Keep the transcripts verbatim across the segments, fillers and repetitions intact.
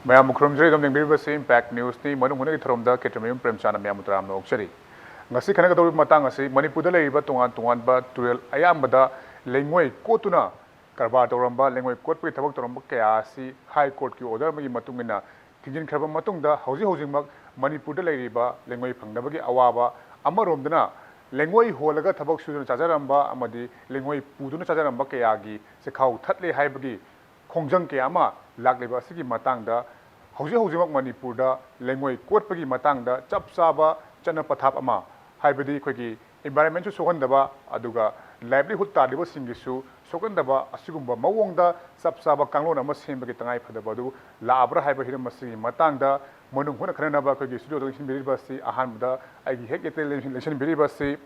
ꯃꯌꯥꯝꯕꯨ ꯈꯨꯔꯨꯝꯖꯔꯤ꯫ ꯑꯗꯨꯝ ꯌꯦꯡꯕꯤꯔꯤꯕꯁꯤ Impact Newsꯅꯤ꯫ ꯃꯅꯨꯡ ꯍꯨꯠꯅꯒꯤ ꯊꯧꯔꯝꯗ ꯀꯦꯇ꯭ꯔꯃꯌꯨꯝ ꯄ꯭ꯔꯦꯝꯆꯥꯟꯗ ꯃꯌꯥꯝꯕꯨ ꯇꯔꯥꯝꯅ ꯑꯣꯛꯆꯔꯤ꯫ ꯉꯁꯤ ꯈꯟꯅꯒꯗꯧꯔꯤꯕ ꯃꯇꯥꯡ ꯑꯁꯤ ꯃꯅꯤꯄꯨꯔꯗ ꯂꯩꯔꯤꯕ ꯇꯣꯉꯥꯟ ꯇꯣꯉꯥꯟꯕ ꯇꯨꯔꯦꯜ ꯑꯌꯥꯝꯕꯗ ꯂꯩꯉꯣꯏ ꯀꯣꯠꯇꯨꯅ ꯀꯔꯕꯥꯔ ꯇꯧꯔꯝꯕ, ꯂꯩꯉꯣꯏ ꯀꯣꯠꯄꯒꯤ ꯊꯕꯛ ꯇꯧꯔꯝꯕ ꯀꯌꯥ ꯑꯁꯤ High Courtꯀꯤ order ꯑꯃꯒꯤ ꯃꯇꯨꯡ ꯏꯟꯅ ꯊꯤꯡꯖꯤꯟꯈ꯭ꯔꯕ ꯃꯇꯨꯡꯗ, ꯍꯧꯖꯤꯛ ꯍꯧꯖꯤꯛꯃꯛ ꯃꯅꯤꯄꯨꯔꯗ ꯂꯩꯔꯤꯕ ꯂꯩꯉꯣꯏ ꯐꯪꯗꯕꯒꯤ ꯑꯋꯥꯕ, ꯑꯃꯔꯣꯝꯗꯅ ꯂꯩꯉꯣꯏ ꯍꯣꯜꯂꯒ ꯊꯕꯛ ꯁꯨꯗꯨꯅ ꯆꯥꯖꯔꯝꯕ ꯑꯃꯗꯤ ꯂꯩꯉꯣꯏ ꯄꯨꯗꯨꯅ ꯆꯥꯖꯔꯝꯕ ꯀꯌꯥꯒꯤ ꯆꯦꯈꯥꯎ ꯊꯠꯂꯦ ꯍꯥꯏꯕꯒꯤ ꯈꯣꯡꯖꯪ ꯀꯌꯥ ꯑꯃ ꯂꯥꯛꯂꯤꯕ ꯑꯁꯤꯒꯤ ꯃꯇꯥꯡꯗ, ꯍꯧꯖꯤꯛ ꯍꯧꯖꯤꯛꯃꯛ ꯃꯅꯤꯄꯨꯔꯗ ꯂꯩꯉꯣꯏ ꯀꯣꯠꯄꯒꯤ ꯃꯇꯥꯡꯗ ꯆꯞ ꯆꯥꯕ ꯆꯠꯅ ꯄꯊꯥꯞ ꯑꯃ, ꯍꯥꯏꯕꯗꯤ ꯑꯩꯈꯣꯏꯒꯤ environmentꯁꯨ ꯁꯣꯛꯍꯟꯗꯕ, ꯑꯗꯨꯒ livelihood ꯇꯥꯜꯂꯤꯕꯁꯤꯡꯒꯤꯁꯨ ꯁꯣꯛꯍꯟꯗꯕ, ꯑꯁꯤꯒꯨꯝꯕ ꯃꯑꯣꯡꯗ ꯆꯞ ꯆꯥꯕ ꯀꯥꯡꯂꯣꯟ ꯑꯃ ꯁꯦꯝꯕꯒꯤ ꯇꯉꯥꯏ ꯐꯗꯕ ꯑꯗꯨ ꯂꯥꯛꯑꯕ꯭ꯔꯥ ꯍꯥꯏꯕ ꯍꯤꯔꯝ ꯑꯁꯤꯒꯤ ꯃꯇꯥꯡꯗ ꯃꯅꯨꯡ ꯍꯨꯠꯅ ꯈꯟꯅꯅꯕ ꯑꯩꯈꯣꯏꯒꯤ studioꯗ ꯂꯦꯡꯁꯤꯟꯕꯤꯔꯤꯕ ꯑꯁꯤ ꯑꯍꯥꯟꯕꯗ ꯑꯩꯒꯤ ꯍꯦꯛ ꯌꯦꯠꯇ ꯂꯦꯡꯁꯤꯟ-, ꯂꯦꯡꯁꯤꯟꯕꯤꯔꯤꯕ ꯑꯁꯤ,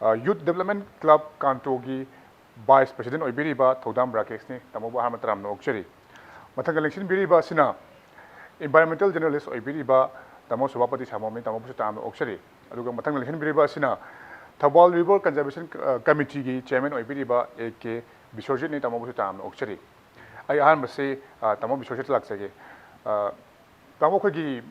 ꯑ, Youth Development Club ꯀꯥꯡꯇꯣꯒꯤ Vice President ꯑꯣꯏꯕꯤꯔꯤꯕ ꯊꯧꯗꯥꯝ ꯔꯥꯀꯦꯁꯅꯤ꯫ ꯇꯥꯃꯣꯕꯨ ꯑꯍꯥꯟꯕ ꯇꯔꯥꯝꯅ ꯑꯣꯛꯆꯔꯤ꯫ ꯃꯊꯪꯗ ꯂꯦꯡꯁꯤꯟꯕꯤꯔꯤꯕ ꯑꯁꯤꯅ environmental journalist ꯑꯣꯏꯕꯤꯔꯤꯕ ꯇꯥꯃꯣ ꯁꯣꯚꯥꯄꯇꯤ ꯁꯥꯃꯣꯝꯅꯤ꯫ ꯇꯥꯃꯣꯕꯨꯁꯨ ꯇꯔꯥꯝꯅ ꯑꯣꯛꯆꯔꯤ꯫ ꯑꯗꯨꯒ ꯃꯊꯪꯗ ꯂꯦꯡꯁꯤꯟꯕꯤꯔꯤꯕ ꯑꯁꯤꯅ ꯊꯧꯕꯥꯜ River Conservation, ꯑ, Committeeꯒꯤ chairman ꯑꯣꯏꯕꯤꯔꯤꯕ ꯑꯦ ꯀꯦ ꯕꯤꯁ꯭ꯋꯖꯤꯠꯅꯤ꯫ ꯇꯥꯃꯣꯕꯨꯁꯨ ꯇꯔꯥꯝꯅ ꯑꯣꯛꯆꯔꯤ꯫ ꯑꯩ ꯑꯍꯥꯟꯕꯁꯤ, ꯑ, ꯇꯥꯃꯣ ꯕꯤꯁ꯭ꯋꯖꯤꯠꯇ ꯂꯥꯛꯆꯒꯦ꯫ ꯑ, ꯇꯥꯃꯣ, ꯑꯩꯈꯣꯏꯒꯤ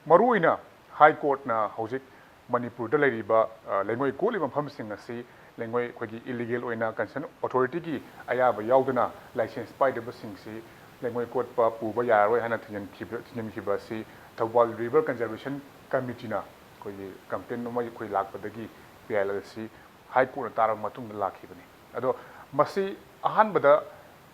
ꯃꯔꯨꯑꯣꯏꯅ High Courtꯅ ꯍꯧꯖꯤꯛ ꯃꯅꯤꯄꯨꯔꯗ ꯂꯩꯔꯤꯕ, ꯑ, ꯂꯩꯉꯣꯏ ꯀꯣꯠꯂꯤꯕ ꯃꯐꯝꯁꯤꯡ ꯑꯁꯤ ꯂꯩꯉꯣꯏ ꯑꯩꯈꯣꯏꯒꯤ illegal ꯑꯣꯏꯅ concerned authorityꯒꯤ ꯑꯌꯥꯕ ꯌꯥꯎꯗꯅ license ꯄꯥꯏꯗꯕꯁꯤꯡꯁꯤ ꯂꯩꯉꯣꯏ ꯀꯣꯠꯄ ꯄꯨꯕ ꯌꯥꯔꯔꯣꯏ ꯍꯥꯏꯅ ꯊꯤꯡꯖꯤꯟꯈꯤꯕ, ꯊꯤꯡꯖꯤꯟꯈꯤꯕ ꯑꯁꯤ ꯊꯧꯕꯥꯜ River Conservation Committeeꯅ ꯑꯩꯈꯣꯏꯒꯤ complaint ꯑꯃ ꯑꯩꯈꯣꯏ ꯂꯥꯛꯄꯗꯒꯤ ꯄꯤ ꯑꯥꯏ ꯑꯦꯜ ꯑꯁꯤ High Courtꯅ ꯇꯥꯔꯕ ꯃꯇꯨꯡꯗ ꯂꯥꯛꯈꯤꯕꯅꯤ꯫ ꯑꯗꯣ ꯃꯁꯤ ꯑꯍꯥꯟꯕꯗ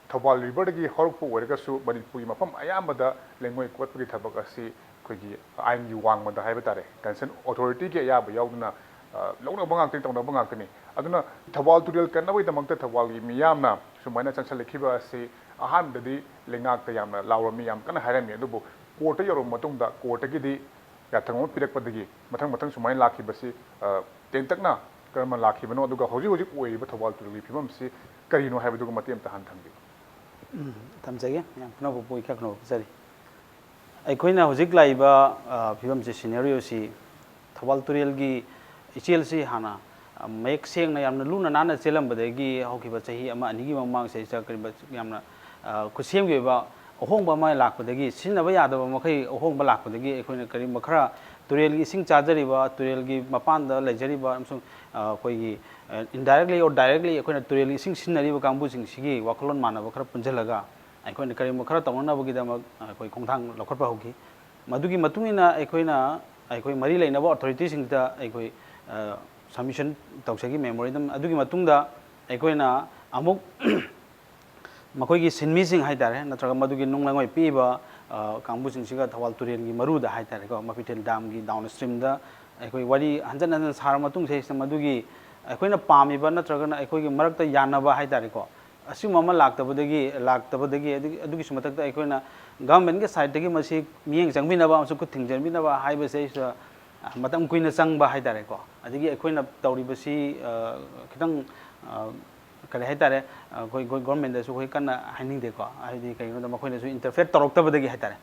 ꯊꯧꯕꯥꯜ riverꯗꯒꯤ ꯍꯧꯔꯛꯄ ꯑꯣꯏꯔꯒꯁꯨ ꯃꯅꯤꯄꯨꯔꯒꯤ ꯃꯐꯝ ꯑꯌꯥꯝꯕꯗ ꯂꯩꯉꯣꯏ ꯀꯣꯠꯄꯒꯤ ꯊꯕꯛ ꯑꯁꯤ ꯑꯩꯈꯣꯏꯒꯤ ꯑꯥꯏꯟꯒꯤ ꯋꯥꯡꯃꯗ ꯍꯥꯏꯕ ꯇꯥꯔꯦ, concerned authorityꯒꯤ ꯑꯌꯥꯕ ꯌꯥꯎꯗꯅ, ꯑ, ꯂꯧꯅꯕ ꯉꯥꯛꯇꯅꯤ, ꯇꯧꯅꯕ ꯉꯥꯛꯇꯅꯤ꯫ ꯑꯗꯨꯅ ꯊꯧꯕꯥꯜ ꯇꯨꯔꯦꯜ ꯀꯟꯅꯕꯒꯤꯗꯃꯛꯇ ꯊꯧꯕꯥꯜꯒꯤ ꯃꯤꯌꯥꯝꯅ ꯁꯨꯃꯥꯏꯅ ꯆꯪꯁꯜꯂꯛꯈꯤꯕ ꯑꯁꯤ ꯑꯍꯥꯟꯕꯗꯗꯤ ꯂꯩꯉꯥꯛꯇ ꯌꯥꯝꯅ ꯂꯥꯎꯔꯝꯃꯤ, ꯌꯥꯝ ꯀꯟꯅ ꯍꯥꯏꯔꯝꯃꯤ꯫ ꯑꯗꯨꯕꯨ courtꯇ ꯌꯧꯔꯕ ꯃꯇꯨꯡꯗ courtꯇꯒꯤꯗꯤ ꯌꯥꯊꯪ ꯑꯃ ꯄꯤꯔꯛꯄꯗꯒꯤ ꯃꯊꯪ ꯃꯊꯪ ꯁꯨꯃꯥꯏꯅ ꯂꯥꯛꯈꯤꯕꯁꯤ, ꯑ, ꯇꯦꯟꯇꯛꯅ ꯀꯔꯝꯅ ꯂꯥꯛꯈꯤꯕꯅꯣ, ꯑꯗꯨꯒ ꯍꯧꯖꯤꯛ ꯍꯧꯖꯤꯛ ꯑꯣꯏꯔꯤꯕ ꯊꯧꯕꯥꯜ ꯇꯨꯔꯦꯜꯒꯤ ꯐꯤꯕꯝꯁꯤ ꯀꯔꯤꯅꯣ ꯍꯥꯏꯕꯗꯨꯒ ꯃꯇꯦꯛ ꯑꯃꯇ ꯍꯥꯟꯅ ꯊꯝꯕꯤꯌꯨ꯫ ꯎꯝ, ꯊꯝꯖꯒꯦ꯫ ꯌꯥꯝ ꯈꯨꯅꯧ ꯄꯨꯄꯨ ꯏꯈꯥ ꯈꯨꯅꯧ ꯄꯤꯖꯔꯤ꯫ ꯑꯩꯈꯣꯏꯅ ꯍꯧꯖꯤꯛ ꯂꯥꯛꯏꯕ, ꯑ, ꯐꯤꯕꯝꯁꯤ, scenarioꯁꯤ ꯊꯧꯕꯥꯜ ꯇꯨꯔꯦꯜꯒꯤ ꯏꯆꯦꯜꯁꯤ ꯍꯥꯟꯅ, ꯑ, ꯃꯌꯦꯛ ꯁꯦꯡꯅ ꯌꯥꯝꯅ ꯂꯨꯅ ꯅꯥꯟꯅ ꯆꯦꯜꯂꯝꯕꯗꯒꯤ ꯍꯧꯈꯤꯕ ꯆꯍꯤ ꯑꯃ ꯑꯅꯤꯒꯤ ꯃꯃꯥꯡ ꯆꯍꯤ ꯆ-, ꯀꯔꯤꯕ ꯌꯥꯝꯅ, ꯑ, ꯈꯨꯠꯁꯦꯝꯒꯤ ꯑꯣꯏꯕ ꯑꯍꯣꯡꯕ ꯑꯃ ꯂꯥꯛꯄꯗꯒꯤ, ꯁꯤꯖꯤꯟꯅꯕ ꯌꯥꯗꯕ ꯃꯈꯩ ꯑꯍꯣꯡꯕ ꯂꯥꯛꯄꯗꯒꯤ, ꯑꯩꯈꯣꯏꯅ ꯀꯔꯤꯒꯨꯝꯕ ꯈꯔ ꯇꯨꯔꯦꯜꯒꯤ ꯏꯁꯤꯡ ꯆꯥꯖꯔꯤꯕ, ꯇꯨꯔꯦꯜꯒꯤ ꯃꯄꯥꯟꯗ ꯂꯩꯖꯔꯤꯕ ꯑꯃꯁꯨꯡ, ꯑ, ꯑꯩꯈꯣꯏꯒꯤ, ꯑ, indirectly or directly ꯑꯩꯈꯣꯏꯅ ꯇꯨꯔꯦꯜꯒꯤ ꯏꯁꯤꯡ ꯁꯤꯖꯤꯟꯅꯔꯤꯕ ꯀꯥꯡꯕꯨꯁꯤꯡꯁꯤꯒꯤ ꯋꯥꯈꯜꯂꯣꯟ ꯃꯥꯟꯅꯕ ꯈꯔ ꯄꯨꯟꯁꯤꯜꯂꯒ ꯑꯩꯈꯣꯏꯅ ꯀꯔꯤꯒꯨꯝꯕ ꯈꯔ ꯇꯧꯅꯅꯕꯒꯤꯗꯃꯛ ꯑꯩꯈꯣꯏ ꯈꯣꯡꯊꯥꯡ ꯂꯧꯈꯠꯄ ꯍꯧꯈꯤ꯫ ꯃꯗꯨꯒꯤ ꯃꯇꯨꯡ ꯏꯟꯅ ꯑꯩꯈꯣꯏꯅ, ꯑꯩꯈꯣꯏ ꯃꯔꯤ ꯂꯩꯅꯕ authority ꯁꯤꯡꯗ ꯑꯩꯈꯣꯏ, ꯑ, submission ꯇꯧꯖꯈꯤ, memorandum꯫ ꯑꯗꯨꯒꯤ ꯃꯇꯨꯡꯗ ꯑꯩꯈꯣꯏꯅ ꯑꯃꯨꯛ ꯃꯈꯣꯏꯒꯤ ꯁꯤꯟꯃꯤꯁꯤꯡ ꯍꯥꯏ ꯇꯥꯔꯦ, ꯅꯠꯇ꯭ꯔꯒ ꯃꯗꯨꯒꯤ ꯅꯨꯡ ꯂꯩꯉꯣꯏ ꯄꯤꯕ, ꯑ, ꯀꯥꯡꯕꯨꯁꯤꯡꯁꯤꯒ ꯊꯧꯕꯥꯜ ꯇꯨꯔꯦꯜꯒꯤ ꯃꯔꯨꯗ ꯍꯥꯏ ꯇꯥꯔꯦꯀꯣ, ꯃꯐꯤꯊꯦꯜ dam ꯒꯤ down stream ꯗ ꯑꯩꯈꯣꯏ ꯋꯥꯔꯤ ꯍꯟꯖꯟ ꯍꯟꯖꯟ ꯁꯥꯔ ꯃꯇꯨꯡ, ꯁꯤꯗꯩꯁꯤꯗ ꯃꯗꯨꯒꯤ ꯑꯩꯈꯣꯏꯅ ꯄꯥꯝꯃꯤꯕ ꯅꯠꯇ꯭ꯔꯒꯅ ꯑꯩꯈꯣꯏꯒꯤ ꯃꯔꯛꯇ ꯌꯥꯅꯕ ꯍꯥꯏ ꯇꯥꯔꯦꯀꯣ, ꯑꯁꯤꯒꯨꯝꯕ ꯑꯃ ꯂꯥꯛꯇꯕꯗꯒꯤ, ꯂꯥꯛꯇꯕꯗꯒꯤ, ꯑꯗꯨ-, ꯑꯗꯨꯒꯤꯁꯨ ꯃꯊꯛꯇ ꯑꯩꯈꯣꯏꯅ government ꯀꯤ side ꯇꯒꯤ ꯃꯁꯤ ꯃꯤꯠꯌꯦꯡ ꯆꯪꯕꯤꯅꯕ ꯑꯃꯁꯨꯡ ꯈꯨꯠ ꯊꯤꯡꯖꯤꯟꯕꯤꯅꯕ ꯍꯥꯏꯕꯁꯤꯗꯩꯁꯤꯗ, ꯑ, ꯃꯇꯝ ꯀꯨꯏꯅ ꯆꯪꯕ ꯍꯥꯏ ꯇꯥꯔꯦꯀꯣ꯫ ꯑꯗꯒꯤ ꯑꯩꯈꯣꯏꯅ ꯇꯧꯔꯤꯕꯁꯤ, ꯑ, ꯈꯤꯇꯪ, ꯑ, ꯀꯔꯤ ꯍꯥꯏ ꯇꯥꯔꯦ, ꯑꯩꯈꯣꯏ ꯒꯣ-, government ꯗꯁꯨ ꯑꯩꯈꯣꯏ ꯀꯟꯅ ꯍꯥꯏꯅꯤꯡꯗꯦꯀꯣ꯫ ꯍꯥꯏꯗꯤ ꯀꯩꯒꯤꯅꯣꯗ ꯃꯈꯣꯏꯅꯁꯨ interfere ꯇꯧꯔꯛꯇꯕꯗꯒꯤ ꯍꯥꯏ ꯇꯥꯔꯦ꯫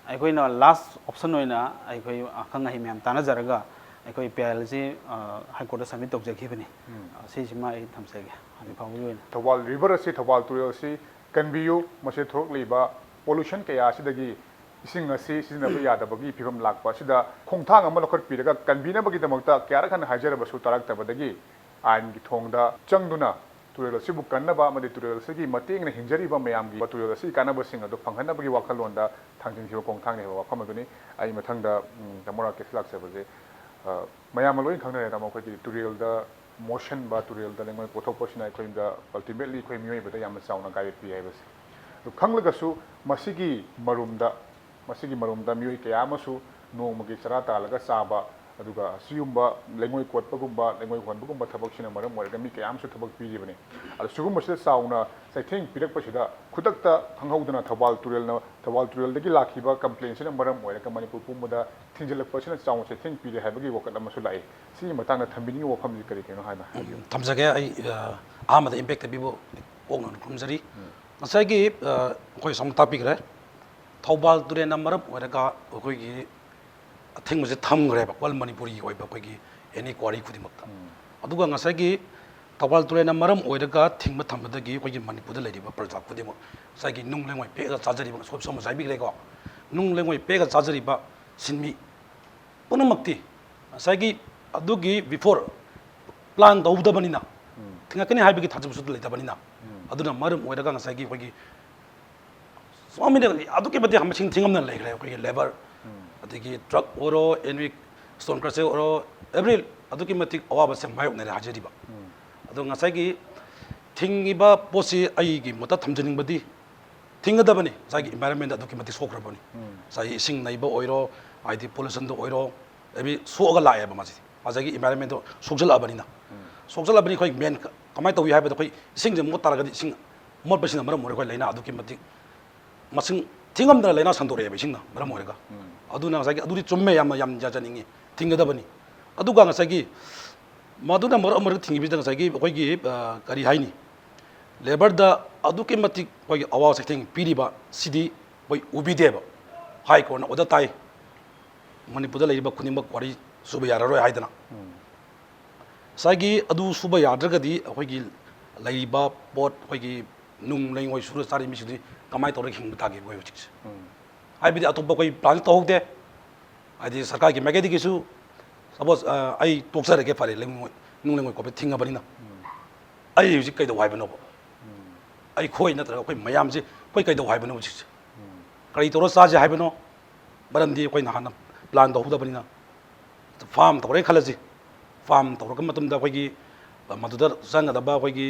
ꯑꯩꯈꯣꯏꯅ last option ꯑꯣꯏꯅ ꯑꯩꯈꯣꯏ ꯑꯈꯪ ꯑꯍꯩ ꯃꯌꯥꯝ ꯇꯥꯟꯅꯖꯔꯒ ꯑꯩꯈꯣꯏ appeal ꯁꯤ, ꯑ, High Court ꯇ submit ꯇꯧꯖꯈꯤꯕꯅꯤ꯫ ꯎꯝ꯫ ꯑ, ꯁꯤꯁꯤꯃ ꯑꯩ ꯊꯝꯖꯒꯦ ꯍꯧꯖꯤꯛ ꯐꯥꯎꯕꯒꯤ ꯑꯣꯏꯅ꯫ ꯊꯧꯕꯥꯜ river ꯑꯁꯤ, ꯊꯧꯕꯥꯜ ꯇꯨꯔꯦꯜ ꯑꯁꯤ ꯀꯟꯕꯤꯌꯨ, ꯃꯁꯤ ꯊꯣꯛꯂꯛꯂꯤꯕ pollution ꯀꯌꯥ ꯑꯁꯤꯗꯒꯤ ꯏꯁꯤꯡ ꯑꯁꯤ ꯁꯤꯖꯤꯟꯅꯕ ꯌꯥꯗꯕꯒꯤ ꯐꯤꯕꯝ ꯂꯥꯛꯄ ꯑꯁꯤꯗ ꯈꯣꯡꯊꯥꯡ ꯑꯃ ꯂꯧꯈꯠꯄꯤꯔꯒ ꯀꯟꯕꯤꯅꯕꯒꯤꯗꯃꯛꯇ ꯀꯌꯥꯔꯛ ꯍꯟꯅ ꯍꯥꯏꯖꯔꯕꯁꯨ ꯇꯥꯔꯛꯇꯕꯗꯒꯤ ꯑꯥꯏꯟꯒꯤ ꯊꯣꯡꯗ ꯆꯪꯗꯨꯅ ꯇꯨꯔꯦꯜ ꯑꯁꯤꯕꯨ ꯀꯟꯅꯕ ꯑꯃꯗꯤ ꯇꯨꯔꯦꯜ ꯑꯁꯤꯒꯤ ꯃꯇꯦꯡꯅ ꯍꯤꯡꯖꯔꯤꯕ ꯃꯌꯥꯝꯒꯤ ꯇꯨꯔꯦꯜ ꯑꯁꯤꯒꯤ ꯀꯥꯟꯅꯕꯁꯤꯡ ꯑꯗꯨ ꯐꯪꯍꯟꯅꯕꯒꯤ ꯋꯥꯈꯜꯂꯣꯟꯗ ꯊꯥꯡꯖꯤꯟꯈꯤꯕ ꯈꯣꯡꯊꯥꯡꯅꯤ ꯍꯥꯏꯕ ꯋꯥꯐꯝ ꯑꯗꯨꯅꯤ꯫ ꯑꯩ ꯃꯊꯪꯗ, ꯎꯝ, ꯇꯥꯃꯣ ꯔꯥꯀꯦꯁ ꯂꯥꯛꯆꯕꯁꯦ, ꯑ, ꯃꯌꯥꯝꯅ ꯂꯣꯏꯅ ꯈꯪꯅꯔꯦ, ꯇꯥꯃꯣ, ꯑꯩꯈꯣꯏꯒꯤ ꯇꯨꯔꯦꯜꯗ ꯃꯣꯠꯁꯟꯕ, ꯇꯨꯔꯦꯜꯗ ꯂꯩꯉꯣꯏ ꯀꯣꯊꯣꯛꯄꯁꯤꯅ ꯑꯩꯈꯣꯏꯗ ultimately ꯑꯩꯈꯣꯏ ꯃꯤꯑꯣꯏꯕꯗ ꯌꯥꯝꯅ ꯆꯥꯎꯅ ꯑꯀꯥꯏꯕ ꯄꯤ ꯍꯥꯏꯕꯁꯦ꯫ ꯑꯗꯨ ꯈꯪꯂꯒꯁꯨ ꯃꯁꯤꯒꯤ ꯃꯔꯨꯝꯗ, ꯃꯁꯤꯒꯤ ꯃꯔꯨꯝꯗ ꯃꯤꯑꯣꯏ ꯀꯌꯥ ꯑꯃꯁꯨ ꯅꯣꯡꯃꯒꯤ ꯆꯔꯥ ꯇꯥꯜꯂꯒ ꯆꯥꯕ, ꯑꯗꯨꯒ ꯑꯁꯤꯒꯨꯝꯕ ꯂꯩꯉꯣꯏ ꯀꯣꯠꯄꯒꯨꯝꯕ, ꯂꯩꯉꯣꯏ ꯍꯣꯟꯕꯒꯨꯝꯕ ꯊꯕꯛꯁꯤꯅ ꯃꯔꯝ ꯑꯣꯏꯔꯒ ꯃꯤ ꯀꯌꯥ ꯑꯃꯁꯨ ꯊꯕꯛ ꯄꯤꯔꯤꯕꯅꯤ꯫ ꯑꯗꯣ ꯁꯤꯒꯨꯝꯕꯁꯤꯗ ꯆꯥꯎꯅ ꯆꯩꯊꯦꯡ ꯄꯤꯔꯛꯄꯁꯤꯗ ꯈꯨꯗꯛꯇ ꯈꯪꯍꯧꯗꯅ ꯊꯧꯕꯥꯜ ꯇꯨꯔꯦꯜꯅ, ꯊꯧꯕꯥꯜ ꯇꯨꯔꯦꯜꯗꯒꯤ ꯂꯥꯛꯈꯤꯕ complaint ꯁꯤꯅ ꯃꯔꯝ ꯑꯣꯏꯔꯒ ꯃꯅꯤꯄꯨꯔ ꯄꯨꯝꯕꯗ ꯊꯤꯡꯖꯤꯜꯂꯛꯄꯁꯤꯅ ꯆꯥꯎꯅ ꯆꯩꯊꯦꯡ ꯄꯤꯔꯦ ꯍꯥꯏꯕꯒꯤ ꯋꯥꯀꯠ ꯑꯃꯁꯨ ꯂꯥꯛꯏ꯫ ꯁꯤꯒꯤ ꯃꯇꯥꯡꯗ ꯊꯝꯕꯤꯅꯤꯡꯉꯤ ꯋꯥꯐꯝꯁꯤ ꯀꯔꯤ ꯀꯔꯤꯅꯣ ꯍꯥꯏꯅ ꯍꯥꯏꯕꯤꯌꯨ꯫ ꯎꯝ, ꯊꯝꯖꯒꯦ꯫ ꯑꯩ, ꯑ, ꯑꯍꯥꯟꯕꯗ impact ꯇꯥꯕꯤꯕꯨ ꯄꯣꯛꯅ ꯈꯨꯔꯨꯝꯖꯔꯤ꯫ ꯎꯝ꯫ ꯉꯁꯥꯏꯒꯤ, ꯑ, ꯑꯩꯈꯣꯏ ꯁꯣꯝ ꯇꯥꯛꯄꯤꯈ꯭ꯔꯦ꯫ ꯊꯧꯕꯥꯜ ꯇꯨꯔꯦꯜꯅ ꯃꯔꯝ ꯑꯣꯏꯔꯒ ꯑꯩꯈꯣꯏꯒꯤ ꯑꯊꯤꯡꯕꯁꯦ ꯊꯝꯈ꯭ꯔꯦꯕ, all ꯃꯅꯤꯄꯨꯔꯒꯤ ꯑꯣꯏꯕ ꯑꯩꯈꯣꯏꯒꯤ any quarry ꯈꯨꯗꯤꯡꯃꯛꯇ꯫ ꯎꯝ꯫ ꯑꯗꯨꯒ ꯉꯁꯥꯏꯒꯤ ꯊꯧꯕꯥꯜ ꯇꯨꯔꯦꯜꯅ ꯃꯔꯝ ꯑꯣꯏꯔꯒ ꯊꯤꯡꯕ ꯊꯝꯕꯗꯒꯤ ꯑꯩꯈꯣꯏꯒꯤ ꯃꯅꯤꯄꯨꯔꯗ ꯂꯩꯔꯤꯕ ꯄ꯭ꯔꯖꯥ ꯈꯨꯗꯤꯡꯃꯛ ꯉꯁꯥꯏꯒꯤ ꯅꯨꯡ ꯂꯩꯉꯣꯏ ꯄꯦꯛꯑꯒ ꯆꯥꯖꯔꯤꯕ, ꯁꯣꯝ ꯁꯣꯝꯅꯁꯨ ꯍꯥꯏꯕꯤꯈ꯭ꯔꯦꯀꯣ, ꯅꯨꯡ ꯂꯩꯉꯣꯏ ꯄꯦꯛꯑꯒ ꯆꯥꯖꯔꯤꯕ ꯁꯤꯟꯃꯤ ꯄꯨꯝꯅꯃꯛꯇꯤ ꯉꯁꯥꯏꯒꯤ ꯑꯗꯨꯒꯤ before plan ꯇꯧꯗꯕꯅꯤꯅ, ꯊꯤꯡꯉꯛꯀꯅꯤ ꯍꯥꯏꯕꯒꯤ ꯊꯥꯖꯕꯁꯨ ꯂꯩꯇꯕꯅꯤꯅ, ꯑꯗꯨꯅ ꯃꯔꯝ ꯑꯣꯏꯔꯒ ꯉꯁꯥꯏꯒꯤ ꯑꯩꯈꯣꯏꯒꯤ ꯁꯣꯝ ꯃꯤꯅ ꯑꯗꯨꯛꯀꯤ ꯃꯇꯤꯛ ꯃꯁꯤꯡ ꯊꯤꯉꯝꯗꯅ ꯂꯩꯈ꯭ꯔꯦ꯫ ꯑꯩꯈꯣꯏꯒꯤ ꯂꯦꯕꯔ, ꯑꯗꯒꯤ ꯇ꯭ꯔꯛ ꯑꯣꯏꯔꯣ, ꯑꯦꯅꯤ ꯁ꯭ꯇꯣꯟ ꯀ꯭ꯔꯁꯔ ꯑꯣꯏꯔꯣ, ꯑꯦꯕ꯭ꯔꯤ ꯑꯗꯨꯛꯀꯤ ꯃꯇꯤꯛ ꯑꯋꯥꯕꯁꯦ ꯃꯥꯌꯣꯛꯅꯔꯦ ꯍꯥꯏꯖꯔꯤꯕ꯫ ꯑꯗꯣ ꯉꯁꯥꯏꯒꯤ ꯊꯤꯡꯉꯤꯕ ꯄꯣꯠꯁꯤ ꯑꯩꯒꯤ ꯃꯣꯠꯇ ꯊꯝꯖꯅꯤꯡꯕꯗꯤ, ꯊꯤꯡꯒꯗꯕꯅꯤ꯫ ꯉꯁꯥꯏꯒꯤ ꯏꯟꯚꯥꯏꯔꯟꯃꯦꯟꯗ ꯑꯗꯨꯛꯀꯤ ꯃꯇꯤꯛ ꯁꯣꯛꯈ꯭ꯔꯕꯅꯤ꯫ ꯉꯁꯥꯏꯒꯤ ꯏꯁꯤꯡ ꯅꯩꯕ ꯑꯣꯏꯔꯣ, ꯍꯥꯏꯗꯤ ꯄꯣꯂꯨꯁꯟꯗ ꯑꯣꯏꯔꯣ, ꯑꯦꯕ꯭ꯔꯤ ꯁꯣꯛꯑꯒ ꯂꯥꯛꯑꯦꯕ ꯃꯁꯤꯗꯤ꯫ ꯉꯁꯥꯏꯒꯤ ꯏꯟꯚꯥꯏꯔꯟꯃꯦꯟꯗꯣ ꯁꯣꯛꯆꯜꯂꯛꯑꯕꯅꯤꯅ, ꯁꯣꯛꯆꯜꯂꯛꯑꯕꯅꯤ꯫ ꯑꯩꯈꯣꯏ ꯃꯦꯟ ꯀꯃꯥꯏꯅ ꯇꯧꯏ ꯍꯥꯏꯕꯗ, ꯑꯩꯈꯣꯏ ꯏꯁꯤꯡꯁꯦ ꯃꯣꯠ ꯇꯥꯔꯒꯗꯤ, ꯏꯁꯤꯡ ꯃꯣꯠꯄꯁꯤꯅ ꯃꯔꯝ ꯑꯣꯏꯔꯒ ꯑꯩꯈꯣꯏ ꯂꯥꯏꯅꯥ ꯑꯗꯨꯛꯀꯤ ꯃꯇꯤꯛ ꯃꯁꯤꯡ ꯊꯤꯉꯝꯗꯅ ꯂꯥꯏꯅꯥ ꯁꯟꯗꯣꯔꯛꯑꯦꯕ ꯏꯁꯤꯡꯅ ꯃꯔꯝ ꯑꯣꯏꯔꯒ꯫ ꯑꯗꯨꯅ ꯉꯁꯥꯏꯒꯤ ꯑꯗꯨꯗꯤ ꯆꯨꯝꯃꯦ, ꯌꯥꯝꯅ, ꯌꯥꯝ ꯌꯥꯖꯅꯤꯡꯉꯤ, ꯊꯤꯡꯒꯗꯕꯅꯤ꯫ ꯑꯗꯨꯒ ꯉꯁꯥꯏꯒꯤ ꯃꯗꯨꯅ ꯃꯔꯝ ꯑꯣꯏꯔꯒ ꯊꯤꯡꯉꯤꯕꯁꯤꯗ ꯉꯁꯥꯏꯒꯤ ꯑꯩꯈꯣꯏꯒꯤ, ꯑ, ꯀꯔꯤ ꯍꯥꯏꯅꯤ, ꯂꯦꯕꯔꯗ ꯑꯗꯨꯛꯀꯤ ꯃꯇꯤꯛ ꯑꯩꯈꯣꯏꯒꯤ ꯑꯋꯥꯕ ꯆꯩꯊꯦꯡ ꯄꯤꯔꯤꯕ ꯁꯤꯗꯤ ꯑꯩꯈꯣꯏ ꯎꯕꯤꯗꯦꯕ꯫ ꯍꯥꯏ ꯀꯣꯔꯠꯅ ꯑꯣꯔꯗꯔ ꯇꯥꯏ, ꯃꯅꯤꯄꯨꯔꯗ ꯂꯩꯔꯤꯕ ꯈꯨꯗꯤꯡꯃꯛ ꯀ꯭ꯋꯥꯔꯤ ꯁꯨꯕ ꯌꯥꯔꯔꯣꯏ ꯍꯥꯏꯗꯅ꯫ ꯉꯁꯥꯏꯒꯤ ꯑꯗꯨ ꯁꯨꯕ ꯌꯥꯗ꯭ꯔꯒꯗꯤ ꯑꯩꯈꯣꯏꯒꯤ ꯂꯩꯔꯤꯕ ꯄꯣꯠ, ꯑꯩꯈꯣꯏꯒꯤ ꯅꯨꯡ ꯂꯩꯉꯣꯏ ꯁꯨꯔ ꯆꯥꯔꯤ ꯃꯤꯁꯤꯡꯗꯨꯗꯤ ꯀꯃꯥꯏꯅ ꯇꯧꯔꯒ ꯍꯤꯡꯕ ꯇꯥꯒꯦ ꯑꯩꯈꯣꯏ ꯍꯧꯖꯤꯛꯁꯦ? ꯍꯥꯏꯕꯗꯤ ꯑꯇꯣꯞꯄ ꯑꯩꯈꯣꯏ ꯄ꯭ꯂꯥꯟꯁꯨ ꯇꯧꯍꯧꯗꯦ꯫ ꯍꯥꯏꯗꯤ ꯁꯔꯀꯥꯔꯒꯤ ꯃꯥꯏꯀꯩꯗꯒꯤꯁꯨ, ꯁꯄꯣꯁ, ꯑ, ꯑꯩ ꯇꯣꯛꯆꯔꯒꯦ, ꯐꯔꯦ, ꯂꯩꯉꯣꯏ, ꯅꯨꯡ ꯂꯩꯉꯣꯏ ꯀꯣꯠꯄ ꯊꯤꯡꯉꯕꯅꯤꯅ ꯑꯩ ꯍꯧꯖꯤꯛ ꯀꯩꯗꯧ ꯍꯥꯏꯕꯅꯣꯕ? ꯑꯩꯈꯣꯏ ꯅꯠꯇ꯭ꯔꯒ ꯑꯩꯈꯣꯏ ꯃꯌꯥꯝꯁꯦ ꯑꯩꯈꯣꯏ ꯀꯩꯗꯧ ꯍꯥꯏꯕꯅꯣ ꯍꯧꯖꯤꯛꯁꯦ? ꯀꯔꯤ ꯇꯧꯔ ꯆꯥꯁꯦ ꯍꯥꯏꯕꯅꯣ? ꯃꯔꯝꯗꯤ ꯑꯩꯈꯣꯏꯅ ꯍꯥꯟꯅ ꯄ꯭ꯂꯥꯟ ꯇꯧꯍꯧꯗꯕꯅꯤꯅ꯫ ꯐꯥꯔꯝ ꯇꯧꯔꯦ ꯈꯜꯂꯁꯤ, ꯐꯥꯔꯝ ꯇꯧꯔꯛꯄ ꯃꯇꯝꯗ ꯑꯩꯈꯣꯏꯒꯤ ꯃꯗꯨꯗ ꯆꯪꯒꯗꯕ ꯑꯩꯈꯣꯏꯒꯤ,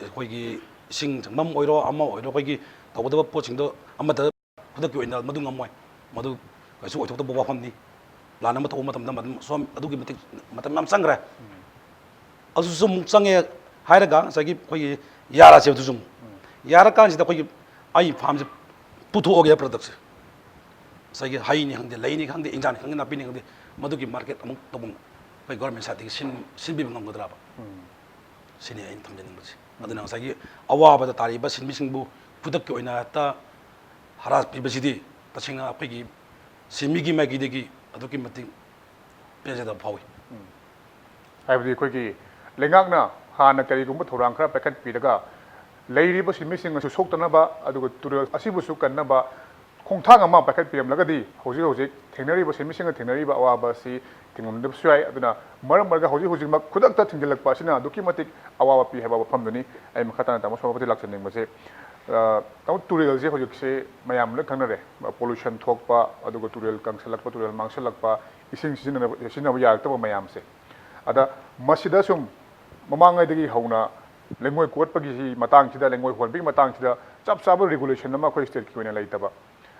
ꯑꯩꯈꯣꯏꯒꯤ ꯏꯁꯤꯡ ꯆꯪꯐꯝ ꯑꯣꯏꯔꯣ, ꯑꯃ ꯑꯣꯏꯔꯣ, ꯑꯩꯈꯣꯏꯒꯤ ꯇꯧꯒꯗꯕ ꯄꯣꯠꯁꯤꯡꯗꯣ ꯑꯃꯠꯇ ꯈꯨꯗꯛꯀꯤ ꯑꯣꯏꯅ ꯃꯗꯨ ꯉꯝꯃꯣꯏ꯫ ꯃꯗꯨ ꯀꯩꯁꯨ ꯑꯣꯏꯊꯣꯛꯇꯕ ꯋꯥꯐꯝꯅꯤ꯫ ꯄ꯭ꯂꯥꯟ ꯑꯃ ꯇꯧꯕ ꯃꯇꯝꯗ ꯃꯗꯨꯝ ꯁꯣꯝ ꯑꯗꯨꯒꯤ ꯃꯇꯤꯛ ꯃꯇꯝ ꯌꯥꯝ ꯆꯪꯈ꯭ꯔꯦ꯫ ꯑꯗꯨꯁꯨ ꯑꯃꯨꯛ ꯆꯪꯉꯦ ꯍꯥꯏꯔꯒ ꯉꯁꯥꯏꯒꯤ ꯑꯩꯈꯣꯏꯒꯤ ꯌꯥꯔꯁꯦ ꯑꯗꯨꯁꯨ ꯑꯃꯨꯛ꯫ ꯌꯥꯔꯀꯥꯟꯁꯤꯗ ꯑꯩꯈꯣꯏꯒꯤ ꯑꯩ ꯐꯥꯔꯝꯁꯦ ꯄꯨꯊꯣꯛꯑꯒꯦ ꯄ꯭ꯔꯗꯛꯁꯦ꯫ ꯉꯁꯥꯏꯒꯤ ꯍꯩꯅꯤ ꯈꯪꯗꯦ, ꯂꯩꯅꯤ ꯈꯪꯗꯦ, ꯏꯟꯖꯥꯡꯅꯤ ꯈꯪꯗꯦ, ꯅꯥꯄꯤꯅꯤ ꯈꯪꯗꯦ, ꯃꯗꯨꯒꯤ ꯃꯥꯔꯀꯦꯠ ꯑꯃꯨꯛ ꯇꯧꯐꯝ ꯑꯩꯈꯣꯏ ꯒꯣꯔꯃꯦꯟ ꯁꯥꯏꯠꯇꯒꯤ ꯁꯤꯟ-, ꯁꯤꯟꯕꯤꯕ ꯉꯝꯒꯗ꯭ꯔꯕ? ꯁꯤꯅꯤ ꯑꯩꯅ ꯊꯝꯖꯅꯤꯡꯕꯁꯦ꯫ ꯑꯗꯨꯅ ꯉꯁꯥꯏꯒꯤ ꯑꯋꯥꯕꯗ ꯇꯥꯔꯤꯕ ꯁꯤꯟꯃꯤꯁꯤꯡꯕꯨ ꯈꯨꯗꯛꯀꯤ ꯑꯣꯏꯅ ꯍꯦꯛꯇ ꯍꯔꯥꯁ ꯄꯤꯕꯁꯤꯗꯤ ꯇꯁꯦꯡꯅ ꯑꯩꯈꯣꯏꯒꯤ ꯁꯤꯟꯃꯤꯒꯤ ꯃꯥꯏꯀꯩꯗꯒꯤ ꯑꯗꯨꯛꯀꯤ ꯃꯇꯤꯛ ꯄꯦꯟꯖꯗꯕ ꯐꯥꯎꯏ꯫ ꯍꯥꯏꯕꯗꯤ ꯑꯩꯈꯣꯏꯒꯤ ꯂꯩꯉꯥꯛꯅ ꯍꯥꯟꯅ ꯀꯔꯤꯒꯨꯝꯕ ꯊꯧꯔꯥꯡ ꯈꯔ ꯄꯥꯏꯈꯠꯄꯤꯔꯒ ꯂꯩꯔꯤꯕ ꯁꯤꯟꯃꯤꯁꯤꯡ ꯑꯁꯤ ꯁꯣꯛꯇꯅꯕ, ꯑꯗꯨꯒ ꯇꯨꯔꯦꯜ ꯑꯁꯤꯕꯨꯁꯨ ꯀꯟꯅꯕ ꯈꯣꯡꯊꯥꯡ ꯑꯃ ꯄꯥꯏꯈꯠꯄꯤꯔꯝꯂꯒꯗꯤ ꯍꯧꯖꯤꯛ ꯍꯧꯖꯤꯛ ꯊꯦꯡꯅꯔꯤꯕ ꯁꯤꯟꯃꯤꯁꯤꯡꯅ ꯊꯦꯡꯅꯔꯤꯕ ꯑꯋꯥꯕ ꯑꯁꯤ ꯊꯦꯡꯅꯗꯕꯁꯨ ꯌꯥꯏ꯫ ꯑꯗꯨꯅ ꯃꯔꯝ ꯑꯣꯏꯔꯒ ꯍꯧꯖꯤꯛ ꯍꯧꯖꯤꯛꯃꯛ ꯈꯨꯗꯛꯇ ꯊꯤꯡꯖꯤꯜꯂꯛꯄ ꯑꯁꯤꯅ ꯑꯗꯨꯛꯀꯤ ꯃꯇꯤꯛ ꯑꯋꯥꯕ ꯄꯤ ꯍꯥꯏꯕ ꯋꯥꯐꯝꯗꯨꯅꯤ꯫ ꯑꯩ ꯃꯈꯥ ꯇꯥꯅ ꯇꯥꯃꯣ ꯁꯣꯃꯥꯄꯇꯤ ꯂꯥꯛꯆꯅꯤꯡꯕꯁꯦ, ꯑ, ꯇꯥꯃꯣ, ꯇꯨꯔꯦꯜꯁꯦ ꯍꯧꯖꯤꯛꯁꯦ ꯃꯌꯥꯝ ꯂꯣꯏ ꯈꯪꯅꯔꯦ꯫ ꯄꯣꯂꯨꯁꯟ ꯊꯣꯛꯄ, ꯑꯗꯨꯒ ꯇꯨꯔꯦꯜ ꯀꯪꯁꯤꯜꯂꯛꯄ, ꯇꯨꯔꯦꯜ ꯃꯥꯡꯁꯤꯜꯂꯛꯄ, ꯏꯁꯤꯡ ꯁꯤꯖꯤꯟꯅꯕ, ꯁꯤꯖꯤꯟꯅꯕ ꯌꯥꯔꯛꯇꯕ ꯃꯌꯥꯝꯁꯦ꯫ ꯑꯗ ꯃꯁꯤꯗ ꯁꯨꯝ ꯃꯃꯥꯡꯉꯩꯗꯒꯤ ꯍꯧꯅ ꯂꯩꯉꯣꯏ ꯀꯣꯠꯄꯒꯤ ꯃꯇꯥꯡꯁꯤꯗ, ꯂꯩꯉꯣꯏ ꯍꯣꯟꯕꯒꯤ ꯃꯇꯥꯡꯁꯤꯗ ꯆꯞ ꯆꯥꯕ ꯔꯤꯒꯨꯂꯦꯁꯟ ꯑꯃ ꯑꯩꯈꯣꯏ ꯁ꯭ꯇꯦꯠꯀꯤ ꯑꯣꯏꯅ ꯂꯩꯇꯕ,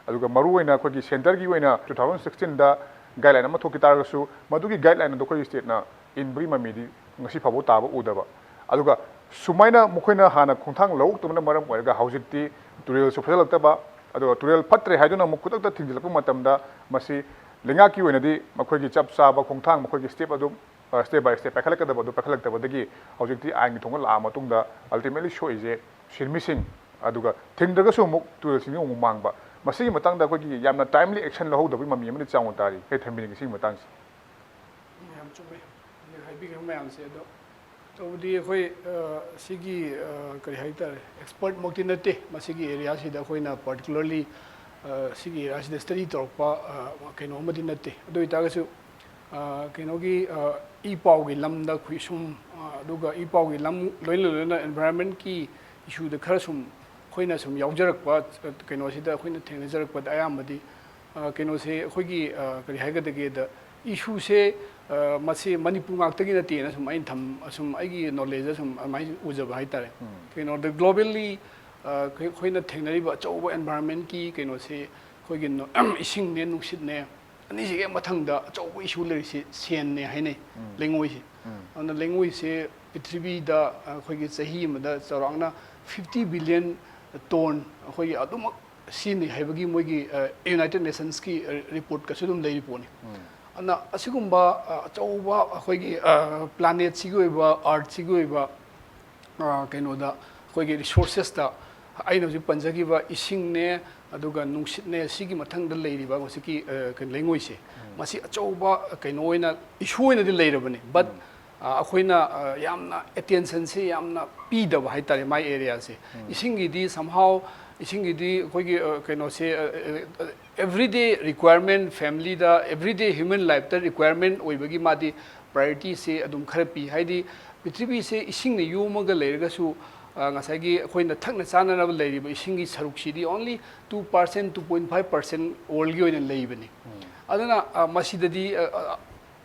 ꯑꯗꯨꯒ ꯃꯔꯨꯑꯣꯏꯅ ꯑꯩꯈꯣꯏꯒꯤ ꯁꯦꯟꯇꯔꯒꯤ ꯑꯣꯏꯅ two thousand sixteen ꯗ ꯒꯥꯏꯗꯂꯥꯏꯟ ꯑꯃ ꯊꯣꯛꯈꯤ ꯇꯥꯔꯒꯁꯨ, ꯃꯗꯨꯒꯤ ꯒꯥꯏꯗꯂꯥꯏꯟ ꯑꯗꯨ ꯑꯩꯈꯣꯏꯒꯤ ꯁ꯭ꯇꯦꯠꯅ ꯏꯟꯕꯒꯤ ꯃꯃꯤꯗꯤ ꯉꯁꯤ ꯐꯥꯎꯕ ꯇꯥꯕ ꯎꯗꯕ꯫ ꯑꯗꯨꯒ ꯁꯨꯃꯥꯏꯅ ꯃꯈꯣꯏꯅ ꯍꯥꯟꯅ ꯈꯣꯡꯊꯥꯡ ꯂꯧꯔꯛꯇꯕꯅ ꯃꯔꯝ ꯑꯣꯏꯔꯒ ꯍꯧꯖꯤꯛꯇꯤ ꯇꯨꯔꯦꯜꯁꯨ ꯐꯖꯜꯂꯛꯇꯕ, ꯑꯗꯨꯒ ꯇꯨꯔꯦꯜ ꯐꯠꯇ꯭ꯔꯦ ꯍꯥꯏꯗꯨꯅ ꯑꯃꯨꯛ ꯈꯨꯗꯛꯇ ꯊꯤꯡꯖꯤꯜꯂꯛꯄ ꯃꯇꯝꯗ ꯃꯁꯤ ꯂꯩꯉꯥꯛꯀꯤ ꯑꯣꯏꯅꯗꯤ ꯃꯈꯣꯏꯒꯤ ꯆꯞ ꯆꯥꯕ ꯈꯣꯡꯊꯥꯡ, ꯃꯈꯣꯏꯒꯤ ꯁ꯭ꯇꯦꯞ ꯑꯗꯨ, ꯑ, ꯁ꯭ꯇꯦꯞ ꯕꯥꯏ ꯁ꯭ꯇꯦꯞ ꯄꯥꯏꯈꯠꯂꯛꯀꯗꯕ ꯑꯗꯨ ꯄꯥꯏꯈꯠꯂꯛꯇꯕꯗꯒꯤ ꯍꯧꯖꯤꯛꯇꯤ ꯑꯥꯏꯟꯒꯤ ꯊꯣꯡꯅ ꯂꯥꯛꯑ ꯃꯇꯨꯡꯗ ꯑꯜꯇꯤꯃꯦꯠꯂꯤ ꯁꯣꯛꯏꯁꯦ ꯁꯤꯟꯃꯤꯁꯤꯡ, ꯑꯗꯨꯒ ꯊꯤꯡꯗ꯭ꯔꯒꯁꯨ ꯑꯃꯨꯛ ꯇꯨꯔꯦꯜꯁꯤꯡꯗꯤ ꯑꯃꯨꯛ ꯃꯥꯡꯕ꯫ ꯃꯁꯤꯒꯤ ꯃꯇꯥꯡꯗ ꯑꯩꯈꯣꯏꯒꯤ ꯌꯥꯝꯅ ꯇꯥꯏꯝꯂꯤ ꯑꯦꯛꯁꯟ ꯂꯧꯍꯧꯗꯕꯒꯤ ꯃꯃꯤ ꯑꯃꯗꯤ ꯆꯥꯎꯅ ꯇꯥꯔꯤ꯫ ꯀꯩ ꯊꯝꯕꯤꯅꯤꯡꯉꯤ ꯁꯤꯒꯤ ꯃꯇꯥꯡꯁꯦ? ꯌꯥꯝ ꯆꯨꯝꯃꯦ, ꯍꯧꯖꯤꯛ ꯍꯥꯏꯕꯤꯈꯤꯕ ꯃꯌꯥꯝꯁꯦ꯫ ꯑꯗꯣ ꯇꯧꯕꯗꯤ ꯑꯩꯈꯣꯏ, ꯑ, ꯁꯤꯒꯤ, ꯑ, ꯀꯔꯤ ꯍꯥꯏꯇꯥꯔꯦ, ꯑꯦꯛꯁꯄꯔꯠꯃꯛꯇꯤ ꯅꯠꯇꯦ ꯃꯁꯤꯒꯤ ꯑꯦꯔꯤꯌꯥꯁꯤꯗ꯫ ꯑꯩꯈꯣꯏꯅ ꯄꯥꯔꯇꯤꯀꯨꯂꯔꯂꯤ, ꯑ, ꯁꯤꯒꯤ ꯑꯦꯔꯤꯌꯥꯁꯤꯗ ꯁ꯭ꯇꯗꯤ ꯇꯧꯔꯛꯄ, ꯑ, ꯀꯩꯅꯣ ꯑꯃꯗꯤ ꯅꯠꯇꯦ꯫ ꯑꯗꯨ ꯑꯣꯏꯇꯥꯔꯒꯁꯨ, ꯑ, ꯀꯩꯅꯣꯒꯤ, ꯑ, ꯏ ꯄꯥꯎꯒꯤ ꯂꯝꯗ ꯑꯩꯈꯣꯏ ꯁꯨꯝ, ꯑ, ꯑꯗꯨꯒ ꯏ ꯄꯥꯎꯒꯤ ꯂꯝ ꯂꯣꯏꯅ ꯂꯣꯏꯅꯅ ꯑꯦꯟꯚꯥꯏꯔꯣꯟꯃꯦꯟꯀꯤ ꯏꯁꯨꯗ ꯈꯔ ꯁꯨꯝ ꯑꯩꯈꯣꯏꯅ ꯁꯨꯝ ꯌꯥꯎꯖꯔꯛꯄ, ꯑ, ꯀꯩꯅꯣꯁꯤꯗ ꯑꯩꯈꯣꯏꯅ ꯊꯦꯡꯅꯖꯔꯛꯄꯗ ꯑꯌꯥꯝꯕꯗꯤ, ꯑ, ꯀꯩꯅꯣꯁꯦ ꯑꯩꯈꯣꯏꯒꯤ, ꯑ, ꯀꯔꯤ ꯍꯥꯏꯒꯗꯒꯦꯗ, ꯏꯁꯨꯁꯦ, ꯑ, ꯃꯁꯤ ꯃꯅꯤꯄꯨꯔ ꯉꯥꯛꯇꯒꯤ ꯅꯠꯇꯦꯅ ꯁꯨꯝ ꯑꯩꯅ ꯊꯝ-, ꯑꯁꯨꯝ ꯑꯩꯒꯤ ꯅꯣꯂꯦꯖꯇ ꯁꯨꯝ ꯑꯗꯨꯃꯥꯏꯅ ꯎꯖꯕ ꯍꯥꯏꯇꯥꯔꯦ꯫ ꯎꯝ꯫ ꯀꯩꯅꯣꯗ ꯒ꯭ꯂꯣꯕꯦꯜꯂꯤ, ꯑ, ꯑꯩꯈꯣꯏ-, ꯑꯩꯈꯣꯏꯅ ꯊꯦꯡꯅꯔꯤꯕ ꯑꯆꯧꯕ ꯑꯦꯟꯚꯥꯏꯔꯣꯟꯃꯦꯟꯀꯤ ꯀꯩꯅꯣꯁꯦ ꯑꯩꯈꯣꯏꯒꯤ ꯅꯣ-, ꯏꯁꯤꯡꯅꯦ, ꯅꯨꯡꯁꯤꯠꯅꯦ, ꯑꯅꯤꯁꯤꯒꯤ ꯃꯊꯪꯗ ꯑꯆꯧꯕ ꯏꯁꯨ ꯂꯩꯔꯤꯁꯤ ꯁꯦꯟꯅꯦ ꯍꯥꯏꯅꯩ, ꯎꯝ꯫ ꯂꯩꯉꯣꯏꯁꯦ꯫ ꯎꯝ꯫ ꯑꯗꯨꯅ ꯂꯩꯉꯣꯏꯁꯦ ꯄ꯭ꯔꯤꯊꯤꯕꯤꯗ ꯑꯩꯈꯣꯏꯒꯤ ꯆꯍꯤ ꯑꯃꯗ ꯆꯥꯎꯔꯥꯛꯅ fifty billion ton ꯑꯩꯈꯣꯏꯒꯤ ꯑꯗꯨꯃꯛ ꯁꯤꯖꯤꯟꯅꯩ ꯍꯥꯏꯕꯒꯤ ꯃꯣꯏꯒꯤ, ꯑ, ꯌꯨꯅꯥꯏꯇꯦꯠ ꯅꯦꯁꯟꯁꯀꯤ, ꯑ, ꯔꯤꯄꯣꯔꯠꯀꯁꯨ ꯑꯗꯨꯝ ꯂꯩꯔꯤ ꯄꯣꯠꯅꯤ꯫ ꯎꯝ꯫ ꯑꯗꯨꯅ ꯑꯁꯤꯒꯨꯝꯕ, ꯑ, ꯑꯆꯧꯕ ꯑꯩꯈꯣꯏꯒꯤ, ꯑ, ꯄ꯭ꯂꯥꯅꯦꯠꯁꯤꯒꯤ ꯑꯣꯏꯕ, ꯑꯥꯔꯠꯁꯤꯒꯤ ꯑꯣꯏꯕ, ꯑ, ꯀꯩꯅꯣꯗ ꯑꯩꯈꯣꯏꯒꯤ ꯔꯤꯁꯣꯔꯁꯦꯁꯇ ꯑꯩꯅ ꯍꯧꯖꯤꯛ ꯄꯟꯖꯈꯤꯕ ꯏꯁꯤꯡꯅꯦ, ꯑꯗꯨꯒ ꯅꯨꯡꯁꯤꯠꯅꯦ, ꯁꯤꯒꯤ ꯃꯊꯪꯗ ꯂꯩꯔꯤꯕ ꯍꯧꯖꯤꯛꯀꯤ, ꯑ, ꯀꯩꯅꯣ, ꯂꯩꯉꯣꯏꯁꯦ, ꯎꯝ꯫ ꯃꯁꯤ ꯑꯆꯧꯕ, ꯑ, ꯀꯩꯅꯣ ꯑꯣꯏꯅ, ꯏꯁꯨ ꯑꯣꯏꯅꯗꯤ ꯂꯩꯔꯕꯅꯤ꯫ But ꯎꯝ꯫ ꯑ, ꯑꯩꯈꯣꯏꯅ ꯑ, ꯌꯥꯝꯅ ꯑꯦꯇꯦꯟꯁꯟꯁꯦ ꯌꯥꯝꯅ ꯄꯤꯗꯕ ꯍꯥꯏꯇꯥꯔꯦ ꯃꯥꯏ ꯑꯦꯔꯤꯌꯥꯁꯦ꯫ ꯏꯁꯤꯡꯒꯤꯗꯤ somehow, ꯏꯁꯤꯡꯒꯤꯗꯤ ꯑꯩꯈꯣꯏꯒꯤ ꯑ, ꯀꯩꯅꯣꯁꯦ, ꯑ, ꯑ, ꯑ, everyday requirement, familyꯗ everyday human lifeꯇ requirement ꯑꯣꯏꯕꯒꯤ ꯃꯥꯗꯤ priorityꯁꯦ ꯑꯗꯨꯝ ꯈꯔ ꯄꯤ꯫ ꯍꯥꯏꯗꯤ ꯄ꯭ꯔꯤꯊꯤꯕꯤꯁꯦ ꯏꯁꯤꯡꯅ ꯌꯣꯝꯃꯒ ꯂꯩꯔꯒꯁꯨ, ꯑ, ꯉꯁꯥꯏꯒꯤ ꯑꯩꯈꯣꯏꯅ ꯊꯛꯅ ꯆꯥꯅꯅꯕ ꯂꯩꯔꯤꯕ ꯏꯁꯤꯡꯒꯤ ꯁꯔꯨꯛꯁꯤꯗꯤ only two percent, two point five percent worldꯒꯤ ꯑꯣꯏꯅ ꯂꯩꯕꯅꯤ꯫ ꯑꯗꯨꯅ ꯑ, ꯃꯁꯤꯗꯗꯤ ꯑ, ꯑ,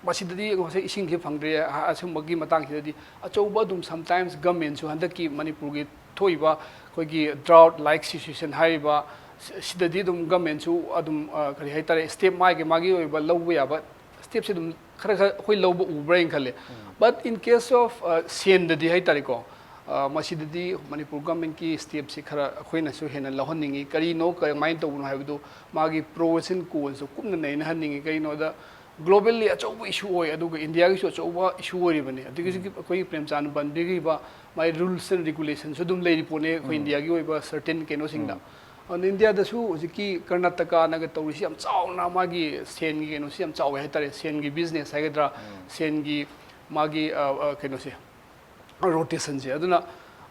ꯃꯁꯤꯗꯗꯤ ꯉꯁꯥꯏ ꯏꯁꯤꯡꯁꯤ ꯐꯪꯗ꯭ꯔꯦ, ꯑ, ꯑꯁꯨꯝꯕꯒꯤ ꯃꯇꯥꯡꯁꯤꯗꯗꯤ ꯑꯆꯧꯕ ꯑꯗꯨꯝ sometimes governmentꯁꯨ ꯍꯟꯗꯛꯀꯤ ꯃꯅꯤꯄꯨꯔꯒꯤ ꯊꯣꯛꯏꯕ ꯑꯩꯈꯣꯏꯒꯤ drought like situation ꯍꯥꯏꯔꯤꯕ ꯁꯤ-, ꯁꯤꯗꯗꯤ ꯑꯗꯨꯝ governmentꯁꯨ ꯑꯗꯨꯝ, ꯑ, ꯀꯔꯤ ꯍꯥꯏꯇꯥꯔꯦ, step ꯃꯥꯒꯤ ꯃꯥꯒꯤ ꯑꯣꯏꯕ ꯂꯧꯕ ꯌꯥꯕ stepꯁꯦ ꯑꯗꯨꯝ ꯈꯔ ꯈꯔ ꯑꯩꯈꯣꯏ ꯂꯧꯕ ꯎꯕ꯭ꯔꯥ ꯍꯥꯏꯅ ꯈꯜꯂꯦ꯫ But in case of, ꯑ, ꯁꯦꯟꯗꯗꯤ ꯍꯥꯏꯇꯥꯔꯦꯀꯣ, ꯑ, ꯃꯁꯤꯗꯗꯤ ꯃꯅꯤꯄꯨꯔ governmentꯀꯤ stepꯁꯤ ꯈꯔ ꯑꯩꯈꯣꯏꯅꯁꯨ ꯍꯦꯟꯅ ꯂꯧꯍꯟꯅꯤꯡꯉꯤ꯫ ꯀꯔꯤꯅꯣ, ꯀꯃꯥꯏꯅ ꯇꯧꯕꯅꯣ ꯍꯥꯏꯕꯗꯨ ꯃꯥꯒꯤ pros and consꯁꯨ ꯀꯨꯞꯅ ꯅꯩꯅꯍꯟꯅꯤꯡꯉꯤ꯫ ꯀꯔꯤꯒꯤꯅꯣꯗ globally ꯑꯆꯧꯕ issue ꯑꯣꯏ, ꯑꯗꯨꯒ ꯏꯟꯗꯤꯌꯥꯒꯤꯁꯨ ꯑꯆꯧꯕ issue ꯑꯣꯏꯔꯤꯕꯅꯤ꯫ ꯑꯗꯨꯒꯤ ꯍꯧꯖꯤꯛꯀꯤ ꯑꯩꯈꯣꯏꯒꯤ ꯄ꯭ꯔꯦꯝꯆꯥꯟꯗ ꯄꯟꯕꯤꯈꯤꯕ ꯃꯥꯒꯤ rules and regulationꯁꯨ ꯑꯗꯨꯝ ꯂꯩꯔꯤ ꯄꯣꯠꯅꯤ ꯑꯩꯈꯣꯏ ꯏꯟꯗꯤꯌꯥꯒꯤ ꯑꯣꯏꯕ certain ꯀꯩꯅꯣꯁꯤꯡꯗ꯫ ꯑꯗꯨꯅ ꯏꯟꯗꯤꯌꯥꯗꯁꯨ ꯍꯧꯖꯤꯛꯀꯤ ꯀꯔꯅꯥꯇꯀꯥꯅꯒ ꯇꯧꯔꯤꯁꯤ ꯌꯥꯝ ꯆꯥꯎꯅ, ꯃꯥꯒꯤ ꯁꯦꯟꯒꯤ ꯀꯩꯅꯣꯁꯤ ꯌꯥꯝ ꯆꯥꯎꯋꯦ ꯍꯥꯏꯇꯥꯔꯦ, ꯁꯦꯟꯒꯤ business ꯍꯥꯏꯒꯗ꯭ꯔꯥ, ꯁꯦꯟꯒꯤ ꯃꯥꯒꯤ, ꯑ, ꯑ, ꯀꯩꯅꯣꯁꯦ, rotationꯁꯦ꯫ ꯑꯗꯨꯅ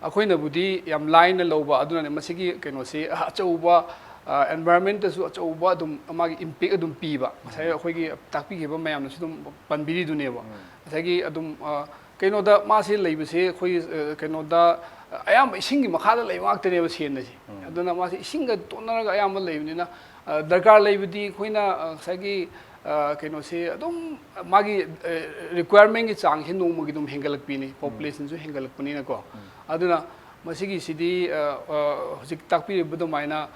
ꯑꯩꯈꯣꯏꯅꯕꯨꯗꯤ ꯌꯥꯝ ꯂꯥꯏꯅ ꯂꯧꯕ, ꯑꯗꯨꯅꯅꯦ ꯃꯁꯤꯒꯤ ꯀꯩꯅꯣꯁꯤ ꯑꯆꯧꯕ, ꯑ, environmentꯇꯁꯨ ꯑꯆꯧꯕ ꯑꯗꯨꯝ ꯃꯥꯒꯤ impact ꯑꯗꯨꯝ ꯄꯤꯕ꯫ ꯉꯁꯥꯏ ꯑꯩꯈꯣꯏꯒꯤ ꯇꯥꯛꯄꯤꯈꯤꯕ ꯃꯌꯥꯝꯅꯁꯨ ꯑꯗꯨꯝ ꯄꯟꯕꯤꯔꯤꯗꯨꯅꯦꯕ꯫ ꯉꯁꯥꯏꯒꯤ ꯑꯗꯨꯝ, ꯑ, ꯀꯩꯅꯣꯗ ꯃꯥꯁꯦ ꯂꯩꯕꯁꯦ ꯑꯩꯈꯣꯏ, ꯑ, ꯀꯩꯅꯣꯗ, ꯑ, ꯑꯌꯥꯝꯕ ꯏꯁꯤꯡꯒꯤ ꯃꯈꯥꯗ ꯂꯩꯕ ꯉꯥꯛꯇꯅꯦꯕ ꯁꯦꯟ ꯑꯁꯦ꯫ ꯑꯗꯨꯅ ꯃꯥꯁꯦ ꯏꯁꯤꯡꯒ ꯇꯣꯠꯅꯔꯒ ꯑꯌꯥꯝꯕ ꯂꯩꯕꯅꯤꯅ, ꯑ, ꯗꯔꯀꯥꯔ ꯂꯩꯕꯗꯤ ꯑꯩꯈꯣꯏꯅ, ꯑ, ꯉꯁꯥꯏꯒꯤ, ꯑ, ꯀꯩꯅꯣꯁꯦ ꯑꯗꯨꯝ ꯃꯥꯒꯤ, ꯑ, requirementꯀꯤ ꯆꯥꯡꯁꯦ ꯅꯣꯡꯃꯒꯤ ꯑꯗꯨꯝ ꯍꯦꯟꯒꯠꯂꯛꯄꯤꯅꯤ, populationꯁꯨ ꯍꯦꯟꯒꯠꯂꯛꯄꯅꯤꯅꯀꯣ꯫ ꯑꯗꯨꯅ ꯃꯁꯤꯒꯤꯁꯤꯗꯤ, ꯑ, ꯑ, ꯍꯧꯖꯤꯛ ꯇꯥꯛꯄꯤꯔꯤꯕ ꯑꯗꯨꯃꯥꯏꯅ,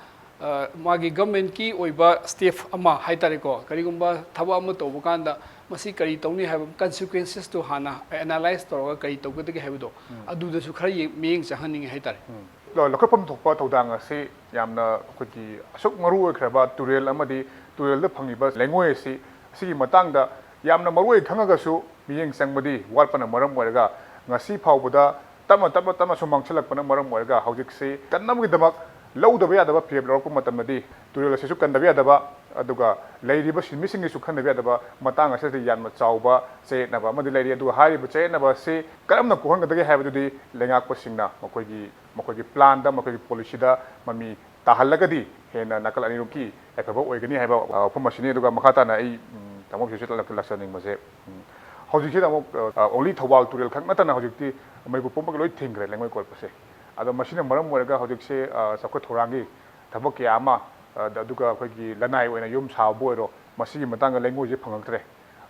ꯑ, ꯃꯥꯒꯤ governmentꯀꯤ ꯑꯣꯏꯕ step ꯑꯃ ꯍꯥꯏꯇꯥꯔꯦꯀꯣ, ꯀꯔꯤꯒꯨꯝꯕ ꯊꯕꯛ ꯑꯃ ꯇꯧꯕ ꯀꯥꯟꯗ ꯃꯁꯤ ꯀꯔꯤ ꯇꯧꯅꯤ ꯍꯥꯏꯕ consequencesꯇꯨ ꯍꯥꯟꯅ analyse ꯇꯧꯔꯒ ꯀꯔꯤ ꯇꯧꯒꯗꯒꯦ ꯍꯥꯏꯕꯗꯣ, ꯑꯗꯨꯗꯁꯨ ꯈꯔ ꯌꯦꯡ-, ꯃꯤꯠꯌꯦꯡ ꯆꯪꯍꯟꯅꯤꯡꯉꯤ ꯍꯥꯏꯇꯥꯔꯦ꯫ ꯂꯧ-, ꯂꯧꯈꯠꯐꯝ ꯊꯣꯛꯄ ꯊꯧꯗꯥꯡ ꯑꯁꯤ ꯌꯥꯝꯅ ꯑꯩꯈꯣꯏꯒꯤ ꯑꯁꯨꯛ ꯃꯔꯨ ꯑꯣꯏꯈ꯭ꯔꯕ ꯇꯨꯔꯦꯜ ꯑꯃꯗꯤ ꯇꯨꯔꯦꯜꯗ ꯐꯪꯂꯤꯕ ꯂꯩꯉꯣꯏ ꯑꯁꯤ, ꯑꯁꯤꯒꯤ ꯃꯇꯥꯡꯗ ꯌꯥꯝꯅ ꯃꯔꯨ ꯑꯣꯏ ꯈꯪꯉꯒꯁꯨ ꯃꯤꯠꯌꯦꯡ ꯆꯪꯕꯗꯤ ꯋꯥꯠꯄꯅ ꯃꯔꯝ ꯑꯣꯏꯔꯒ, ꯉꯁꯤ ꯐꯥꯎꯕꯗ ꯇꯞꯅ, ꯇꯞꯅ, ꯇꯞꯅ ꯁꯨꯝ ꯃꯥꯡꯁꯤꯜꯂꯛꯄꯅ ꯃꯔꯝ ꯑꯣꯏꯔꯒ, ꯍꯧꯖꯤꯛꯁꯤ ꯀꯟꯅꯕꯒꯤꯗꯃꯛ ꯂꯧꯗꯕ ꯌꯥꯗꯕ ꯐꯤꯔꯦꯞ ꯂꯧꯔꯛꯄ ꯃꯇꯝꯗꯗꯤ ꯇꯨꯔꯦꯜ ꯑꯁꯤꯁꯨ ꯀꯟꯗꯕ ꯌꯥꯗꯕ, ꯑꯗꯨꯒ ꯂꯩꯔꯤꯕ ꯁꯤꯟꯃꯤꯁꯤꯡꯒꯤꯁꯨ ꯈꯟꯅꯕ ꯌꯥꯗꯕ ꯃꯇꯥꯡ ꯑꯁꯤꯗ ꯌꯥꯝꯅ ꯆꯥꯎꯕ ꯆꯌꯦꯠꯅꯕ ꯑꯃꯗꯤ ꯂꯩꯔꯤ꯫ ꯑꯗꯨꯒ ꯍꯥꯏꯔꯤꯕ ꯆꯌꯦꯠꯅꯕ ꯑꯁꯤ ꯀꯔꯝꯅ ꯀꯣꯛꯍꯟꯒꯗꯒꯦ ꯍꯥꯏꯕꯗꯨꯗꯤ ꯂꯩꯉꯥꯛꯄꯁꯤꯡꯅ ꯃꯈꯣꯏꯒꯤ, ꯃꯈꯣꯏꯒꯤ ꯄ꯭ꯂꯥꯟꯗ, ꯃꯈꯣꯏꯒꯤ ꯄꯣꯂꯤꯁꯤꯗ ꯃꯃꯤ ꯇꯥꯍꯜꯂꯒꯗꯤ ꯍꯦꯟꯅ ꯅꯥꯀꯜ ꯑꯅꯤꯔꯣꯝꯒꯤ ꯌꯥꯏꯐꯕ ꯑꯣꯏꯒꯅꯤ ꯍꯥꯏꯕ ꯋꯥꯐꯝ ꯑꯁꯤꯅꯤ꯫ ꯑꯗꯨꯒ ꯃꯈꯥ ꯇꯥꯅ ꯑꯩ, ꯎꯝ, ꯇꯥꯃꯣ ꯁꯤꯁꯨ ꯂꯥꯛꯆꯅꯤꯡꯕꯁꯦ, ꯎꯝ, ꯍꯧꯖꯤꯛꯁꯤꯗ ꯑꯃꯨꯛ, ꯑ, only ꯊꯧꯕꯥꯜ ꯇꯨꯔꯦꯜ ꯈꯛ ꯅꯠꯇꯅ ꯍꯧꯖꯤꯛꯇꯤ ꯃꯅꯤꯄꯨꯔ ꯄꯨꯝꯕꯒꯤ ꯂꯣꯏ ꯊꯤꯡꯈ꯭ꯔꯦ ꯂꯩꯉꯣꯏ ꯀꯣꯠꯄꯁꯦ꯫ ꯑꯗꯣ ꯃꯁꯤꯅ ꯃꯔꯝ ꯑꯣꯏꯔꯒ ꯍꯧꯖꯤꯛꯁꯦ, ꯑ, ꯆꯥꯎꯈꯠ ꯊꯧꯔꯥꯡꯒꯤ ꯊꯕꯛ ꯀꯌꯥ ꯑꯃ, ꯑ, ꯑꯗꯨꯒ ꯑꯩꯈꯣꯏꯒꯤ ꯂꯅꯥꯏ ꯑꯣꯏꯅ ꯌꯨꯝ ꯁꯥꯕꯕꯨ ꯑꯣꯏꯔꯣ, ꯃꯁꯤꯒꯤ ꯃꯇꯥꯡꯗ ꯂꯩꯉꯣꯏꯁꯦ ꯐꯪꯉꯛꯇ꯭ꯔꯦ꯫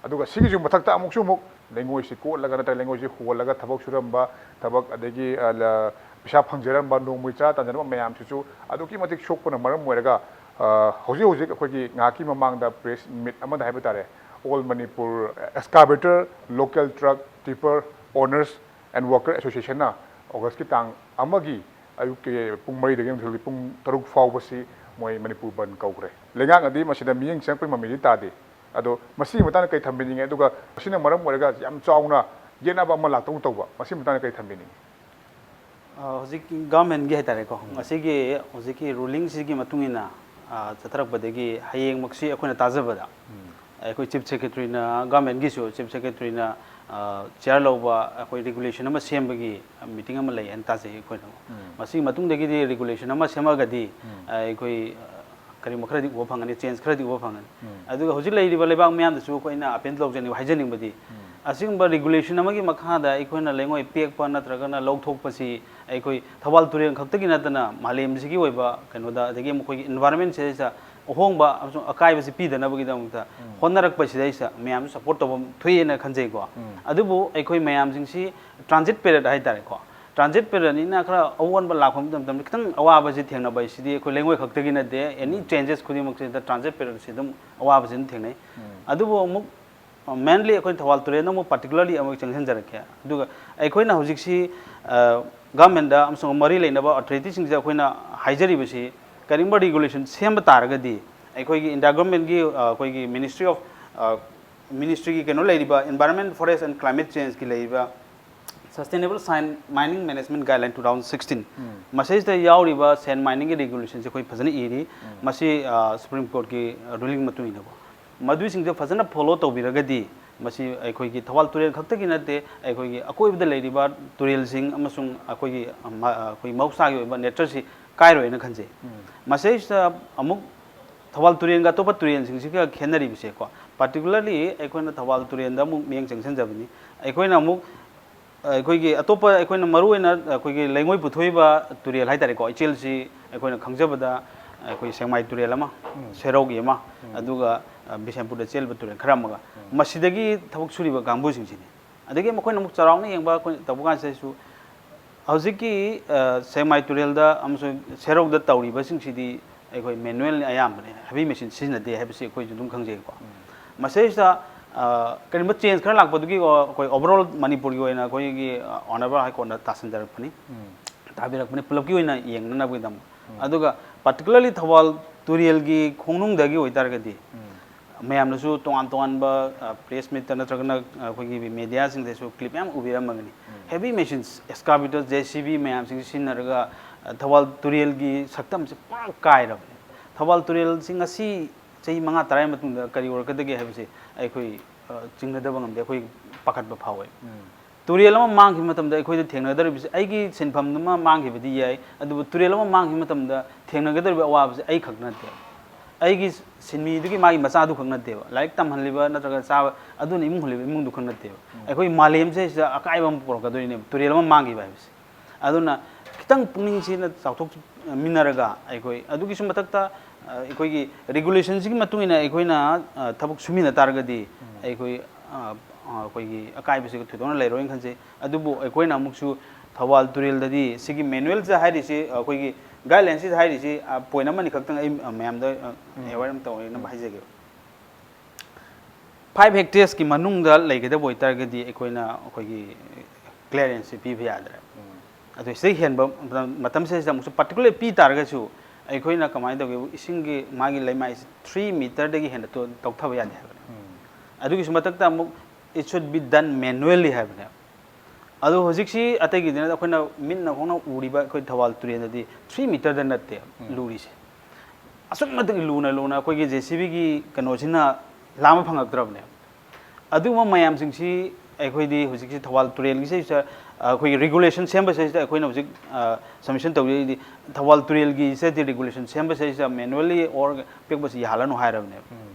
ꯑꯗꯨꯒ ꯁꯤꯒꯤꯁꯨ ꯃꯊꯛꯇ ꯑꯃꯨꯛꯁꯨ ꯑꯃꯨꯛ ꯂꯩꯉꯣꯏꯁꯤ ꯀꯣꯠꯂꯒ ꯅꯠꯇ꯭ꯔꯒ ꯂꯩꯉꯣꯏꯁꯤ ꯍꯣꯜꯂꯒ ꯊꯕꯛ ꯁꯨꯔꯝꯕ, ꯊꯕꯛ ꯑꯗꯒꯤ, ꯑ, ꯂ-, ꯄꯩꯁꯥ ꯐꯪꯖꯔꯝꯕ, ꯅꯣꯡꯃꯩ ꯆꯔꯥ ꯇꯥꯟꯖꯔꯝꯕ ꯃꯌꯥꯝꯁꯤꯁꯨ ꯑꯗꯨꯛꯀꯤ ꯃꯇꯤꯛ ꯁꯣꯛꯄꯅ ꯃꯔꯝ ꯑꯣꯏꯔꯒ, ꯑ, ꯍꯧꯖꯤꯛ ꯍꯧꯖꯤꯛ ꯑꯩꯈꯣꯏꯒꯤ ꯉꯥꯏꯍꯥꯛꯀꯤ ꯃꯃꯥꯡꯗ press meet ꯑꯃꯗ ꯍꯥꯏꯕ ꯇꯥꯔꯦ, All Manipur Excavator Local Truck Tipper Owners and Worker Associationꯅ Augustꯀꯤ ꯇꯥꯡ ꯑꯃꯒꯤ ꯑꯌꯨꯛꯀꯤ ꯄꯨꯡ ꯃꯔꯤꯗꯒꯤ ꯅꯨꯡꯊꯤꯜꯒꯤ ꯄꯨꯡ ꯇꯔꯨꯛ ꯐꯥꯎꯕꯁꯤ ꯃꯣꯏ ꯃꯅꯤꯄꯨꯔ ꯕꯟ ꯀꯧꯈ꯭ꯔꯦ꯫ ꯂꯩꯉꯥꯛꯅꯗꯤ ꯃꯁꯤꯗ ꯃꯤꯠꯌꯦꯡ ꯆꯪꯉꯛꯄꯒꯤ ꯃꯃꯤꯗꯤ ꯇꯥꯗꯦ꯫ ꯑꯗꯣ ꯃꯁꯤꯒꯤ ꯃꯇꯥꯡꯗ ꯀꯔꯤ ꯊꯝꯕꯤꯅꯤꯡꯉꯦ? ꯑꯗꯨꯒ ꯃꯁꯤꯅ ꯃꯔꯝ ꯑꯣꯏꯔꯒ ꯌꯥꯝ ꯆꯥꯎꯅ ꯌꯦꯠꯅꯕ ꯑꯃ ꯂꯥꯛꯇꯧ ꯇꯧꯕ, ꯃꯁꯤꯒꯤ ꯃꯇꯥꯡꯗ ꯀꯔꯤ ꯊꯝꯕꯤꯅꯤꯡꯉꯤ? ꯑ, ꯍꯧꯖꯤꯛ governmentꯀꯤ ꯍꯥꯏꯇꯥꯔꯦꯀꯣ, ꯎꯝ꯫ ꯉꯁꯤꯒꯤ ꯍꯧꯖꯤꯛꯀꯤ rulingꯁꯤꯒꯤ ꯃꯇꯨꯡ ꯏꯟꯅ, ꯑ, ꯆꯠꯊꯔꯛꯄꯗꯒꯤ ꯍꯌꯦꯡꯃꯛꯁꯤ ꯑꯩꯈꯣꯏꯅ ꯇꯥꯖꯕꯗ, ꯎꯝ꯫ ꯑꯩꯈꯣꯏ Chief Secretaryꯅ, governmentꯀꯤꯁꯨ Chief Secretaryꯅ, ꯑ, chair ꯂꯧꯕ ꯑꯩꯈꯣꯏ regulation ꯑꯃ ꯁꯦꯝꯕꯒꯤ meeting ꯑꯃ ꯂꯩ ꯍꯥꯏꯅ ꯇꯥꯖꯩ ꯑꯩꯈꯣꯏꯅ꯫ ꯎꯝ꯫ ꯃꯁꯤꯒꯤ ꯃꯇꯨꯡꯗꯒꯤꯗꯤ regulation ꯑꯃ ꯁꯦꯝꯃꯒꯗꯤ, ꯎꯝ꯫ ꯑ, ꯑꯩꯈꯣꯏ, ꯑ, ꯀꯔꯤꯒꯨꯝꯕ ꯈꯔꯗꯤ ꯎꯕ ꯐꯪꯒꯅꯤ, change ꯈꯔꯗꯤ ꯎꯕ ꯐꯪꯒꯅꯤ꯫ ꯎꯝ꯫ ꯑꯗꯨꯒ ꯍꯧꯖꯤꯛ ꯂꯩꯔꯤꯕ ꯂꯩꯕꯥꯛ ꯃꯤꯌꯥꯝꯗꯁꯨ ꯑꯩꯈꯣꯏꯅ appeal ꯇꯧꯖꯅꯤꯡꯕ, ꯍꯥꯏꯖꯅꯤꯡꯕꯗꯤ, ꯎꯝ꯫ ꯑꯁꯤꯒꯨꯝꯕ regulation ꯑꯃꯒꯤ ꯃꯈꯥꯗ ꯑꯩꯈꯣꯏꯅ ꯂꯩꯉꯣꯏ ꯄꯦꯛꯄ ꯅꯠꯇ꯭ꯔꯒꯅ ꯂꯧꯊꯣꯛꯄꯁꯤ ꯑꯩꯈꯣꯏ ꯊꯧꯕꯥꯜ ꯇꯨꯔꯦꯜ ꯈꯛꯇꯒꯤ ꯅꯠꯇꯅ ꯃꯥꯂꯦꯝꯁꯤꯒꯤ ꯑꯣꯏꯕ ꯀꯩꯅꯣꯗ, ꯑꯗꯒꯤ ꯃꯈꯣꯏꯒꯤ environmentꯁꯤꯗꯩꯁꯤꯗ ꯑꯍꯣꯡꯕ ꯑꯃꯁꯨꯡ ꯑꯀꯥꯏꯕꯁꯤ ꯄꯤꯗꯅꯕꯒꯤꯗꯃꯛꯇ ꯎꯝ꯫ ꯍꯣꯠꯅꯔꯛꯄꯁꯤꯗꯩꯁꯤꯗ ꯃꯌꯥꯝꯁꯨ support ꯇꯧꯐꯝ ꯊꯣꯛꯑꯦꯅ ꯈꯟꯖꯩꯀꯣ꯫ ꯎꯝ꯫ ꯑꯗꯨꯕꯨ ꯑꯩꯈꯣꯏ ꯃꯌꯥꯝꯁꯤꯡꯁꯤ transit period ꯍꯥꯏꯇꯥꯔꯦꯀꯣ, transit periodꯅꯤꯅ ꯈꯔ ꯑꯑꯣꯟꯕ ꯂꯥꯛꯄ ꯃꯇꯝꯗ ꯈꯤꯇꯪ ꯑꯋꯥꯕꯁꯤ ꯊꯦꯡꯅꯕ ꯍꯥꯏꯁꯤꯗꯤ ꯑꯩꯈꯣꯏ ꯂꯩꯉꯣꯏ ꯈꯛꯇꯒꯤ ꯅꯠꯇꯦ, any ꯎꯝ꯫ changes ꯈꯨꯗꯤꯡꯃꯛꯁꯤꯗ transit periodꯁꯤ ꯑꯗꯨꯝ ꯑꯋꯥꯕꯁꯤ ꯑꯗꯨꯝ ꯊꯦꯡꯅꯩ꯫ ꯎꯝ꯫ ꯑꯗꯨꯕꯨ ꯑꯃꯨꯛ, ꯑ, mainly ꯑꯩꯈꯣꯏ ꯊꯧꯕꯥꯜ ꯇꯨꯔꯦꯜꯗ ꯑꯃꯨꯛ particularly ꯑꯃꯨꯛ ꯆꯪꯁꯤꯟꯖꯔꯛꯀꯦ꯫ ꯑꯗꯨꯒ ꯑꯩꯈꯣꯏꯅ ꯍꯧꯖꯤꯛꯁꯤ, ꯑ, governmentꯗ ꯑꯃꯁꯨꯡ ꯃꯔꯤ ꯂꯩꯅꯕ authorityꯁꯤꯡꯁꯤꯗ ꯑꯩꯈꯣꯏꯅ ꯍꯥꯏꯖꯔꯤꯕꯁꯤ, ꯀꯔꯤꯒꯨꯝꯕ regulation ꯁꯦꯝꯕ ꯇꯥꯔꯒꯗꯤ ꯑꯩꯈꯣꯏꯒꯤ India governmentꯀꯤ, ꯑ, ꯑꯩꯈꯣꯏꯒꯤ Ministry of, ꯑ, ministryꯒꯤ ꯀꯩꯅꯣ ꯂꯩꯔꯤꯕ Environment, Forest and Climate Changeꯀꯤ ꯂꯩꯔꯤꯕ Sustainable Sand Mining Management Guideline two thousand sixteen, ꯃꯁꯤꯗꯩꯁꯤꯗ ꯌꯥꯎꯔꯤꯕ sand miningꯒꯤ regulationꯁꯦ ꯑꯩꯈꯣꯏ ꯐꯖꯅ ꯏꯔꯤ꯫ ꯃꯁꯤ ꯁꯨꯄ꯭ꯔꯤꯝ ꯀꯣꯔꯠꯀꯤ ꯔꯨꯂꯤꯡ ꯃꯇꯨꯡ ꯏꯟꯅꯀꯣ, ꯃꯗꯨꯏꯁꯤꯡꯗꯣ ꯐꯖꯅ follow ꯇꯧꯕꯤꯔꯒꯗꯤ ꯃꯁꯤ ꯑꯩꯈꯣꯏꯒꯤ ꯊꯧꯕꯥꯜ ꯇꯨꯔꯦꯜ ꯈꯛꯇꯒꯤ ꯅꯠꯇꯦ, ꯑꯩꯈꯣꯏꯒꯤ ꯑꯀꯣꯏꯕꯗ ꯂꯩꯔꯤꯕ ꯇꯨꯔꯦꯜꯁꯤꯡ ꯑꯃꯁꯨꯡ ꯑꯩꯈꯣꯏꯒꯤ ꯃ-, ꯑꯩꯈꯣꯏ ꯃꯍꯧꯁꯥꯒꯤ ꯑꯣꯏꯕ natureꯁꯤ ꯀꯥꯏꯔꯣꯏꯅ ꯈꯟꯖꯩ꯫ ꯃꯁꯤꯗꯩꯁꯤꯗ ꯑꯃꯨꯛ ꯊꯧꯕꯥꯜ ꯇꯨꯔꯦꯜꯒ ꯑꯇꯣꯞꯄ ꯇꯨꯔꯦꯜꯁꯤꯡꯁꯤꯒ ꯈꯦꯠꯅꯔꯤꯕꯁꯦꯀꯣ, particularly ꯑꯩꯈꯣꯏꯅ ꯊꯧꯕꯥꯜ ꯇꯨꯔꯦꯜꯗ ꯑꯃꯨꯛ ꯃꯤꯠꯌꯦꯡ ꯆꯪꯁꯤꯟꯖꯕꯅꯤ꯫ ꯑꯩꯈꯣꯏꯅ ꯑꯃꯨꯛ ꯑꯩꯈꯣꯏꯒꯤ ꯑꯇꯣꯞꯄ, ꯑꯩꯈꯣꯏꯅ ꯃꯔꯨꯑꯣꯏꯅ ꯑꯩꯈꯣꯏꯒꯤ ꯂꯩꯉꯣꯏ ꯄꯨꯊꯣꯛꯏꯕ ꯇꯨꯔꯦꯜ ꯍꯥꯏꯇꯥꯔꯦꯀꯣ, ꯏꯆꯦꯜꯁꯤ ꯑꯩꯈꯣꯏꯅ ꯈꯪꯖꯕꯗ ꯑꯩꯈꯣꯏ ꯁꯦꯛꯃꯥꯏ ꯇꯨꯔꯦꯜ ꯑꯃ, ꯁꯦꯔꯧꯒꯤ ꯑꯃ, ꯑꯗꯨꯒ ꯑ, ꯕꯤꯁꯦꯝꯄꯨꯔꯗ ꯆꯦꯜꯂꯤꯕ ꯇꯨꯔꯦꯜ ꯈꯔ ꯑꯃꯒ, ꯃꯁꯤꯗꯒꯤ ꯊꯕꯛ ꯁꯨꯔꯤꯕ ꯀꯥꯡꯕꯨꯁꯤꯡꯁꯤꯅꯤ꯫ ꯑꯗꯒꯤ ꯃꯈꯣꯏꯅ ꯑꯃꯨꯛ ꯆꯥꯎꯔꯥꯛꯅ ꯌꯦꯡꯕ ꯑꯩꯈꯣꯏꯅ ꯇꯧꯕ ꯀꯥꯟꯁꯤꯗꯁꯨ ꯍꯧꯖꯤꯛꯀꯤ, ꯑ, ꯁꯦꯛꯃꯥꯏ ꯇꯨꯔꯦꯜꯗ ꯑꯃꯁꯨꯡ ꯁꯦꯔꯧꯗ ꯇꯧꯔꯤꯕꯁꯤꯡꯁꯤꯗꯤ ꯑꯩꯈꯣꯏ manualꯅꯤ ꯑꯌꯥꯝꯕꯅꯦ, heavy machine ꯁꯤꯖꯤꯟꯅꯗꯦ ꯍꯥꯏꯕꯁꯤ ꯑꯩꯈꯣꯏꯁꯨ ꯑꯗꯨꯝ ꯈꯪꯖꯩꯀꯣ꯫ ꯃꯁꯤꯗꯩꯁꯤꯗ, ꯑ, ꯀꯔꯤꯒꯨꯝꯕ change ꯈꯔ ꯂꯥꯛꯄꯗꯨꯒꯤ ꯑꯩꯈꯣꯏ overall ꯃꯅꯤꯄꯨꯔꯒꯤ ꯑꯣꯏꯅ ꯑꯩꯈꯣꯏꯒꯤ, ꯑ, Honourable High Courtꯅ ꯇꯥꯁꯤꯟꯖꯔꯛꯄꯅꯤ, ꯇꯥꯕꯤꯔꯛꯄꯅꯤ ꯄꯨꯂꯞꯀꯤ ꯑꯣꯏꯅ ꯌꯦꯡꯅꯅꯕꯒꯤꯗꯃꯛ꯫ ꯑꯗꯨꯒ particularly ꯊꯧꯕꯥꯜ ꯇꯨꯔꯦꯜꯒꯤ ꯈꯣꯡꯅꯨꯡꯗꯒꯤ ꯑꯣꯏꯇꯥꯔꯒꯗꯤ ꯃꯌꯥꯝꯅꯁꯨ ꯇꯣꯉꯥꯟ ꯇꯣꯉꯥꯟꯕ, ꯑ, press meetꯇ ꯅꯠꯇ꯭ꯔꯒꯅ ꯑꯩꯈꯣꯏꯒꯤ mediaꯁꯤꯡꯗꯁꯨ clip ꯃꯌꯥꯝ ꯎꯕꯤꯔꯝꯃꯒꯅꯤ꯫ Heavy machines, excavator, JCB ꯃꯌꯥꯝꯁꯤꯡꯁꯤ ꯁꯤꯖꯤꯟꯅꯔꯒ, ꯑ, ꯊꯧꯕꯥꯜ ꯇꯨꯔꯦꯜꯒꯤ ꯁꯛꯇꯝꯁꯤ ꯄꯨꯔꯥ ꯀꯥꯏꯔꯕꯅꯤ꯫ ꯊꯧꯕꯥꯜ ꯇꯨꯔꯦꯜꯁꯤ ꯉꯁꯤ ꯆꯍꯤ ꯃꯉꯥ ꯇꯔꯥꯒꯤ ꯃꯇꯨꯡꯗ ꯀꯔꯤ ꯑꯣꯏꯔꯛꯀꯗꯒꯦ ꯍꯥꯏꯕꯁꯤ ꯑꯩꯈꯣꯏ, ꯑ, ꯆꯤꯡꯅꯗꯕ ꯉꯝꯗꯦ, ꯑꯩꯈꯣꯏ ꯄꯥꯈꯠꯄ ꯐꯥꯎꯋꯦ꯫ ꯇꯨꯔꯦꯜ ꯑꯃ ꯃꯥꯡꯈꯤꯕ ꯃꯇꯝꯗ ꯑꯩꯈꯣꯏꯗ ꯊꯦꯡꯅꯒꯗꯧꯔꯤꯕꯁꯤ, ꯑꯩꯒꯤ ꯁꯤꯟꯐꯝ ꯑꯃ ꯃꯥꯡꯈꯤꯕꯗꯤ ꯌꯥꯏ, ꯑꯗꯨꯕꯨ ꯇꯨꯔꯦꯜ ꯑꯃ ꯃꯥꯡꯈꯤꯕ ꯃꯇꯝꯗ ꯊꯦꯡꯅꯒꯗꯧꯔꯤꯕ ꯑꯋꯥꯕꯁꯤ ꯑꯩ ꯈꯛ ꯅꯠꯇꯦ, ꯑꯩꯒꯤ ꯁꯤꯟꯃꯤꯗꯨꯒꯤ ꯃꯥꯒꯤ ꯃꯆꯥꯗꯨ ꯈꯛ ꯅꯠꯇꯦꯕ, ꯂꯥꯏꯔꯤꯛ ꯇꯝꯍꯜꯂꯤꯕ ꯅꯠꯇ꯭ꯔꯒ ꯆꯥꯕ, ꯑꯗꯨꯅ ꯏꯃꯨꯡ ꯍꯨꯜꯂꯤꯕ ꯏꯃꯨꯡꯗꯨ ꯈꯛ ꯅꯠꯇꯦꯕ꯫ ꯑꯩꯈꯣꯏ ꯃꯥꯂꯦꯝꯁꯤꯗꯩꯁꯤꯗ ꯑꯀꯥꯏꯕ ꯑꯃ ꯄꯨꯔꯛꯀꯗꯣꯏꯅꯦꯕ ꯇꯨꯔꯦꯜ ꯑꯃ ꯃꯥꯡꯈꯤꯕ ꯍꯥꯏꯕꯁꯦ꯫ ꯑꯗꯨꯅ ꯈꯤꯇꯪ ꯄꯨꯛꯅꯤꯡꯁꯤꯅ ꯆꯥꯎꯊꯣꯛꯃꯤꯟꯅꯔꯒ ꯑꯩꯈꯣꯏ ꯑꯗꯨꯒꯤꯁꯨ ꯃꯊꯛꯇ, ꯑ, ꯑꯩꯈꯣꯏꯒꯤ regulationꯁꯤꯒꯤ ꯃꯇꯨꯡ ꯏꯟꯅ ꯑꯩꯈꯣꯏꯅ, ꯑ, ꯊꯕꯛ ꯁꯨꯃꯤꯟꯅ ꯇꯥꯔꯒꯗꯤ ꯑꯩꯈꯣꯏ, ꯑ, ꯑ, ꯑꯩꯈꯣꯏꯒꯤ ꯑꯀꯥꯏꯕꯁꯤ ꯊꯣꯏꯗꯣꯛꯅ ꯂꯩꯔꯣꯏꯅ ꯈꯟꯖꯩ꯫ ꯑꯗꯨꯕꯨ ꯑꯩꯈꯣꯏꯅ ꯑꯃꯨꯛꯁꯨ ꯊꯧꯕꯥꯜ ꯇꯨꯔꯦꯜꯗꯗꯤ ꯁꯤꯒꯤ manualꯁꯤꯗ ꯍꯥꯏꯔꯤꯁꯤ, ꯑꯩꯈꯣꯏꯒꯤ guidelineꯁꯤꯗ ꯍꯥꯏꯔꯤꯁꯤ, ꯑ, point ꯑꯃꯅꯤ ꯈꯛꯇꯪ ꯑꯩ, ꯑ, ꯃꯌꯥꯝꯗ, ꯑ, aware ꯑꯃ ꯇꯧꯅꯕ ꯍꯥꯏꯖꯒꯦꯕ꯫ Five hectaresꯀꯤ ꯃꯅꯨꯡꯗ ꯂꯩꯒꯗꯕ ꯑꯣꯏꯇꯥꯔꯒꯗꯤ ꯑꯩꯈꯣꯏꯅ ꯑꯩꯈꯣꯏꯒꯤ clearanceꯁꯦ ꯄꯤꯕ ꯌꯥꯗ꯭ꯔꯦ꯫ ꯑꯗꯨ ꯁꯤꯗꯩ ꯍꯦꯟꯕ ꯃꯇꯝ-, ꯃꯇꯝꯁꯤꯗꯩꯁꯤꯗ ꯑꯃꯨꯛꯁꯨ particular ꯄꯤ ꯇꯥꯔꯒꯁꯨ ꯑꯩꯈꯣꯏꯅ ꯀꯃꯥꯏꯅ ꯇꯧꯒꯦ, ꯏꯁꯤꯡꯒꯤ ꯃꯥꯒꯤ ꯂꯩꯃꯥꯏꯁꯤ three meterꯗꯒꯤ ꯍꯦꯟꯅ ꯇꯣ-, ꯇꯧꯊꯕ ꯌꯥꯗꯦ ꯍꯥꯏꯕꯅꯦ꯫ ꯑꯗꯨꯒꯤꯁꯨ ꯃꯊꯛꯇ ꯑꯃꯨꯛ it should be done manually ꯍꯥꯏꯕꯅꯦ꯫ ꯑꯗꯣ ꯍꯧꯖꯤꯛꯁꯤ ꯑꯇꯩꯒꯤꯗꯤ ꯅꯠꯇꯦ, ꯑꯩꯈꯣꯏꯅ ꯃꯤꯠꯅ ꯈꯣꯡꯅ ꯎꯔꯤꯕ ꯑꯩꯈꯣꯏ ꯊꯧꯕꯥꯜ ꯇꯨꯔꯦꯜꯗꯗꯤ ꯊ꯭ꯔꯤ ꯃꯤꯇꯔꯗ ꯅꯠꯇꯦ ꯂꯨꯔꯤꯁꯦ꯫ ꯑꯁꯨꯛ ꯃꯇꯤꯛ ꯂꯨꯅ ꯂꯨꯅ ꯑꯩꯈꯣꯏꯒꯤ JCBꯒꯤ ꯀꯩꯅꯣꯁꯤꯅ ꯂꯥꯝꯕ ꯐꯪꯉꯛꯇ꯭ꯔꯕꯅꯦ꯫ ꯑꯗꯨꯒꯨꯝꯕ ꯃꯌꯥꯝꯁꯤꯡꯁꯤ ꯑꯩꯈꯣꯏꯗꯤ ꯍꯧꯖꯤꯛꯁꯤ ꯊꯧꯕꯥꯜ ꯇꯨꯔꯦꯜꯒꯤꯁꯤꯗ ꯑꯩꯈꯣꯏꯒꯤ regulation ꯁꯦꯝꯕꯁꯤꯗꯩꯁꯤꯗ ꯑꯩꯈꯣꯏꯅ ꯍꯧꯖꯤꯛ submission ꯇꯧꯖꯔꯤꯗꯤ Thoubal ꯇꯨꯔꯦꯜꯒꯤꯁꯤꯗꯗꯤ regulation ꯁꯦꯝꯕꯁꯤꯗꯩꯁꯤꯗ manually or ꯄꯤꯛꯄꯁꯤ ꯌꯥꯍꯜꯂꯅꯨ ꯍꯥꯏꯔꯕꯅꯦꯕ꯫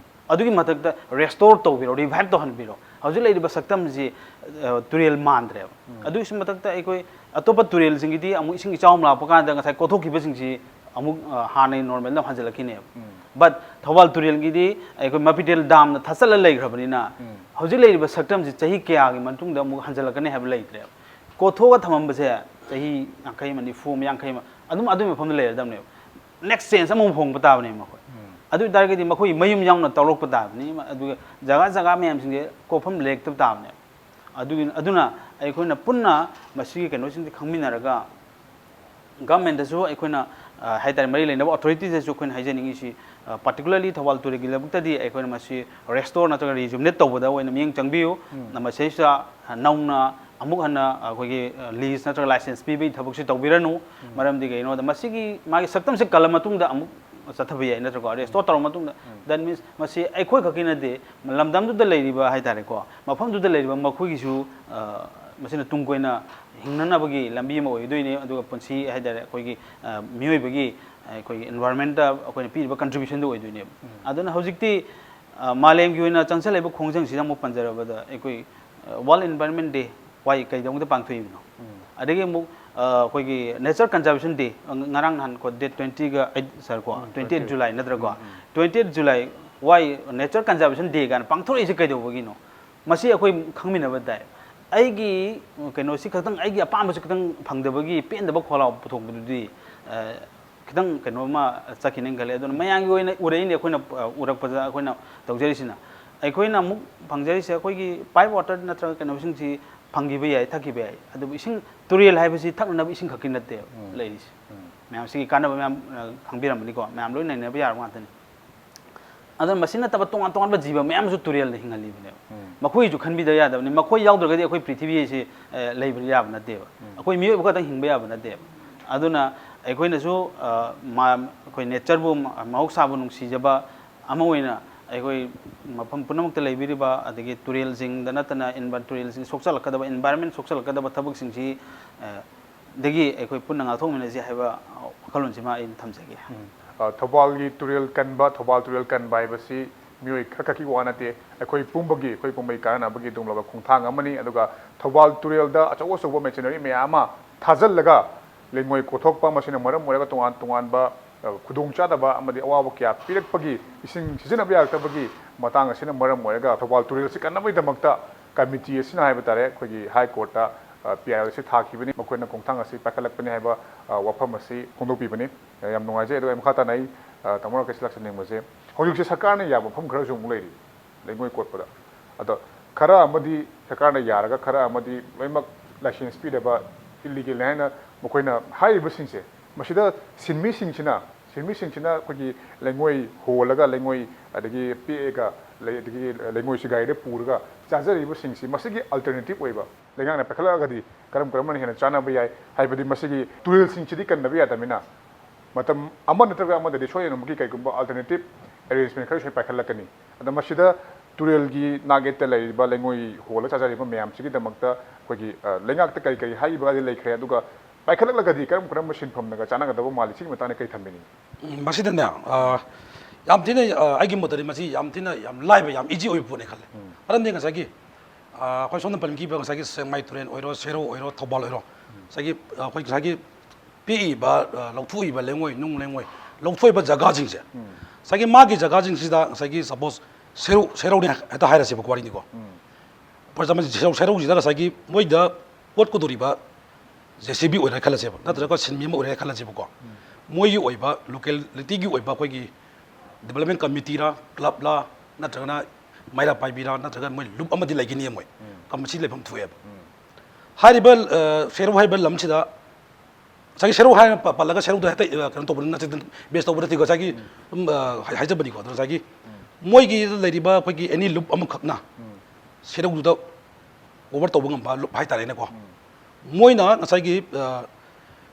ꯑꯗꯨꯒꯤ ꯃꯊꯛꯇ restore ꯇꯧꯕꯤꯔꯣ, revive ꯇꯧꯍꯟꯕꯤꯔꯣ꯫ ꯍꯧꯖꯤꯛ ꯂꯩꯔꯤꯕ ꯁꯛꯇꯝꯁꯤ, ꯑ, ꯇꯨꯔꯦꯜ ꯃꯥꯟꯗ꯭ꯔꯦꯕ꯫ ꯑꯗꯨꯒꯤꯁꯨ ꯃꯊꯛꯇ ꯑꯩꯈꯣꯏ ꯑꯇꯣꯞꯄ ꯇꯨꯔꯦꯜꯁꯤꯡꯒꯤꯗꯤ ꯑꯃꯨꯛ ꯏꯁꯤꯡ ꯏꯆꯥꯎ ꯑꯃ ꯂꯥꯛꯄ ꯀꯥꯟꯗ ꯉꯁꯥꯏ ꯀꯣꯊꯣꯛꯈꯤꯕꯁꯤꯡꯁꯤ ꯑꯃꯨꯛ, ꯑ, ꯍꯥꯟꯅꯒꯤ normalꯗ ꯑꯃꯨꯛ ꯍꯟꯖꯤꯜꯂꯛꯈꯤꯅꯦꯕ꯫ But ꯊꯧꯕꯥꯜ ꯇꯨꯔꯦꯜꯒꯤꯗꯤ ꯑꯩꯈꯣꯏ ꯃꯄꯤꯇꯦꯜ damꯅ ꯊꯠꯆꯜꯂ ꯂꯩꯈ꯭ꯔꯕꯅꯤꯅ ꯍꯧꯖꯤꯛ ꯂꯩꯔꯤꯕ ꯁꯛꯇꯝꯁꯤ ꯆꯍꯤ ꯀꯌꯥꯒꯤ ꯃꯇꯨꯡꯗ ꯑꯃꯨꯛ ꯍꯟꯖꯤꯜꯂꯛꯀꯅꯤ ꯍꯥꯏꯕ ꯂꯩꯇ꯭ꯔꯦꯕ꯫ ꯀꯣꯊꯣꯛꯑ ꯊꯝꯃꯝꯕꯁꯦ ꯆꯍꯤ ꯌꯥꯡꯈꯩ ꯑꯃ, ꯅꯤꯐꯨ ꯑꯃ, ꯌꯥꯡꯈꯩ ꯑꯃ ꯑꯗꯨꯝ ꯑꯗꯨꯒꯤ ꯃꯐꯝꯗ ꯂꯩꯔꯗꯕꯅꯦꯕ꯫ Next change ꯑꯃꯃꯨꯛ ꯍꯣꯡꯕ ꯇꯥꯕꯅꯦꯕ ꯃꯈꯣꯏ꯫ ꯑꯗꯨ ꯑꯣꯏ ꯇꯥꯔꯒꯗꯤ ꯃꯈꯣꯏ ꯃꯌꯨꯝ ꯌꯥꯎꯅ ꯇꯧꯔꯛꯄ ꯇꯥꯕꯅꯤ, ꯑꯗꯨꯒ ꯖꯒꯥ ꯖꯒꯥ ꯃꯌꯥꯝꯁꯤꯡꯁꯦ ꯀꯣꯠꯐꯝ ꯂꯩꯔꯛꯇꯕ ꯇꯥꯕꯅꯦꯕ꯫ ꯑꯗꯨꯒꯤ, ꯑꯗꯨꯅ ꯑꯩꯈꯣꯏꯅ ꯄꯨꯟꯅ ꯃꯁꯤꯒꯤ ꯀꯩꯅꯣꯁꯤꯡꯁꯦ ꯈꯪꯃꯤꯟꯅꯔꯒ governmentꯇꯁꯨ ꯑꯩꯈꯣꯏꯅ, ꯑ, ꯍꯥꯏꯇꯥꯔꯦ, ꯃꯔꯤ ꯂꯩꯅꯕ authorityꯗꯁꯨ ꯑꯩꯈꯣꯏꯅ ꯍꯥꯏꯖꯅꯤꯡꯉꯤꯁꯤ, ꯑ, particularly ꯊꯧꯕꯥꯜ ꯇꯨꯔꯦꯜꯒꯤ ꯂꯧꯕꯨꯛꯇꯗꯤ ꯑꯩꯈꯣꯏꯅ ꯃꯁꯤ restore ꯅꯠꯇ꯭ꯔꯒ rejuvenate ꯇꯧꯕꯗ ꯑꯣꯏꯅ ꯃꯤꯠꯌꯦꯡ ꯆꯪꯕꯤꯌꯨ꯫ ꯃꯁꯤꯗꯩꯁꯤꯗ, ꯑ, ꯅꯧꯅ ꯑꯃꯨꯛ ꯍꯟꯅ ꯑꯩꯈꯣꯏꯒꯤ, ꯑ, lease ꯅꯠꯇ꯭ꯔꯒ license ꯄꯤꯕꯒꯤ ꯊꯕꯛꯁꯤ ꯇꯧꯕꯤꯔꯅꯨ꯫ ꯃꯔꯝꯗꯤ ꯀꯩꯒꯤꯅꯣꯗ ꯃꯁꯤꯒꯤ ꯃꯥꯒꯤ ꯁꯛꯇꯝꯁꯦ ꯀꯜꯂ ꯃꯇꯨꯡꯗ ꯑꯃꯨꯛ ꯆꯠꯊꯕ ꯌꯥꯏ, ꯅꯠꯇ꯭ꯔꯀꯣ? Restore ꯇꯧꯔ ꯃꯇꯨꯡꯗ, that means ꯃꯁꯤ ꯑꯩꯈꯣꯏ ꯈꯛꯀꯤ ꯅꯠꯇꯦ, ꯂꯝꯗꯝꯗꯨꯗ ꯂꯩꯔꯤꯕ ꯍꯥꯏꯇꯥꯔꯦꯀꯣ, ꯃꯐꯝꯗꯨꯗ ꯂꯩꯔꯤꯕ ꯃꯈꯣꯏꯒꯤꯁꯨ, ꯑ, ꯃꯁꯤꯅ ꯇꯨꯡ ꯀꯣꯏꯅ ꯍꯤꯡꯅꯅꯕꯒꯤ ꯂꯝꯕꯤ ꯑꯃ ꯑꯣꯏꯗꯣꯏꯅꯦ꯫ ꯑꯗꯨꯒ ꯄꯨꯟꯁꯤ ꯍꯥꯏꯇꯥꯔꯦ, ꯑꯩꯈꯣꯏꯒꯤ, ꯑ, ꯃꯤꯑꯣꯏꯕꯒꯤ, ꯑ, ꯑꯩꯈꯣꯏꯒꯤ environmentꯇ ꯑꯩꯈꯣꯏꯅ ꯄꯤꯔꯤꯕ contributionꯗꯨ ꯑꯣꯏꯗꯣꯏꯅꯦꯕ꯫ ꯑꯗꯨꯅ ꯍꯧꯖꯤꯛꯇꯤ, ꯑ, ꯃꯥꯂꯦꯝꯒꯤ ꯑꯣꯏꯅ ꯆꯪꯁꯜꯂꯛꯏꯕ ꯈꯣꯡꯖꯪꯁꯤꯗ ꯑꯃꯨꯛ ꯄꯟꯖꯔꯕꯗ, ꯑꯩꯈꯣꯏ, ꯑ, World Environment Day why ꯀꯩꯗꯧꯉꯩꯗ ꯄꯥꯡꯊꯣꯛꯏꯕꯅꯣ? ꯑꯗꯒꯤ ꯑꯃꯨꯛ, ꯑ, ꯑꯩꯈꯣꯏꯒꯤ nature conservation day, ꯑ, ꯉꯔꯥꯡ ꯅꯍꯥꯟ ꯀꯣ, date twentyꯒ eight, sir, ꯀꯣ, twenty eight July ꯅꯠꯇ꯭ꯔꯀꯣ? Twenty eight July, why nature conservation day ꯀꯥꯏꯅ ꯄꯥꯡꯊꯣꯔꯛꯏꯁꯦ ꯀꯩꯗꯧꯕꯒꯤꯅꯣ? ꯃꯁꯤ ꯑꯩꯈꯣꯏ ꯈꯪꯃꯤꯟꯅꯕ ꯇꯥꯏ꯫ ꯑꯩꯒꯤ ꯀꯩꯅꯣꯁꯤ ꯈꯛꯇꯪ, ꯑꯩꯒꯤ ꯑꯄꯥꯝꯕꯁꯤ ꯈꯛꯇꯪ ꯐꯪꯗꯕꯒꯤ ꯄꯦꯟꯗꯕ ꯈꯣꯜꯂꯥꯎ ꯄꯨꯊꯣꯛꯄꯗꯨꯗꯤ, ꯑ, ꯈꯤꯇꯪ ꯀꯩꯅꯣꯝꯃ ꯆꯠꯈꯤꯅꯦꯅ ꯈꯜꯂꯦ꯫ ꯑꯗꯨꯅ ꯃꯌꯥꯝꯒꯤ ꯑꯣꯏꯅ ꯎꯔꯛꯏꯅꯦ, ꯑꯩꯈꯣꯏꯅ, ꯑ, ꯎꯔꯛꯄꯗ ꯑꯩꯈꯣꯏꯅ ꯇꯧꯖꯔꯤꯁꯤꯅ꯫ ꯑꯩꯈꯣꯏꯅ ꯑꯃꯨꯛ ꯐꯪꯖꯔꯤꯁꯦ ꯑꯩꯈꯣꯏꯒꯤ pipe water ꯅꯠꯇ꯭ꯔꯒ ꯀꯩꯅꯣꯁꯤꯡꯁꯤ ꯐꯪꯈꯤꯕ ꯌꯥꯏ, ꯊꯛꯈꯤꯕ ꯌꯥꯏ꯫ ꯑꯗꯨꯕꯨ ꯏꯁꯤꯡ, ꯇꯨꯔꯦꯜ ꯍꯥꯏꯕꯁꯤ ꯊꯛꯅꯅꯕ ꯏꯁꯤꯡ ꯈꯛꯀꯤ ꯅꯠꯇꯦꯕ ꯂꯩꯔꯤꯁꯦ꯫ ꯃꯌꯥꯝ ꯁꯤꯒꯤ ꯀꯥꯟꯅꯕ ꯃꯌꯥꯝ, ꯑ, ꯈꯪꯕꯤꯔꯝꯕꯅꯤꯀꯣ, ꯃꯌꯥꯝ ꯂꯣꯏ ꯅꯩꯅꯕ ꯌꯥꯔꯕ ꯉꯥꯛꯇꯅꯤ꯫ ꯑꯗꯨꯅ ꯃꯁꯤ ꯅꯠꯇꯕ ꯇꯣꯉꯥꯟ ꯇꯣꯉꯥꯟꯕ ꯖꯤꯕ ꯃꯌꯥꯝꯁꯨ ꯇꯨꯔꯦꯜꯗ ꯍꯤꯡꯍꯜꯂꯤꯕꯅꯦꯕ꯫ ꯃꯈꯣꯏꯁꯨ ꯈꯟꯕꯤꯗ ꯌꯥꯗꯕꯅꯤ꯫ ꯃꯈꯣꯏ ꯌꯥꯎꯗ꯭ꯔꯒꯗꯤ ꯑꯩꯈꯣꯏ ꯄ꯭ꯔꯤꯊꯤꯕꯤ ꯑꯁꯤ, ꯑꯦ, ꯂꯩꯕ ꯌꯥꯕ ꯅꯠꯇꯦꯕ꯫ ꯑꯩꯈꯣꯏ ꯃꯤꯑꯣꯏꯕ ꯈꯛꯇꯪ ꯍꯤꯡꯕ ꯌꯥꯕ ꯅꯠꯇꯦꯕ꯫ ꯑꯗꯨꯅ ꯑꯩꯈꯣꯏꯅꯁꯨ, ꯑ, ꯃꯥ-, ꯑꯩꯈꯣꯏ ꯅꯦꯆꯔꯕꯨ, ꯃ-, ꯃꯍꯧꯁꯥꯕꯨ ꯅꯨꯡꯁꯤꯖꯕ ꯑꯃ ꯑꯣꯏꯅ ꯑꯩꯈꯣꯏ ꯃꯐꯝ ꯄꯨꯝꯅꯃꯛꯇ ꯂꯩꯕꯤꯔꯤꯕ, ꯑꯗꯒꯤ ꯇꯨꯔꯦꯜꯁꯤꯡꯗ ꯅꯠꯇꯅ envi-, ꯇꯨꯔꯦꯜꯁꯤꯡ ꯁꯣꯛꯆꯜꯂꯛꯀꯗꯕ, environment ꯁꯣꯛꯆꯜꯂꯛꯀꯗꯕ ꯊꯕꯛꯁꯤꯡꯁꯤ, ꯑ, ꯗꯒꯤ ꯑꯩꯈꯣꯏ ꯄꯨꯟꯅ ꯉꯥꯛꯊꯣꯛꯃꯤꯟꯅꯁꯤ ꯍꯥꯏꯕ ꯋꯥꯈꯜꯂꯣꯟꯁꯤꯃ ꯑꯩꯅ ꯊꯝꯖꯒꯦ꯫ ꯎꯝ꯫ ꯑ, ꯊꯧꯕꯥꯜꯒꯤ ꯇꯨꯔꯦꯜ ꯀꯟꯕ, ꯊꯧꯕꯥꯜ ꯇꯨꯔꯦꯜ ꯀꯟꯕ ꯍꯥꯏꯕꯁꯤ ꯃꯤꯑꯣꯏ ꯈꯔꯈꯛꯀꯤ ꯋꯥ ꯅꯠꯇꯦ, ꯑꯩꯈꯣꯏ ꯄꯨꯝꯕꯒꯤ, ꯑꯩꯈꯣꯏ ꯄꯨꯝꯕꯒꯤ ꯀꯥꯟꯅꯅꯕꯒꯤ ꯑꯗꯨꯒꯨꯝꯂꯕ ꯈꯣꯡꯊꯥꯡ ꯑꯃꯅꯤ꯫ ꯑꯗꯨꯒ ꯊꯧꯕꯥꯜ ꯇꯨꯔꯦꯜꯗ ꯑꯆꯧ ꯑꯆꯧꯕ machinery ꯃꯌꯥꯝ ꯑꯃ ꯊꯥꯖꯤꯜꯂꯒ ꯂꯩꯉꯣꯏ ꯀꯣꯊꯣꯛꯄ, ꯃꯁꯤꯅ ꯃꯔꯝ ꯑꯣꯏꯔꯒ ꯇꯣꯉꯥꯟ ꯇꯣꯉꯥꯟꯕ, ꯑ, ꯈꯨꯗꯣꯡꯆꯥꯗꯕ ꯑꯃꯗꯤ ꯑꯋꯥꯕ ꯀꯌꯥ ꯄꯤꯔꯛꯄꯒꯤ, ꯏꯁꯤꯡ ꯁꯤꯖꯤꯟꯅꯕ ꯌꯥꯔꯛꯇꯕꯒꯤ ꯃꯇꯥꯡ ꯑꯁꯤꯅ ꯃꯔꯝ ꯑꯣꯏꯔꯒ ꯊꯧꯕꯥꯜ ꯇꯨꯔꯦꯜ ꯑꯁꯤ ꯀꯟꯅꯕꯒꯤꯗꯃꯛꯇ ꯀꯃꯤꯇꯤ ꯑꯁꯤꯅ ꯍꯥꯏꯕ ꯇꯥꯔꯦ, ꯑꯩꯈꯣꯏꯒꯤ ꯍꯥꯏ ꯀꯣꯔꯠꯇ, ꯑ, PIL ꯑꯁꯤ ꯊꯥꯈꯤꯕꯅꯤ, ꯃꯈꯣꯏꯅ ꯈꯣꯡꯊꯥꯡ ꯑꯁꯤ ꯄꯥꯏꯈꯠꯂꯛꯄꯅꯤ ꯍꯥꯏꯕ, ꯑ, ꯋꯥꯐꯝ ꯑꯁꯤ ꯐꯣꯡꯗꯣꯛꯄꯤꯕꯅꯤ꯫ ꯑ, ꯌꯥꯝ ꯅꯨꯡꯉꯥꯏꯖꯩ꯫ ꯑꯗꯨꯒ ꯑꯩ ꯃꯈꯥ ꯇꯥꯅ ꯑꯩ, ꯑ, ꯇꯥꯃꯣ ꯔꯥꯀꯦꯁ ꯂꯥꯛꯆꯅꯤꯡꯕꯁꯦ, ꯍꯧꯖꯤꯛꯁꯦ ꯁꯔꯀꯥꯔꯅ ꯌꯥꯕ ꯃꯐꯝ ꯈꯔꯁꯨ ꯑꯃꯨꯛ ꯂꯩꯔꯤ ꯂꯩꯉꯣꯏ ꯀꯣꯠꯄꯗ꯫ ꯑꯗꯣ ꯈꯔ ꯑꯃꯗꯤ ꯁꯔꯀꯥꯔꯅ ꯌꯥꯔꯒ ꯈꯔ ꯑꯃꯗꯤ ꯂꯣꯏꯅꯃꯛ license ꯄꯤꯗꯕ, illegal ꯅꯤ ꯍꯥꯏꯅ ꯃꯈꯣꯏꯅ ꯍꯥꯏꯔꯤꯕꯁꯤꯡꯁꯦ, ꯃꯁꯤꯗ ꯁꯤꯟꯃꯤꯁꯤꯡꯁꯤꯅ, ꯁꯤꯟꯃꯤꯁꯤꯡꯁꯤꯅ ꯑꯩꯈꯣꯏꯒꯤ ꯂꯩꯉꯣꯏ ꯍꯣꯜꯂꯒ, ꯂꯩꯉꯣꯏ ꯑꯗꯒꯤ ꯄꯦꯛꯑꯒ, ꯂꯩ-, ꯑꯗꯒꯤ ꯂꯩꯉꯣꯏꯁꯤ ꯒꯥꯔꯤꯗ ꯄꯨꯔꯒ ꯆꯥꯖꯔꯤꯕꯁꯤꯡꯁꯤ, ꯃꯁꯤꯒꯤ alternative ꯑꯣꯏꯕ ꯂꯩꯉꯥꯛꯅ ꯄꯥꯏꯈꯠꯂꯛꯑꯒꯗꯤ ꯀꯔꯝ ꯀꯔꯝꯕꯅ ꯍꯦꯟꯅ ꯆꯥꯟꯅꯕ ꯌꯥꯏ? ꯍꯥꯏꯕꯗꯤ ꯃꯁꯤꯒꯤ ꯇꯨꯔꯦꯜꯁꯤꯡꯁꯤꯗꯤ ꯀꯟꯗꯕ ꯌꯥꯗꯕꯅꯤꯅ, ꯃꯇꯝ ꯑꯃ ꯅꯠꯇ꯭ꯔꯒ ꯑꯃꯗꯗꯤ ꯁꯣꯏꯗꯅꯃꯛꯀꯤ ꯀꯩꯒꯨꯝꯕ alternative arrangement ꯈꯔꯁꯨ ꯄꯥꯏꯈꯠꯂꯛꯀꯅꯤ꯫ ꯑꯗ ꯃꯁꯤꯗ ꯇꯨꯔꯦꯜꯒꯤ ꯅꯥꯛ ꯌꯦꯠꯇ ꯂꯩꯔꯤꯕ ꯂꯩꯉꯣꯏ ꯍꯣꯜꯂ ꯆꯥꯖꯔꯤꯕ ꯃꯌꯥꯝꯁꯤꯒꯤꯗꯃꯛꯇ ꯑꯩꯈꯣꯏꯒꯤ, ꯑ, ꯂꯩꯉꯥꯛꯇ ꯀꯔꯤ ꯀꯔꯤ ꯍꯥꯏꯈꯤꯕꯒꯗꯤ ꯂꯩꯈ꯭ꯔꯦ, ꯑꯗꯨꯒ ꯄꯥꯏꯈꯠꯂꯛꯂꯒꯗꯤ ꯀꯔꯝ ꯀꯔꯝꯕ ꯁꯤꯟꯐꯝꯅꯒ ꯆꯥꯟꯅꯒꯗꯕ ꯃꯥꯜꯂꯤ? ꯁꯤꯒꯤ ꯃꯇꯥꯡꯗ ꯀꯔꯤ ꯊꯝꯕꯤꯅꯤꯡꯉꯤ? ꯎꯝ, ꯃꯁꯤꯗꯅꯦ, ꯑ, ꯌꯥꯝ ꯊꯤꯅ, ꯑ, ꯑꯩꯒꯤ ꯃꯣꯠꯇꯗꯤ ꯃꯁꯤ ꯌꯥꯝ ꯊꯤꯅ ꯌꯥꯝ ꯂꯥꯏꯕ, ꯌꯥꯝ easy ꯑꯣꯏꯕ ꯄꯣꯠꯅꯤ ꯈꯜꯂꯦ꯫ ꯎꯝ꯫ ꯃꯔꯝꯗꯤ ꯉꯁꯥꯏꯒꯤ, ꯑ, ꯑꯩꯈꯣꯏ ꯁꯣꯝꯗ ꯄꯟꯈꯤꯕ ꯉꯁꯥꯏꯒꯤ ꯁꯦꯛꯃꯥꯏ ꯇꯨꯔꯦꯜ ꯑꯣꯏꯔꯣ, ꯁꯦꯔꯧ ꯑꯣꯏꯔꯣ, ꯊꯧꯕꯥꯜ ꯑꯣꯏꯔꯣ, ꯉꯁꯥꯏꯒꯤ, ꯑ, ꯑꯩꯈꯣꯏ ꯉꯁꯥꯏꯒꯤ ꯄꯤꯛꯏꯕ, ꯑ, ꯂꯧꯊꯣꯛꯏꯕ ꯂꯩꯉꯣꯏ, ꯅꯨꯡ ꯂꯩꯉꯣꯏ ꯂꯧꯊꯣꯛꯏꯕ ꯖꯒꯥꯁꯤꯡꯁꯦ, ꯎꯝ꯫ ꯉꯁꯥꯏꯒꯤ ꯃꯥꯒꯤ ꯖꯒꯥꯁꯤꯡꯁꯤꯗ ꯉꯁꯥꯏꯒꯤ suppose ꯁꯦꯔꯧ, ꯁꯦꯔꯧꯅꯦ ꯍꯦꯛꯇ ꯍꯥꯏꯔꯁꯦꯕꯀꯣ, ꯋꯥꯔꯤꯅꯤꯀꯣ꯫ ꯎꯝ꯫ For example, ꯁꯦꯔꯧ, ꯁꯦꯔꯧꯁꯤꯗ ꯉꯁꯥꯏꯒꯤ ꯃꯣꯏꯗ ꯀꯣꯠꯀꯗꯧꯔꯤꯕ JCB ꯑꯣꯏꯔꯦ ꯈꯜꯂꯁꯦꯕ, ꯅꯠꯇ꯭ꯔꯒ ꯁꯤꯟꯃꯤ ꯑꯃ ꯑꯣꯏꯔꯦ ꯈꯜꯂꯁꯦꯕꯀꯣ꯫ ꯎꯝ꯫ ꯃꯣꯏꯒꯤ ꯑꯣꯏꯕ, localityꯒꯤ ꯑꯣꯏꯕ ꯑꯩꯈꯣꯏꯒꯤ development committeeꯔ, clubꯂ, ꯅꯠꯇ꯭ꯔꯒꯅ ꯃꯩꯔꯥ ꯄꯥꯏꯕꯤꯔ, ꯅꯠꯇ꯭ꯔꯒ ꯃꯣꯏ ꯂꯨꯞ ꯑꯃꯗꯤ ꯂꯩꯒꯅꯤ ꯃꯣꯏ꯫ ꯎꯝ꯫ ꯀꯝ-, ꯃꯁꯤ ꯂꯩꯐꯝ ꯊꯣꯛꯑꯦꯕ꯫ ꯎꯝ꯫ ꯍꯥꯏꯔꯤꯕ, ꯑ, ꯁꯦꯔꯧ ꯍꯥꯏꯔꯤꯕ ꯂꯝꯁꯤꯗ ꯉꯁꯥꯏꯒꯤ ꯁꯦꯔꯧ ꯍꯥꯏꯅ ꯄ- ꯄꯜꯂꯒ ꯁꯦꯔꯧꯗ ꯍꯦꯛꯇ ꯑ, ꯀꯩꯅꯣ ꯇꯧꯕ ꯅꯠꯇꯦ, ꯕꯦꯁ ꯇꯧꯕ ꯅꯠꯇꯦꯀꯣ, ꯉꯁꯥꯏꯒꯤ ꯑꯗꯨꯝ ꯑ, ꯍꯥꯏ- ꯍꯥꯏꯖꯕꯅꯤꯀꯣ꯫ ꯑꯗꯣ ꯉꯁꯥꯏꯒꯤ ꯃꯣꯏꯒꯤ ꯂꯩꯔꯤꯕ ꯑꯩꯈꯣꯏꯒꯤ ꯑꯦꯅꯤ ꯂꯨꯞ ꯑꯃꯈꯛꯅ ꯁꯦꯔꯧꯗꯨꯗ ꯀꯣꯚꯔ ꯇꯧꯕ ꯉꯝꯕ ꯂꯨꯞ ꯍꯥꯏꯇꯥꯔꯦꯅꯦꯀꯣ꯫ ꯃꯣꯏꯅ ꯉꯁꯥꯏꯒꯤ ꯑ,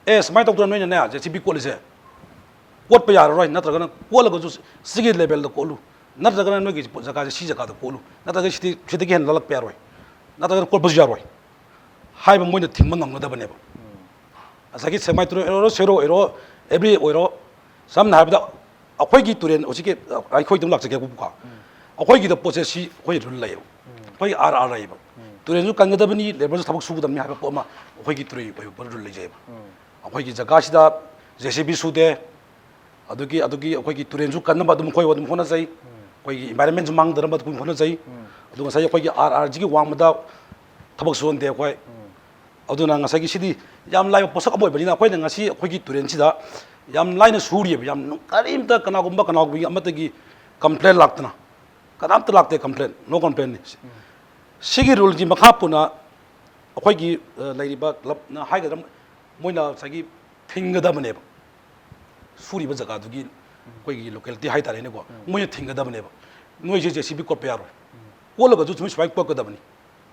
ꯑꯦ, ꯁꯨꯃꯥꯏꯅ ꯇꯧꯗꯅ ꯅꯣꯏꯅꯅꯦ ꯖꯦ ꯁꯤ ꯕꯤ ꯀꯣꯠꯂꯤꯁꯦ, ꯀꯣꯠꯄ ꯌꯥꯔꯔꯣꯏ, ꯅꯠꯇ꯭ꯔꯒꯅ ꯀꯣꯠꯂꯒꯁꯨ ꯁꯤꯒꯤ ꯂꯦꯚꯦꯜꯗ ꯀꯣꯠꯂꯨ, ꯅꯠꯇ꯭ꯔꯒꯅ ꯅꯣꯏꯒꯤ ꯖꯒꯥꯁꯦ ꯁꯤ ꯖꯒꯥꯗ ꯀꯣꯠꯂꯨ, ꯅꯠꯇ꯭ꯔꯒ ꯁꯤꯗꯤ ꯁꯤꯗꯒꯤ ꯍꯦꯟꯅ ꯂꯥꯜꯂꯛꯄ ꯌꯥꯔꯣꯏ, ꯅꯠꯇ꯭ꯔꯒꯅ ꯀꯣꯠꯄꯁꯨ ꯌꯥꯔꯣꯏ ꯍꯥꯏꯕ ꯃꯣꯏꯅ ꯊꯤꯡꯕ ꯉꯝꯒꯗꯕꯅꯦꯕ꯫ ꯉꯁꯥꯏꯒꯤ ꯁꯦꯛꯃꯥꯏ ꯇꯨꯔꯦꯜ ꯑꯣꯏꯔꯣ, ꯁꯦꯔꯧ ꯑꯣꯏꯔꯣ, ꯑꯦꯕ꯭ꯔꯤ ꯑꯣꯏꯔꯣ, ꯁꯝꯅ ꯍꯥꯏꯔꯕꯗ ꯑꯩꯈꯣꯏꯒꯤ ꯇꯨꯔꯦꯜ ꯍꯧꯖꯤꯛꯀꯤ ꯑꯩꯈꯣꯏꯗ ꯑꯃꯨꯛ ꯂꯥꯛꯆꯒꯦꯕꯀꯣ꯫ ꯑꯩꯈꯣꯏꯒꯤꯗ ꯄꯣꯠꯁꯦ ꯁꯤ ꯑꯩꯈꯣꯏ ꯔꯨꯜ ꯂꯩꯌꯦꯕ, ꯑꯩꯈꯣꯏꯒꯤ ꯑꯥꯔ ꯑꯥꯔ ꯂꯩꯌꯦꯕ꯫ ꯇꯨꯔꯦꯜꯁꯨ ꯀꯟꯒꯗꯕꯅꯤ, ꯂꯦꯕꯔꯁꯨ ꯊꯕꯛ ꯁꯨꯒꯗꯕꯅꯤ ꯍꯥꯏꯕ ꯄꯣꯠ ꯑꯃ ꯑꯩꯈꯣꯏꯒꯤ ꯇꯨꯔꯦꯜ ꯑꯣꯏꯕ ꯔꯨꯜ ꯂꯩꯖꯩꯑꯕ꯫ ꯑꯩꯈꯣꯏꯒꯤ ꯖꯒꯥꯁꯤꯗ ꯖꯦ ꯁꯤ ꯕꯤ ꯁꯨꯗꯦ, ꯑꯗꯨꯒꯤ ꯑꯗꯨꯒꯤ ꯑꯩꯈꯣꯏꯒꯤ ꯇꯨꯔꯦꯜꯁꯨ ꯀꯟꯅꯕ ꯑꯗꯨꯝ ꯑꯩꯈꯣꯏ ꯑꯗꯨꯝ ꯍꯣꯠꯅꯖꯩ, ꯑꯩꯈꯣꯏꯒꯤ ꯏꯟꯚꯥꯏꯔꯣꯟꯃꯦꯟꯁꯨ ꯃꯥꯡꯗꯅꯕ ꯑꯗꯨꯝ ꯍꯣꯠꯅꯖꯩ꯫ ꯑꯗꯨ ꯉꯁꯥꯏ ꯑꯩꯈꯣꯏꯒꯤ ꯑꯥꯔ ꯑꯥꯔꯁꯤꯒꯤ ꯋꯥꯡꯃꯗ ꯊꯕꯛ ꯁꯨꯍꯟꯗꯦ ꯑꯩꯈꯣꯏ꯫ ꯑꯗꯨꯅ ꯉꯁꯥꯏꯒꯤ ꯁꯤꯗꯤ ꯌꯥꯝ ꯂꯥꯏꯕ ꯄꯣꯠꯁꯛ ꯑꯃ ꯑꯣꯏꯕꯅꯤꯅ ꯑꯩꯈꯣꯏꯅ ꯉꯁꯤ ꯑꯩꯈꯣꯏꯒꯤ ꯇꯨꯔꯦꯜꯁꯤꯗ ꯌꯥꯝ ꯂꯥꯏꯅ ꯁꯨꯔꯤꯑꯕ, ꯌꯥꯝ ꯀꯔꯤꯝꯇ ꯀꯅꯥꯒꯨꯝꯕ ꯀꯅꯥꯒꯨꯝꯕꯒꯤ ꯑꯃꯠꯇꯒꯤ ꯀꯝꯄ꯭ꯂꯦꯟ ꯂꯥꯛꯇꯅ, ꯀꯅꯥꯝꯇ ꯂꯥꯛꯇꯦ ꯀꯝꯄ꯭ꯂꯦꯟ, ꯅꯣ ꯀꯝꯄ꯭ꯂꯦꯟꯅꯤ꯫ ꯁꯤꯒꯤ ꯔꯨꯜꯒꯤ ꯃꯈꯥ ꯄꯣꯟꯅ ꯑꯩꯈꯣꯏꯒꯤ ꯑ, ꯂꯩꯔꯤꯕ ꯀ꯭ꯂꯕꯅ ꯍꯥꯏꯒꯗ꯭ꯔꯥ, ꯃꯣꯏꯅ ꯉꯁꯥꯏꯒꯤ ꯊꯤꯡꯒꯗꯕꯅꯦꯕ꯫ ꯁꯨꯔꯤꯕ ꯖꯒꯥꯗꯨꯒꯤ ꯑꯩꯈꯣꯏꯒꯤ ꯂꯣꯀꯦꯂꯤꯇꯤ ꯍꯥꯏꯇꯥꯔꯦꯅꯦꯀꯣ, ꯃꯣꯏꯅ ꯊꯤꯡꯒꯗꯕꯅꯦꯕ꯫ ꯅꯣꯏꯁꯦ ꯖꯦ ꯁꯤ ꯕꯤ ꯀꯣꯠꯄ ꯌꯥꯔꯣꯏ, ꯀꯣꯠꯂꯒꯁꯨ ꯁꯨꯃꯥꯏ ꯁꯨꯃꯥꯏꯅ ꯀꯣꯠꯀꯗꯕꯅꯤ,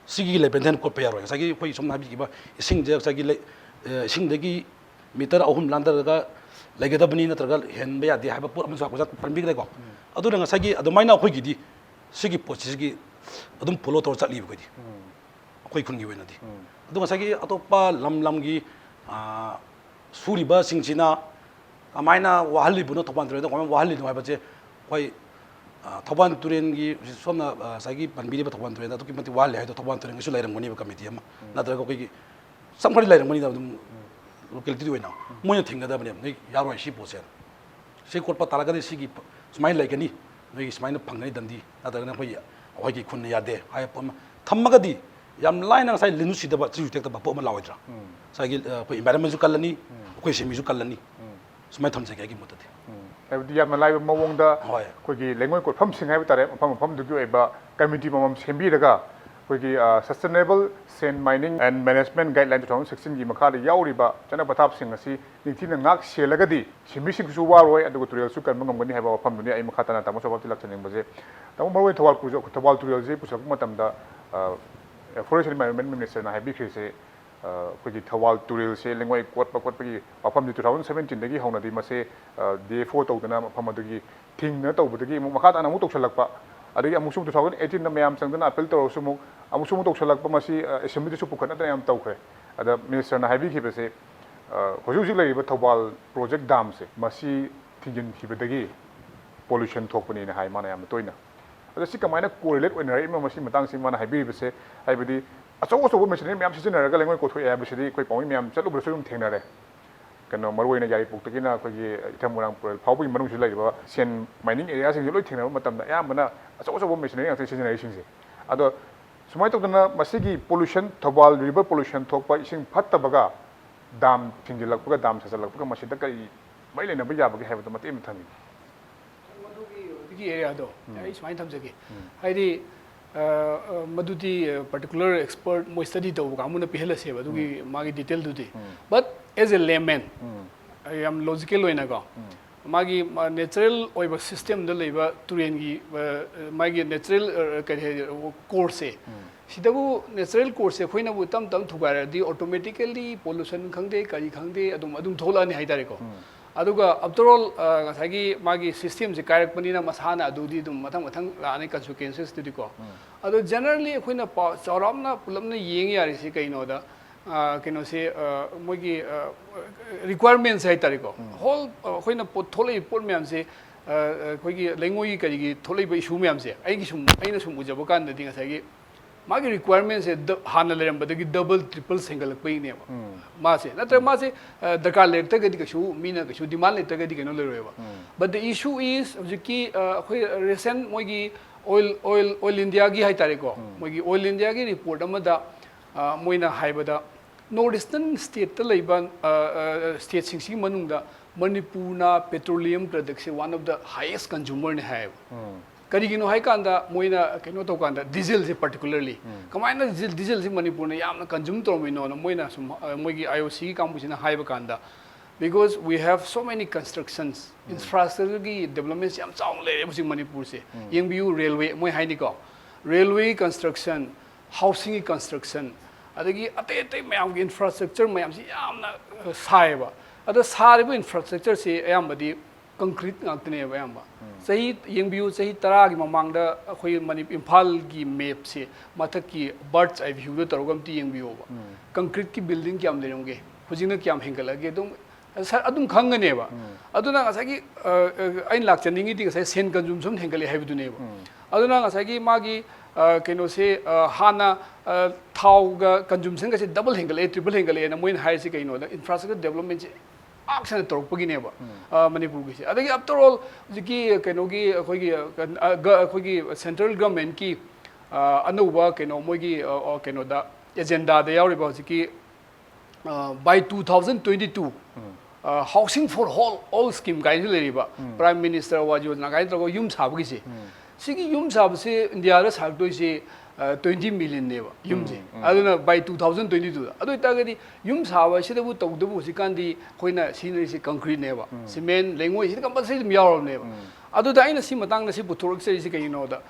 ꯁꯤꯒꯤ ꯂꯦꯕꯦꯜꯗ ꯍꯦꯟꯅ ꯀꯣꯠꯄ ꯌꯥꯔꯣꯏ꯫ ꯉꯁꯥꯏꯒꯤ ꯑꯩꯈꯣꯏ ꯁꯣꯝꯅ ꯍꯥꯏꯕꯤꯈꯤꯕ ꯏꯁꯤꯡꯁꯦ ꯉꯁꯥꯏꯒꯤ ꯂꯩ-, ꯑ, ꯏꯁꯤꯡꯗꯒꯤ ꯃꯤꯇꯔ ꯑꯍꯨꯝ ꯂꯥꯟꯊꯔꯒ ꯂꯩꯒꯗꯕꯅꯤ, ꯅꯠꯇ꯭ꯔꯒ ꯍꯦꯟꯕ ꯌꯥꯗꯦ ꯍꯥꯏꯕ ꯄꯣꯠ ꯑꯃꯁꯨ ꯉꯁꯥꯏ ꯄꯟꯕꯤꯈ꯭ꯔꯦꯀꯣ꯫ ꯑꯗꯨꯅ ꯉꯁꯥꯏꯒꯤ ꯑꯗꯨꯃꯥꯏꯅ ꯑꯩꯈꯣꯏꯒꯤꯗꯤ ꯁꯤꯒꯤ ꯄꯣꯠꯁꯤꯒꯤ ꯑꯗꯨꯝ ꯐꯣꯂꯣ ꯇꯧꯔ ꯆꯠꯂꯤꯕ ꯑꯩꯈꯣꯏꯗꯤ, ꯑꯩꯈꯣꯏ ꯈꯨꯟꯒꯤ ꯑꯣꯏꯅꯗꯤ꯫ ꯑꯗꯨ ꯉꯁꯥꯏꯒꯤ ꯑꯇꯣꯞꯄ ꯂꯝ ꯂꯝꯒꯤ ꯑ, ꯁꯨꯔꯤꯕꯁꯤꯡꯁꯤꯅ ꯀꯃꯥꯏꯅ ꯋꯥꯍꯜꯂꯤꯕꯅꯣ, ꯊꯧꯕꯥꯜ ꯇꯨꯔꯦꯜꯗ ꯀꯃꯥꯏꯅ ꯋꯥꯍꯜꯂꯤꯅꯣ ꯍꯥꯏꯕꯁꯦ ꯑꯩꯈꯣꯏ, ꯑ, ꯊꯧꯕꯥꯜ ꯇꯨꯔꯦꯜꯒꯤ ꯍꯧꯖꯤꯛ ꯁꯣꯝꯅ, ꯑ, ꯉꯁꯥꯏꯒꯤ ꯄꯟꯕꯤꯔꯤꯕ ꯊꯧꯕꯥꯜ ꯇꯨꯔꯦꯜꯗ ꯑꯗꯨꯛꯀꯤ ꯃꯇꯤꯛ ꯋꯥꯍꯜꯂꯤ ꯍꯥꯏꯗꯣ, ꯊꯧꯕꯥꯜ ꯇꯨꯔꯦꯜꯒꯤꯁꯨ ꯂꯩꯔꯝꯒꯅꯦꯕ ꯀꯃꯤꯇꯤ ꯑꯃ, ꯅꯠꯇ꯭ꯔꯒ ꯑꯩꯈꯣꯏꯒꯤ ꯁꯝ ꯈꯔꯗꯤ ꯂꯩꯔꯝꯒꯅꯤꯗ ꯑꯗꯨꯝ ꯂꯣꯀꯦꯂꯤꯇꯤꯒꯤ ꯑꯣꯏꯅ ꯃꯣꯏꯅ ꯊꯤꯡꯒꯗꯕꯅꯦꯕ, "ꯅꯣꯏ ꯌꯥꯔꯣꯏ ꯁꯤ ꯄꯣꯠꯁꯦ, ꯁꯤ ꯀꯣꯠꯄ ꯇꯥꯔꯒꯗꯤ ꯁꯤꯒꯤ ꯁꯨꯃꯥꯏꯅ ꯂꯩꯒꯅꯤ, ꯅꯣꯏꯒꯤ ꯁꯨꯃꯥꯏꯅ ꯐꯪꯒꯅꯤ ꯗꯟꯗꯤ, ꯅꯠꯇ꯭ꯔꯒꯅ ꯑꯩꯈꯣꯏꯒꯤ, ꯑꯩꯈꯣꯏꯒꯤ ꯈꯨꯟꯅ ꯌꯥꯗꯦ" ꯍꯥꯏꯕ ꯄꯣꯠ ꯑꯃ ꯊꯝꯃꯒꯗꯤ ꯌꯥꯝ ꯂꯥꯏꯅ ꯉꯁꯥꯏ ꯂꯤꯟꯁꯨ ꯁꯤꯗꯕ, ꯆꯤꯁꯨ ꯇꯦꯛꯇꯕ ꯄꯣꯠ ꯑꯃ ꯂꯥꯛꯑꯣꯏꯗ꯭ꯔꯥ? ꯉꯁꯥꯏꯒꯤ, ꯑ, ꯑꯩꯈꯣꯏ ꯏꯟꯚꯥꯏꯔꯣꯟꯃꯦꯟꯁꯨ ꯀꯜꯂꯅꯤ, ꯑꯩꯈꯣꯏ ꯁꯤꯟꯃꯤꯁꯨ ꯀꯜꯂꯅꯤ꯫ ꯁꯨꯃꯥꯏꯅ ꯊꯝꯖꯒꯦ ꯑꯩꯒꯤ ꯃꯣꯠꯇꯗꯤ꯫ ꯍꯥꯏꯕꯗꯤ ꯌꯥꯝꯅ ꯂꯥꯏꯕ ꯃꯑꯣꯡꯗ ꯍꯣꯏ꯫ ꯑꯩꯈꯣꯏꯒꯤ ꯂꯩꯉꯣꯏ ꯀꯣꯠꯐꯝꯁꯤꯡ ꯍꯥꯏꯕ ꯇꯥꯔꯦ, ꯃꯐꯝ ꯃꯐꯝꯗꯨꯒꯤ ꯑꯣꯏꯕ ꯀꯃꯤꯇꯤ ꯑꯃꯃꯝ ꯁꯦꯝꯕꯤꯔꯒ ꯑꯩꯈꯣꯏꯒꯤ Sustainable Sand Mining and Management Guideline two thousand sixteen ꯒꯤ ꯃꯈꯥꯗ ꯌꯥꯎꯔꯤꯕ ꯆꯠꯅ ꯄꯊꯥꯞꯁꯤꯡ ꯑꯁꯤ ꯅꯤꯡꯊꯤꯅ ꯉꯥꯛ ꯁꯦꯜꯂꯒꯗꯤ ꯁꯤꯟꯃꯤꯁꯤꯡꯁꯨ ꯋꯥꯔꯣꯏ, ꯑꯗꯨꯒ ꯇꯨꯔꯦꯜꯁꯨ ꯀꯟꯕ ꯉꯝꯒꯅꯤ ꯍꯥꯏꯕ ꯋꯥꯐꯝꯗꯨꯅꯤ ꯑꯩ ꯃꯈꯥ ꯇꯥꯅ ꯇꯥꯃꯣ ꯁꯣꯕꯥꯞꯇꯤ ꯂꯥꯛꯆꯅꯤꯡꯕꯁꯦ꯫ ꯇꯥꯃꯣ, ꯃꯔꯨꯑꯣꯏꯅ ꯊꯧꯕꯥꯜ ꯄ꯭ꯔꯣꯖꯦꯛ, ꯊꯧꯕꯥꯜ ꯇꯨꯔꯦꯜꯁꯤ ꯄꯨꯁꯜꯂꯛꯄ ꯃꯇꯝꯗ Forest and Environment Minister ꯅ ꯍꯥꯏꯕꯤꯈ꯭ꯔꯤꯁꯦ, ꯑꯩꯈꯣꯏꯒꯤ ꯊꯧꯕꯥꯜ ꯇꯨꯔꯦꯜꯁꯦ ꯂꯩꯉꯣꯏ ꯀꯣꯠꯄ ꯈꯣꯠꯄꯒꯤ ꯋꯥꯐꯝꯗꯤ two thousand seventeen ꯗꯒꯤ ꯍꯧꯅꯗꯤ ꯃꯁꯦ DFO ꯇꯧꯗꯅ ꯃꯐꯝ ꯑꯗꯨꯒꯤ ꯊꯤꯡꯗꯅ ꯇꯧꯕꯗꯒꯤ ꯑꯃꯨꯛ ꯃꯈꯥ ꯇꯥꯅ ꯑꯃꯨꯛ ꯇꯧꯁꯜꯂꯛꯄ, ꯑꯗꯒꯤ ꯑꯃꯨꯛꯁꯨ two thousand eighteen ꯗ ꯃꯌꯥꯝ ꯆꯪꯗꯅ appeal ꯇꯧꯔꯁꯨ ꯑꯃꯨꯛ ꯑꯃꯨꯛꯁꯨ ꯑꯃꯨꯛ ꯇꯧꯁꯜꯂꯛꯄ, ꯃꯁꯤ Assembly ꯗꯁꯨ ꯄꯨꯈꯠꯅꯗꯅ ꯌꯥꯝ ꯇꯧꯈ꯭ꯔꯦ꯫ ꯑꯗ Minister ꯅ ꯍꯥꯏꯕꯤꯈꯤꯕꯁꯦ, ꯍꯧꯖꯤꯛ ꯍꯧꯖꯤꯛ ꯂꯩꯔꯤꯕ ꯊꯧꯕꯥꯜ ꯄ꯭ꯔꯣꯖꯦꯛ ꯗꯥꯝꯁꯦ ꯃꯁꯤ ꯊꯤꯡꯖꯤꯟꯈꯤꯕꯗꯒꯤ pollution ꯊꯣꯛꯄꯅꯤꯅ ꯍꯥꯏ ꯃꯥꯅ ꯌꯥꯝꯅ ꯇꯣꯏꯅ꯫ ꯑꯗꯣ ꯁꯤ ꯀꯃꯥꯏꯅ correlate ꯑꯣꯏꯅꯔꯛꯏꯅꯣ ꯃꯁꯤ ꯃꯇꯥꯡꯁꯤ ꯃꯥꯅ ꯍꯥꯏꯕꯤꯔꯤꯕꯁꯦ? ꯍꯥꯏꯕꯗꯤ ꯑꯆꯧ ꯑꯆꯧꯕ machinery ꯃꯌꯥꯝ ꯁꯤꯖꯤꯟꯅꯔꯒ ꯂꯩꯉꯣꯏ ꯀꯣꯊꯣꯛꯑꯦ ꯍꯥꯏꯕꯁꯤꯗꯤ ꯑꯩꯈꯣꯏ ꯄꯥꯎꯃꯤ ꯃꯌꯥꯝ ꯆꯠꯂꯨꯕꯗꯁꯨ ꯑꯗꯨꯝ ꯊꯦꯡꯅꯔꯦ꯫ ꯀꯩꯅꯣ, ꯃꯔꯨꯑꯣꯏꯅ ꯌꯥꯏꯔꯤꯄꯣꯛꯇꯒꯤꯅ ꯑꯩꯈꯣꯏꯒꯤ ꯏꯊꯝ ꯃꯣꯏꯔꯥꯡ ꯄꯨꯔꯦꯜ ꯐꯥꯎꯕꯒꯤ ꯃꯅꯨꯡꯁꯤꯗ ꯂꯩꯔꯤꯕ sand mining area ꯁꯤꯡꯁꯦ ꯂꯣꯏ ꯊꯦꯡꯅꯕ ꯃꯇꯝꯗ ꯑꯌꯥꯝꯕꯅ ꯑꯆꯧ ꯑꯆꯧꯕ machinery ꯉꯥꯛꯇ ꯁꯤꯖꯤꯟꯅꯔꯤꯁꯤꯡꯁꯦ꯫ ꯑꯗꯣ ꯁꯨꯃꯥꯏꯅ ꯇꯧꯗꯅ ꯃꯁꯤꯒꯤ pollution, ꯊꯧꯕꯥꯜ river pollution ꯊꯣꯛꯄ, ꯏꯁꯤꯡ ꯐꯠꯇꯕꯒ ꯗꯥꯝ ꯊꯤꯡꯖꯤꯜꯂꯛꯄꯒ, ꯗꯥꯝ ꯁꯥꯖꯜꯂꯛꯄꯒ ꯃꯁꯤꯗ ꯀꯔꯤ ꯃꯔꯤ ꯂꯩꯅꯕ ꯌꯥꯕꯒꯦ ꯍꯥꯏꯕꯗꯣ ꯃꯇꯦꯛ ꯑꯃ ꯊꯝꯕꯤꯌꯨ꯫ ꯃꯗꯨꯒꯤ ꯍꯧꯖꯤꯛꯀꯤ ꯑꯦꯔꯤꯌꯥꯗꯣ ꯑꯩ ꯁꯨꯃꯥꯏꯅ ꯊꯝꯖꯒꯦ꯫ ꯍꯥꯏꯗꯤ, ꯑ, ꯑ, ꯃꯗꯨꯗꯤ particular expert ꯃꯣꯏ study ꯇꯧꯕ ꯀꯥꯡꯕꯨꯅ ꯄꯤꯍꯜꯂꯁꯦꯕ ꯑꯗꯨꯒꯤ ꯃꯥꯒꯤ detail ꯗꯨꯗꯤ꯫ But as a layman, ꯑ, ꯌꯥꯝ logical ꯑꯣꯏꯅꯀꯣ, ꯃꯥꯒꯤ natural ꯑꯣꯏꯕ system ꯗ ꯂꯩꯕ ꯇꯨꯔꯦꯟꯒꯤ, ꯑ, ꯃꯥꯒꯤ natural, ꯑ, ꯀꯔꯤ ꯍꯥꯏ, course ꯁꯦ, ꯁꯤꯗꯕꯨ natural course ꯁꯦ ꯑꯩꯈꯣꯏꯅꯕꯨ ꯇꯞ ꯇꯞ ꯊꯨꯒꯥꯏꯔꯗꯤ automatically pollution ꯈꯪꯗꯦ, ꯀꯔꯤ ꯈꯪꯗꯦ, ꯑꯗꯨꯝ, ꯑꯗꯨꯝ ꯊꯣꯛꯂꯛꯑꯅꯤ ꯍꯥꯏꯇꯥꯔꯦꯀꯣ꯫ ꯑꯗꯨꯒ after all, ꯑ, ꯉꯁꯥꯏꯒꯤ ꯃꯥꯒꯤ system ꯁꯦ ꯀꯥꯏꯔꯛꯄꯅꯤꯅ ꯃꯁꯥꯅ ꯑꯗꯨꯗꯤ ꯑꯗꯨꯝ ꯃꯊꯪ ꯃꯊꯪ ꯂꯥꯛꯑꯅꯤ, consequences ꯇꯨꯗꯤꯀꯣ꯫ ꯑꯗꯣ generally ꯑꯩꯈꯣꯏꯅ ꯄꯥ-, ꯆꯥꯎꯔꯥꯛꯅ ꯄꯨꯂꯞꯅ ꯌꯦꯡ ꯌꯥꯔꯤꯁꯤ ꯀꯩꯅꯣꯗ, ꯑ, ꯀꯩꯅꯣꯁꯦ, ꯑ, ꯃꯣꯏꯒꯤ, ꯑ, requirements ꯍꯥꯏꯇꯥꯔꯦꯀꯣ꯫ Whole, ꯑ, ꯑꯩꯈꯣꯏꯅ ꯄꯣꯠ, ꯊꯣꯛꯂꯛꯏꯕ ꯄꯣꯠ ꯃꯌꯥꯝꯁꯦ, ꯑ, ꯑ, ꯑꯩꯈꯣꯏꯒꯤ ꯂꯩꯉꯣꯏꯒꯤ ꯀꯔꯤꯒꯤ ꯊꯣꯛꯂꯛꯏꯕ issue ꯃꯌꯥꯝꯁꯦ, ꯑꯩꯒꯤ ꯁꯨꯝ, ꯑꯩꯅ ꯁꯨꯝ ꯎꯖꯕ ꯀꯥꯟꯗꯗꯤ ꯉꯁꯥꯏꯒꯤ ꯃꯥꯒꯤ requirement ꯁꯦ ꯗ-, ꯍꯥꯟꯅ ꯂꯩꯔꯝꯕꯗꯒꯤ double, triple ꯍꯦꯟꯒꯠꯂꯛꯄꯒꯤꯅꯦꯕ꯫ ꯃꯥꯁꯦ, ꯅꯠꯇ꯭ꯔꯒ ꯃꯥꯁꯦ, ꯑ, ꯗꯔꯀꯥꯔ ꯂꯩꯔꯛꯇ꯭ꯔꯒꯗꯤ ꯀꯩꯁꯨ ꯃꯤꯅ ꯀꯩꯁꯨ demand ꯂꯩꯇ꯭ꯔꯒꯗꯤ ꯀꯩꯅꯣ ꯂꯩꯔꯣꯏꯕ꯫ But the issue is ꯍꯧꯖꯤꯛꯀꯤ, ꯑ, ꯑꯩꯈꯣꯏ recent ꯃꯣꯏꯒꯤ Oil, Oil, Oil India ꯒꯤ ꯍꯥꯏꯇꯥꯔꯦꯀꯣ, ꯃꯣꯏꯒꯤ Oil India ꯒꯤ report ꯑꯃꯗ, ꯑ, ꯃꯣꯏꯅ ꯍꯥꯏꯕꯗ North Eastern state ꯇ ꯂꯩꯕ, ꯑ, ꯑ, state ꯁꯤꯡꯁꯤꯒꯤ ꯃꯅꯨꯡꯗ ꯃꯅꯤꯄꯨꯔꯅ petroleum product say one of the highest consumer ꯅꯤ ꯍꯥꯏꯌꯦꯕ꯫ ꯀꯔꯤꯒꯤꯅꯣ ꯍꯥꯏ ꯀꯥꯟꯗ ꯃꯣꯏꯅ ꯀꯩꯅꯣ ꯇꯧꯀꯥꯟꯗ ꯗꯤꯖꯜꯁꯦ ꯄꯥꯔꯇꯤꯀꯨꯂꯔꯂꯤ ꯀꯃꯥꯏꯅ ꯗꯤꯖꯜ ꯗꯤꯖꯜꯁꯤ ꯃꯅꯤꯄꯨꯔꯅ ꯌꯥꯝꯅ ꯀꯟꯖꯨꯝ ꯇꯧꯔꯝꯃꯤꯅꯣꯅ ꯃꯣꯏꯅ ꯁꯨꯝ ꯑ, ꯃꯣꯏꯒꯤ ꯑꯥꯏ ꯑꯣ ꯁꯤꯒꯤ ꯀꯥꯡꯕꯨꯁꯤꯅ ꯍꯥꯏꯕ ꯀꯥꯟꯗ, because we have so many constructions, ꯏꯟꯐ꯭ꯔꯥꯁ꯭ꯇ꯭ꯔꯛꯆꯔꯒꯤ ꯗꯦꯕꯂꯞꯃꯦꯟꯁꯤ ꯌꯥꯝ ꯆꯥꯎꯅ ꯂꯩꯔꯦ ꯍꯧꯖꯤꯛ ꯃꯅꯤꯄꯨꯔꯁꯦ꯫ ꯌꯦꯡꯕꯤꯌꯨ, ꯔꯦꯜꯋꯦ ꯃꯣꯏ ꯍꯥꯏꯅꯤꯀꯣ, ꯔꯦꯜꯋꯦꯒꯤ ꯀꯟꯁꯇ꯭ꯔꯛꯁꯟ, ꯍꯥꯎꯁꯤꯡꯒꯤ ꯀꯟꯁꯇ꯭ꯔꯛꯁꯟ, ꯑꯗꯒꯤ ꯑꯇꯩ ꯑꯇꯩ ꯃꯌꯥꯝꯒꯤ ꯏꯟꯐ꯭ꯔꯥꯁ꯭ꯇ꯭ꯔꯛꯆꯔ ꯃꯌꯥꯝꯁꯤ ꯌꯥꯝꯅ ꯑ, ꯁꯥꯏꯌꯦꯕ꯫ ꯑꯗꯣ ꯁꯥꯔꯤꯕ ꯏꯟꯐ꯭ꯔꯥꯁ꯭ꯇ꯭ꯔꯛꯆꯔꯁꯤ ꯑꯌꯥꯝꯕꯗꯤ ꯀꯪꯀ꯭ꯔꯤꯠ ꯉꯥꯛꯇꯅꯦꯕ ꯑꯌꯥꯝꯕ꯫ ꯆꯍꯤ ꯌꯦꯡꯕꯤꯌꯨ, ꯆꯍꯤ ꯇꯔꯥꯒꯤ ꯃꯃꯥꯡꯗ ꯑꯩꯈꯣꯏ ꯃꯅꯤ ꯏꯝꯐꯥꯜꯒꯤ ꯃꯦꯞꯁꯦ ꯃꯊꯛꯀꯤ ꯕꯥꯔꯠꯁ ꯑꯥꯏ ꯚ꯭ꯌꯨꯗ ꯇꯧꯔꯒ ꯑꯝꯇ ꯌꯦꯡꯕꯤꯌꯣꯕ꯫ ꯀꯪꯀ꯭ꯔꯤꯠꯀꯤ ꯕꯤꯜꯗꯤꯡ ꯀꯌꯥꯝ ꯂꯩꯔꯝꯒꯦ, ꯍꯧꯖꯤꯛꯅ ꯀꯌꯥꯝ ꯍꯦꯟꯒꯠꯂꯒꯦ? ꯑꯗꯨꯝ ꯁ- ꯑꯗꯨꯝ ꯈꯪꯒꯅꯦꯕ꯫ ꯑꯗꯨꯅ ꯉꯁꯥꯏꯒꯤ ꯑ, ꯑ, ꯑꯩꯅ ꯂꯥꯛꯆꯅꯤꯡꯉꯤꯗꯤ ꯉꯁꯥꯏ ꯁꯦꯟ ꯀꯟꯖꯨꯝꯁꯟ ꯍꯦꯟꯒꯠꯂꯦ ꯍꯥꯏꯕꯗꯨꯅꯦꯕ꯫ ꯑꯗꯨꯅ ꯉꯁꯥꯏꯒꯤ ꯃꯥꯒꯤ ꯑ, ꯀꯩꯅꯣꯁꯦ ꯑ, ꯍꯥꯟꯅ ꯑ, ꯊꯥꯎꯒ ꯀꯟꯖꯨꯝꯁꯟꯒꯁꯦ ꯗꯕꯜ ꯍꯦꯟꯒꯠꯂꯛꯑꯦ, ꯇ꯭ꯔꯤꯄꯜ ꯍꯦꯟꯒꯠꯂꯛꯑꯦꯅ ꯃꯣꯏꯅ ꯍꯥꯏꯔꯤꯁꯦ ꯀꯩꯅꯣꯗ ꯏꯟꯐ꯭ꯔꯥꯁ꯭ꯇ꯭ꯔꯛꯆꯔ ꯗꯦꯕꯂꯞꯃꯦꯟꯁꯦ ꯄꯥꯛ ꯁꯟꯅ ꯇꯧꯔꯛꯄꯒꯤꯅꯦꯕ꯫ ꯑ, ꯃꯅꯤꯄꯨꯔꯒꯤꯁꯦ꯫ ꯑꯗꯒꯤ ꯑꯥꯐꯇꯔ ꯑꯣꯜ ꯍꯧꯖꯤꯛꯀꯤ ꯀꯩꯅꯣꯒꯤ ꯑꯩꯈꯣꯏꯒꯤ ꯑ, ꯒ- ꯑꯩꯈꯣꯏꯒꯤ ꯁꯦꯟꯇ꯭ꯔꯦꯜ ꯒꯚꯔꯟꯃꯦꯟꯠꯀꯤ ꯑ, ꯑꯅꯧꯕ ꯀꯩꯅꯣ ꯃꯣꯏꯒꯤ ꯑ, ꯑ, ꯀꯩꯅꯣꯗ ꯑꯦꯖꯦꯟꯗꯥꯗ ꯌꯥꯎꯔꯤꯕ ꯍꯧꯖꯤꯛꯀꯤ by two thousand twenty two housing for all all scheme ꯀꯥꯏꯅꯁꯨ ꯂꯩꯔꯤꯕ, ꯄ꯭ꯔꯥꯏꯝ ꯃꯤꯅꯤꯁꯇꯔ ꯑꯋꯥꯖ ꯌꯣꯖꯅꯥ ꯀꯥꯏꯅ ꯇꯧꯔꯒ ꯌꯨꯝ ꯁꯥꯕꯒꯤꯁꯦ꯫ ꯁꯤꯒꯤ ꯌꯨꯝ ꯁꯥꯕꯁꯦ ꯏꯟꯗꯤꯌꯥꯗ ꯁꯥꯔꯛꯇꯣꯏꯁꯦ ꯇ꯭ꯋꯦꯟꯇꯤ ꯃꯤꯂꯤꯌꯟꯅꯦꯕ ꯌꯨꯝꯁꯦ꯫ ꯑꯗꯨꯅ by two thousand twenty two ꯑꯗꯨ ꯑꯣꯏꯇꯥꯔꯒꯗꯤ ꯌꯨꯝ ꯁꯥꯕ ꯑꯁꯤꯗꯕꯨ ꯇꯧꯗꯕꯨ ꯍꯧꯖꯤꯛꯀꯥꯟꯗꯤ ꯑꯩꯈꯣꯏꯅ ꯁꯤꯖꯤꯟꯅꯔꯤꯁꯦ ꯀꯪꯀ꯭ꯔꯤꯠꯅꯦꯕ, ꯁꯤꯃꯦꯟ, ꯂꯩꯉꯣꯏ, ꯁꯤꯗꯤ ꯀꯝꯄꯜꯁꯔꯤ ꯑꯗꯨꯝ ꯌꯥꯎꯔꯕꯅꯦꯕ꯫ ꯑꯗꯨꯗ ꯑꯩꯅ ꯁꯤ ꯃꯇꯥꯡꯗ ꯁꯤ ꯄꯨꯊꯣꯔꯛꯆꯔꯤꯁꯦ ꯀꯩꯒꯤꯅꯣꯗ,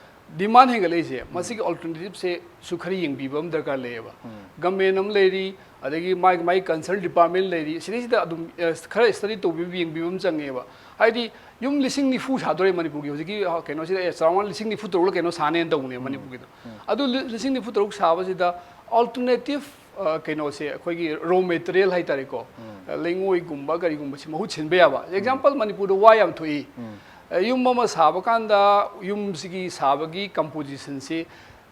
ꯗꯤꯃꯥꯟ ꯍꯦꯟꯒꯠꯂꯛꯏꯁꯦ ꯃꯁꯤꯒꯤ ꯑꯜꯇꯔꯅꯦꯇꯤꯞꯁꯦ ꯁꯨ ꯈꯔ ꯌꯦꯡꯕꯤꯕ ꯑꯃ ꯗꯔꯀꯥꯔ ꯂꯩꯌꯦꯕ꯫ ꯒꯃꯦꯟ ꯑꯃ ꯂꯩꯔꯤ, ꯑꯗꯒꯤ ꯃꯥꯒꯤ ꯃꯥꯒꯤ ꯀꯟꯁꯔꯟ ꯗꯤꯄꯥꯔꯠꯃꯦꯟ ꯂꯩꯔꯤ, ꯁꯤꯗꯩꯁꯤꯗ ꯑꯗꯨꯝ ꯑ, ꯈꯔ ꯁ꯭ꯇꯗꯤ ꯇꯧꯕꯤꯕ, ꯌꯦꯡꯕꯤꯕ ꯑꯃ ꯆꯪꯉꯦꯕ꯫ ꯍꯥꯏꯗꯤ ꯌꯨꯝ ꯂꯤꯁꯤꯡ ꯅꯤꯐꯨ ꯁꯥꯗꯣꯔꯦ ꯃꯅꯤꯄꯨꯔꯒꯤ ꯍꯧꯖꯤꯛꯀꯤ ꯑ, ꯀꯩꯅꯣꯁꯤꯗ, ꯑꯦ, ꯆꯥꯎꯔꯥꯛꯅ ꯂꯤꯁꯤꯡ ꯅꯤꯐꯨ ꯇꯔꯨꯛꯂ ꯀꯩꯅꯣ ꯁꯥꯅꯦꯅ ꯇꯧꯕꯅꯦ ꯃꯅꯤꯄꯨꯔꯒꯤꯗꯣ꯫ ꯑꯗꯨ ꯂꯤ- ꯂꯤꯁꯤꯡ ꯅꯤꯐꯨ ꯇꯔꯨꯛ ꯁꯥꯕꯁꯤꯗ ꯑꯜꯇꯔꯅꯦꯇꯤꯞ ꯑ, ꯀꯩꯅꯣꯁꯦ ꯑꯩꯈꯣꯏꯒꯤ ꯔꯣ ꯃꯦꯇꯔꯤꯌꯦꯜ ꯍꯥꯏꯇꯥꯔꯦꯀꯣ, ꯑ, ꯂꯩꯉꯣꯏꯒꯨꯝꯕ ꯀꯔꯤꯒꯨꯝꯕꯁꯤ ꯃꯍꯨꯠ ꯁꯤꯟꯕ ꯌꯥꯕ꯫ ꯑꯦꯛꯖꯥꯝꯄꯜ, ꯃꯅꯤꯄꯨꯔꯗ ꯋꯥ ꯌꯥꯝ ꯊꯣꯛꯏ꯫ ꯑ, ꯌꯨꯝ ꯑꯃ ꯁꯥꯕ ꯀꯥꯟꯗ ꯌꯨꯝꯁꯤꯒꯤ ꯁꯥꯕꯒꯤ ꯀꯝꯄꯣꯖꯤꯁꯟꯁꯤ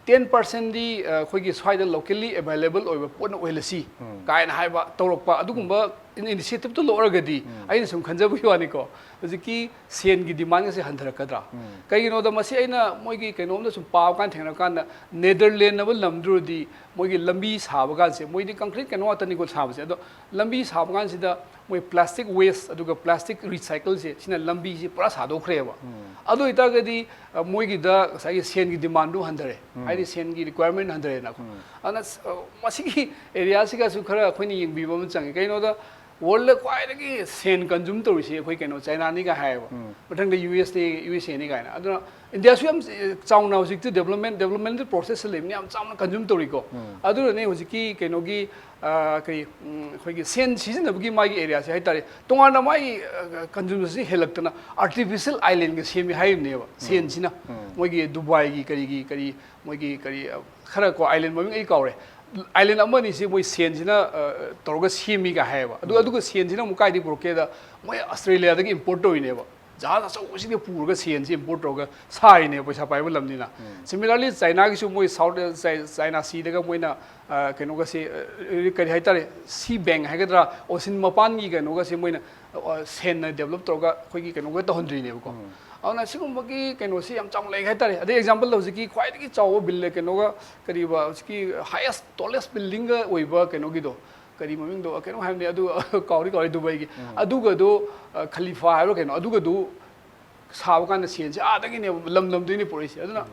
ꯇꯦꯟ ꯄꯥꯔꯁꯦꯟꯗꯤ ꯑꯩꯈꯣꯏꯒꯤ ꯁ꯭ꯋꯥꯏꯗ ꯂꯣꯀꯦꯜꯂꯤ ꯑꯦꯚꯥꯏꯂꯦꯕꯜ ꯑꯣꯏꯕ ꯄꯣꯠꯅ ꯑꯣꯏꯍꯜꯂꯁꯤ ꯀꯥꯏꯅ ꯍꯥꯏꯕ ꯇꯧꯔꯛꯄ ꯑꯗꯨꯒꯨꯝꯕ ꯏꯅꯤꯁꯤꯌꯦꯇꯤꯞꯇꯨ ꯂꯧꯔꯒꯗꯤ ꯑꯩꯅ ꯁꯨꯝ ꯈꯟꯖꯕꯒꯤ ꯋꯥꯅꯤꯀꯣ, ꯍꯧꯖꯤꯛꯀꯤ ꯁꯦꯟꯒꯤ ꯗꯤꯃꯥꯟꯒꯁꯦ ꯍꯟꯊꯔꯛꯀꯗ꯭ꯔꯥ? ꯀꯩꯒꯤꯅꯣꯗ ꯃꯁꯤ ꯑꯩꯅ ꯃꯣꯏꯒꯤ ꯀꯩꯅꯣꯝꯗ ꯁꯨꯝ ꯄꯥꯕ ꯀꯥꯟꯗ ꯊꯦꯡꯅꯔ ꯀꯥꯟꯗ, ꯅꯦꯗꯔꯂꯦꯟ ꯍꯥꯏꯕ ꯂꯝꯗꯨꯗꯤ ꯃꯣꯏꯒꯤ ꯂꯝꯕꯤ ꯁꯥꯕ ꯀꯥꯟꯁꯦ, ꯃꯣꯏꯗꯤ ꯀꯪꯀ꯭ꯔꯤꯠ ꯀꯩꯅꯣ ꯉꯥꯛꯇꯅꯤꯀꯣ ꯁꯥꯕꯁꯦ, ꯑꯗꯣ ꯂꯝꯕꯤ ꯁꯥꯕ ꯀꯥꯟꯁꯤꯗ ꯃꯣꯏ ꯄ꯭ꯂꯥꯁꯇꯤꯛ ꯋꯦꯁ ꯑꯗꯨꯒ ꯄ꯭ꯂꯥꯁꯇꯤꯛ ꯔꯤꯁꯥꯏꯀꯜꯁꯦ, ꯁꯤꯅ ꯂꯝꯕꯤꯁꯦ ꯄꯨꯔꯥ ꯁꯥꯗꯣꯛꯈ꯭ꯔꯦꯕ꯫ ꯑꯗꯨ ꯑꯣꯏꯇꯥꯔꯒꯗꯤ, ꯑ, ꯃꯣꯏꯒꯤꯗ ꯉꯁꯥꯏꯒꯤ ꯁꯦꯟꯒꯤ ꯗꯤꯃꯥꯟꯗꯨ ꯍꯟꯊꯔꯦ, ꯍꯥꯏꯗꯤ ꯁꯦꯟꯒꯤ ꯔꯤꯀ꯭ꯋꯥꯌꯔꯃꯦꯟ ꯍꯟꯊꯔꯦꯅꯀꯣ꯫ ꯑꯗꯨꯅ ꯁ-, ꯑ, ꯃꯁꯤꯒꯤ ꯑꯦꯔꯤꯌꯥꯁꯤꯒꯁꯨ ꯈꯔ ꯑꯩꯈꯣꯏꯅ ꯌꯦꯡꯕꯤꯕ ꯑꯃ ꯆꯪꯉꯤ꯫ ꯀꯩꯅꯣꯗ, ꯋꯥꯔꯜꯗ ꯈ꯭ꯋꯥꯏꯗꯒꯤ ꯁꯦꯟ ꯀꯟꯖꯨꯝ ꯇꯧꯔꯤꯁꯦ ꯑꯩꯈꯣꯏ ꯀꯩꯅꯣ ꯆꯥꯏꯅꯥꯅꯤꯒ ꯍꯥꯏꯌꯦꯕ, ꯃꯊꯪꯗ ꯌꯨ ꯑꯦꯁ ꯑꯦ, ꯌꯨ ꯑꯦꯁ ꯑꯦꯅꯤ ꯀꯥꯏꯅ꯫ ꯑꯗꯨꯅ ꯏꯟꯗꯤꯌꯥꯁꯨ ꯌꯥꯝ, ꯑ, ꯆꯥꯎꯅ ꯍꯧꯖꯤꯛꯇꯤ ꯗꯦꯕꯂꯞꯃꯦꯟ, ꯗꯦꯕꯂꯞꯃꯦꯟꯇꯦꯜ ꯄ꯭ꯔꯣꯁꯦꯁꯇ ꯂꯩꯕꯅꯤ, ꯌꯥꯝ ꯆꯥꯎꯅ ꯀꯟꯖꯨꯝ ꯇꯧꯔꯤꯀꯣ꯫ ꯑꯗꯨꯅꯅꯦ ꯍꯧꯖꯤꯛꯀꯤ ꯀꯩꯅꯣꯒꯤ, ꯑ, ꯀꯔꯤ, ꯎꯝ, ꯑꯩꯈꯣꯏꯒꯤ ꯁꯦꯟ ꯁꯤꯖꯤꯟꯅꯕꯒꯤ ꯃꯥꯒꯤ ꯑꯦꯔꯤꯌꯥꯁꯦ ꯍꯥꯏꯇꯥꯔꯦ, ꯇꯣꯉꯥꯟꯅ ꯃꯥꯒꯤ, ꯑ, ꯀꯟꯖꯨꯝꯁꯟꯁꯤ ꯍꯦꯜꯂꯛꯇꯅ ꯑꯥꯔꯇꯤꯐꯤꯁꯤꯌꯦꯜ ꯑꯥꯏꯂꯦꯟꯒ ꯁꯦꯝꯃꯤ ꯍꯥꯏꯔꯤꯕꯅꯦꯕ꯫ ꯁꯦꯟꯁꯤꯅ ꯃꯣꯏꯒꯤ ꯗꯨꯕꯥꯏꯒꯤ ꯀꯔꯤꯒꯤ ꯀꯔꯤ, ꯃꯣꯏꯒꯤ ꯀꯔꯤ, ꯑ, ꯈꯔ ꯀꯣ, ꯑꯥꯏꯂꯦꯟ ꯃꯃꯤꯡ ꯑꯩ ꯀꯥꯎꯔꯦ, ꯑꯥꯏꯂꯦꯟ ꯑꯃꯅꯤꯁꯤ ꯃꯣꯏ ꯁꯦꯟꯁꯤꯅ, ꯑ, ꯇꯧꯔꯒ ꯁꯦꯝꯃꯤꯒ ꯍꯥꯏꯌꯦꯕ꯫ ꯑꯗꯨ, ꯑꯗꯨꯒ ꯁꯦꯟꯁꯤꯅ ꯑꯃꯨꯛ ꯀꯥꯏꯗꯒꯤ ꯄꯨꯔꯛꯀꯦꯗ, ꯃꯣꯏ ꯑꯁꯇ꯭ꯔꯦꯂꯤꯌꯥꯗꯒꯤ ꯏꯝꯄꯣꯔꯠ ꯇꯧꯔꯤꯅꯦꯕ꯫ ꯖꯍꯥꯖ ꯑꯆꯧꯕꯁꯤꯗ ꯄꯨꯔꯒ ꯁꯦꯟꯁꯤ ꯏꯝꯄꯣꯔꯠ ꯇꯧꯔꯒ ꯁꯥꯔꯤꯅꯦꯕ, ꯄꯩꯁꯥ ꯄꯥꯏꯕ ꯂꯝꯅꯤꯅ꯫ Similarly, ꯆꯥꯏꯅꯥꯒꯤꯁꯨ ꯃꯣꯏ ꯁꯥꯎꯠ, ꯆꯥꯏ-, ꯆꯥꯏꯅꯥ ꯁꯤꯗꯒ ꯃꯣꯏꯅ, ꯑ, ꯀꯩꯅꯣꯒꯁꯦ, ꯑ, ꯀꯔꯤ ꯍꯥꯏꯇꯥꯔꯦ, ꯁꯤ ꯕꯦꯡ ꯍꯥꯏꯒꯗ꯭ꯔꯥ, ꯑꯣꯁꯤꯟ ꯃꯄꯥꯟꯒꯤ ꯀꯩꯅꯣꯒꯁꯦ ꯃꯣꯏꯅ, ꯑ, ꯁꯦꯟꯅ ꯗꯦꯕꯂꯞ ꯇꯧꯔꯒ ꯑꯩꯈꯣꯏꯒꯤ ꯀꯩꯅꯣꯒ ꯇꯧꯍꯟꯗ꯭ꯔꯤꯅꯦꯕꯀꯣ꯫ ꯑꯗꯨꯅ ꯁꯤꯒꯨꯝꯕꯒꯤ ꯀꯩꯅꯣꯁꯤ ꯌꯥꯝ ꯆꯥꯎꯅ ꯂꯩ ꯍꯥꯏꯇꯥꯔꯦ꯫ ꯑꯗꯩ ꯑꯦꯛꯖꯥꯝꯄꯜꯗ ꯍꯧꯖꯤꯛꯀꯤ ꯈ꯭ꯋꯥꯏꯗꯒꯤ ꯆꯥꯎꯕ ꯕꯤꯜ, ꯀꯩꯅꯣꯒ, ꯀꯔꯤꯕ, ꯍꯧꯖꯤꯛꯀꯤ highest tallest buildingꯒ ꯑꯣꯏꯕ ꯀꯩꯅꯣꯒꯤꯗꯣ, ꯀꯔꯤ ꯃꯃꯤꯡꯗꯣ, ꯀꯩꯅꯣꯝ ꯍꯥꯏꯕꯅꯦ, ꯑꯗꯨ ꯀꯥꯎꯗꯤ ꯀꯥꯎꯔꯦ, ꯗꯨꯕꯥꯏꯒꯤ꯫ ꯑꯗꯨꯒꯗꯣ, ꯑ, ꯈꯂꯤꯐꯥ ꯍꯥꯏꯕ꯭ꯔꯥ ꯀꯩꯅꯣ, ꯑꯗꯨꯒꯗꯣ ꯁꯥꯕ ꯀꯥꯟꯗ ꯁꯦꯟꯁꯦ ꯑꯥꯗꯒꯤꯅꯦꯕ, ꯂꯝ ꯂꯝꯗꯒꯤꯅꯦ ꯄꯨꯔꯛꯏꯁꯦ꯫ ꯑꯗꯨꯅ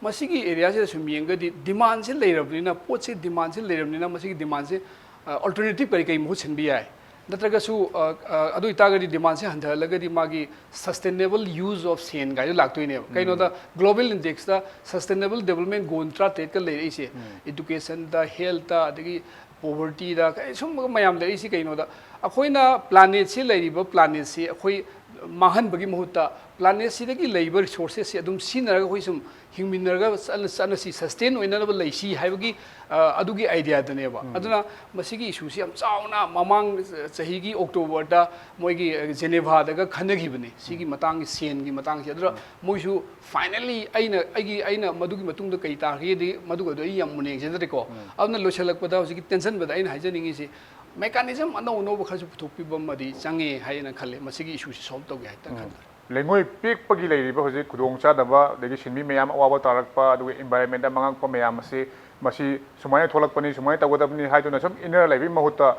ꯃꯁꯤꯒꯤ ꯑꯦꯔꯤꯌꯥꯁꯤꯗ ꯁꯨꯝ ꯌꯦꯡꯉꯒꯗꯤ ꯗꯤꯃꯥꯟꯁꯦ ꯂꯩꯔꯕꯅꯤꯅ, ꯄꯣꯠꯁꯦ ꯗꯤꯃꯥꯟꯁꯦ ꯂꯩꯔꯕꯅꯤꯅ, ꯃꯁꯤꯒꯤ ꯗꯤꯃꯥꯟꯁꯦ, ꯑ, ꯑꯜꯇꯔꯅꯦꯇꯤꯞ ꯀꯔꯤ ꯀꯔꯤ ꯃꯍꯨꯠ ꯁꯤꯟꯕ ꯌꯥꯏ? ꯅꯠꯇ꯭ꯔꯒꯁꯨ, ꯑ, ꯑ, ꯑꯗꯨ ꯑꯣꯏꯇꯥꯔꯒꯗꯤ ꯗꯤꯃꯥꯟꯁꯦ ꯍꯟꯊꯍꯜꯂꯒꯗꯤ ꯃꯥꯒꯤ sustainable use of ꯁꯦꯟ ꯀꯥꯏꯗꯣ ꯂꯥꯛꯇꯣꯏꯅꯦꯕ꯫ ꯀꯩꯅꯣꯗ, global indexꯇ sustainable development goal ꯇꯔꯥꯇꯔꯦꯠꯀ ꯂꯩꯔꯛꯏꯁꯦ, educationꯗ, healthꯇ, ꯑꯗꯒꯤ povertyꯗ, ꯀꯩ ꯁꯨꯝꯕ ꯃꯌꯥꯝ ꯂꯩꯔꯛꯏꯁꯤ ꯀꯩꯅꯣꯗ, ꯑꯩꯈꯣꯏꯅ planetꯁꯤ, ꯂꯩꯔꯤꯕ planetꯁꯤ ꯑꯩꯈꯣꯏ ꯃꯥꯡꯍꯟꯕꯒꯤ ꯃꯍꯨꯠꯇ planetꯁꯤꯗꯒꯤ ꯂꯩꯕ resourcesꯁꯤ ꯑꯗꯨꯝ ꯁꯤꯖꯤꯟꯅꯔꯒ ꯑꯩꯈꯣꯏ ꯁꯨꯝ ꯍꯤꯡꯃꯤꯟꯅꯔꯒ ꯆꯠꯅ-, ꯆꯠꯅꯁꯤ, sustain ꯑꯣꯏꯅꯅꯕ ꯂꯩꯁꯤ ꯍꯥꯏꯕꯒꯤ, ꯑ, ꯑꯗꯨꯒꯤ ideaꯗꯅꯦꯕ꯫ ꯑꯗꯨꯅ ꯃꯁꯤꯒꯤ issueꯁꯤ ꯌꯥꯝ ꯆꯥꯎꯅ ꯃꯃꯥꯡ ꯆꯍꯤꯒꯤ Octoberꯗ ꯃꯣꯏꯒꯤ, ꯑ, Genevaꯗꯒ ꯈꯟꯅꯈꯤꯕꯅꯤ ꯁꯤꯒꯤ ꯃꯇꯥꯡꯒꯤ, ꯁꯦꯟꯒꯤ ꯃꯇꯥꯡꯁꯤ꯫ ꯑꯗꯨꯅ ꯃꯣꯏꯁꯨ finally ꯑꯩꯅ, ꯑꯩꯒꯤ, ꯑꯩꯅ ꯃꯗꯨꯒꯤ ꯃꯇꯨꯡꯗ ꯀꯩ ꯇꯥꯈꯤꯒꯦꯗꯤ ꯃꯗꯨꯒꯗꯣ ꯑꯩ ꯌꯥꯝ ꯃꯨꯟꯅ ꯌꯦꯡꯖꯗ꯭ꯔꯦꯀꯣ꯫ ꯑꯗꯨꯅ ꯂꯣꯏꯁꯤꯜꯂꯛꯄꯗ ꯍꯧꯖꯤꯛꯀꯤ ꯇꯦꯟꯁꯟꯕꯗ ꯑꯩꯅ ꯍꯥꯏꯖꯅꯤꯡꯉꯤꯁꯤ, Mechanism ꯑꯅꯧ ꯑꯅꯧꯕ ꯈꯔꯁꯨ ꯄꯨꯊꯣꯛꯄꯤꯕ ꯑꯃꯗꯤ ꯆꯪꯉꯦ ꯍꯥꯏꯅ ꯈꯜꯂꯦ, ꯃꯁꯤꯒꯤ issue ꯁꯤ solve ꯇꯧꯒꯦ ꯍꯥꯏꯅ ꯈꯟꯕꯗ꯫ ꯂꯩꯉꯣꯏ ꯄꯦꯛꯄꯒꯤ ꯂꯩꯔꯤꯕ ꯍꯧꯖꯤꯛ ꯈꯨꯗꯣꯡꯆꯥꯗꯕ, ꯑꯗꯒꯤ ꯁꯤꯟꯃꯤ ꯃꯌꯥꯝ ꯑꯋꯥꯕ ꯇꯥꯔꯛꯄ, ꯑꯗꯨꯒ environment ꯗ ꯃꯥꯡꯉꯛꯄ ꯃꯌꯥꯝ ꯑꯁꯤ, ꯃꯁꯤ ꯁꯨꯃꯥꯏꯅ ꯊꯣꯛꯂꯛꯄꯅꯤ, ꯁꯨꯃꯥꯏꯅ ꯇꯧꯒꯗꯕꯅꯤ ꯍꯥꯏꯗꯨꯅ ꯁꯨꯝ ꯏꯟꯅꯔ ꯂꯩꯕꯒꯤ ꯃꯍꯨꯠꯇ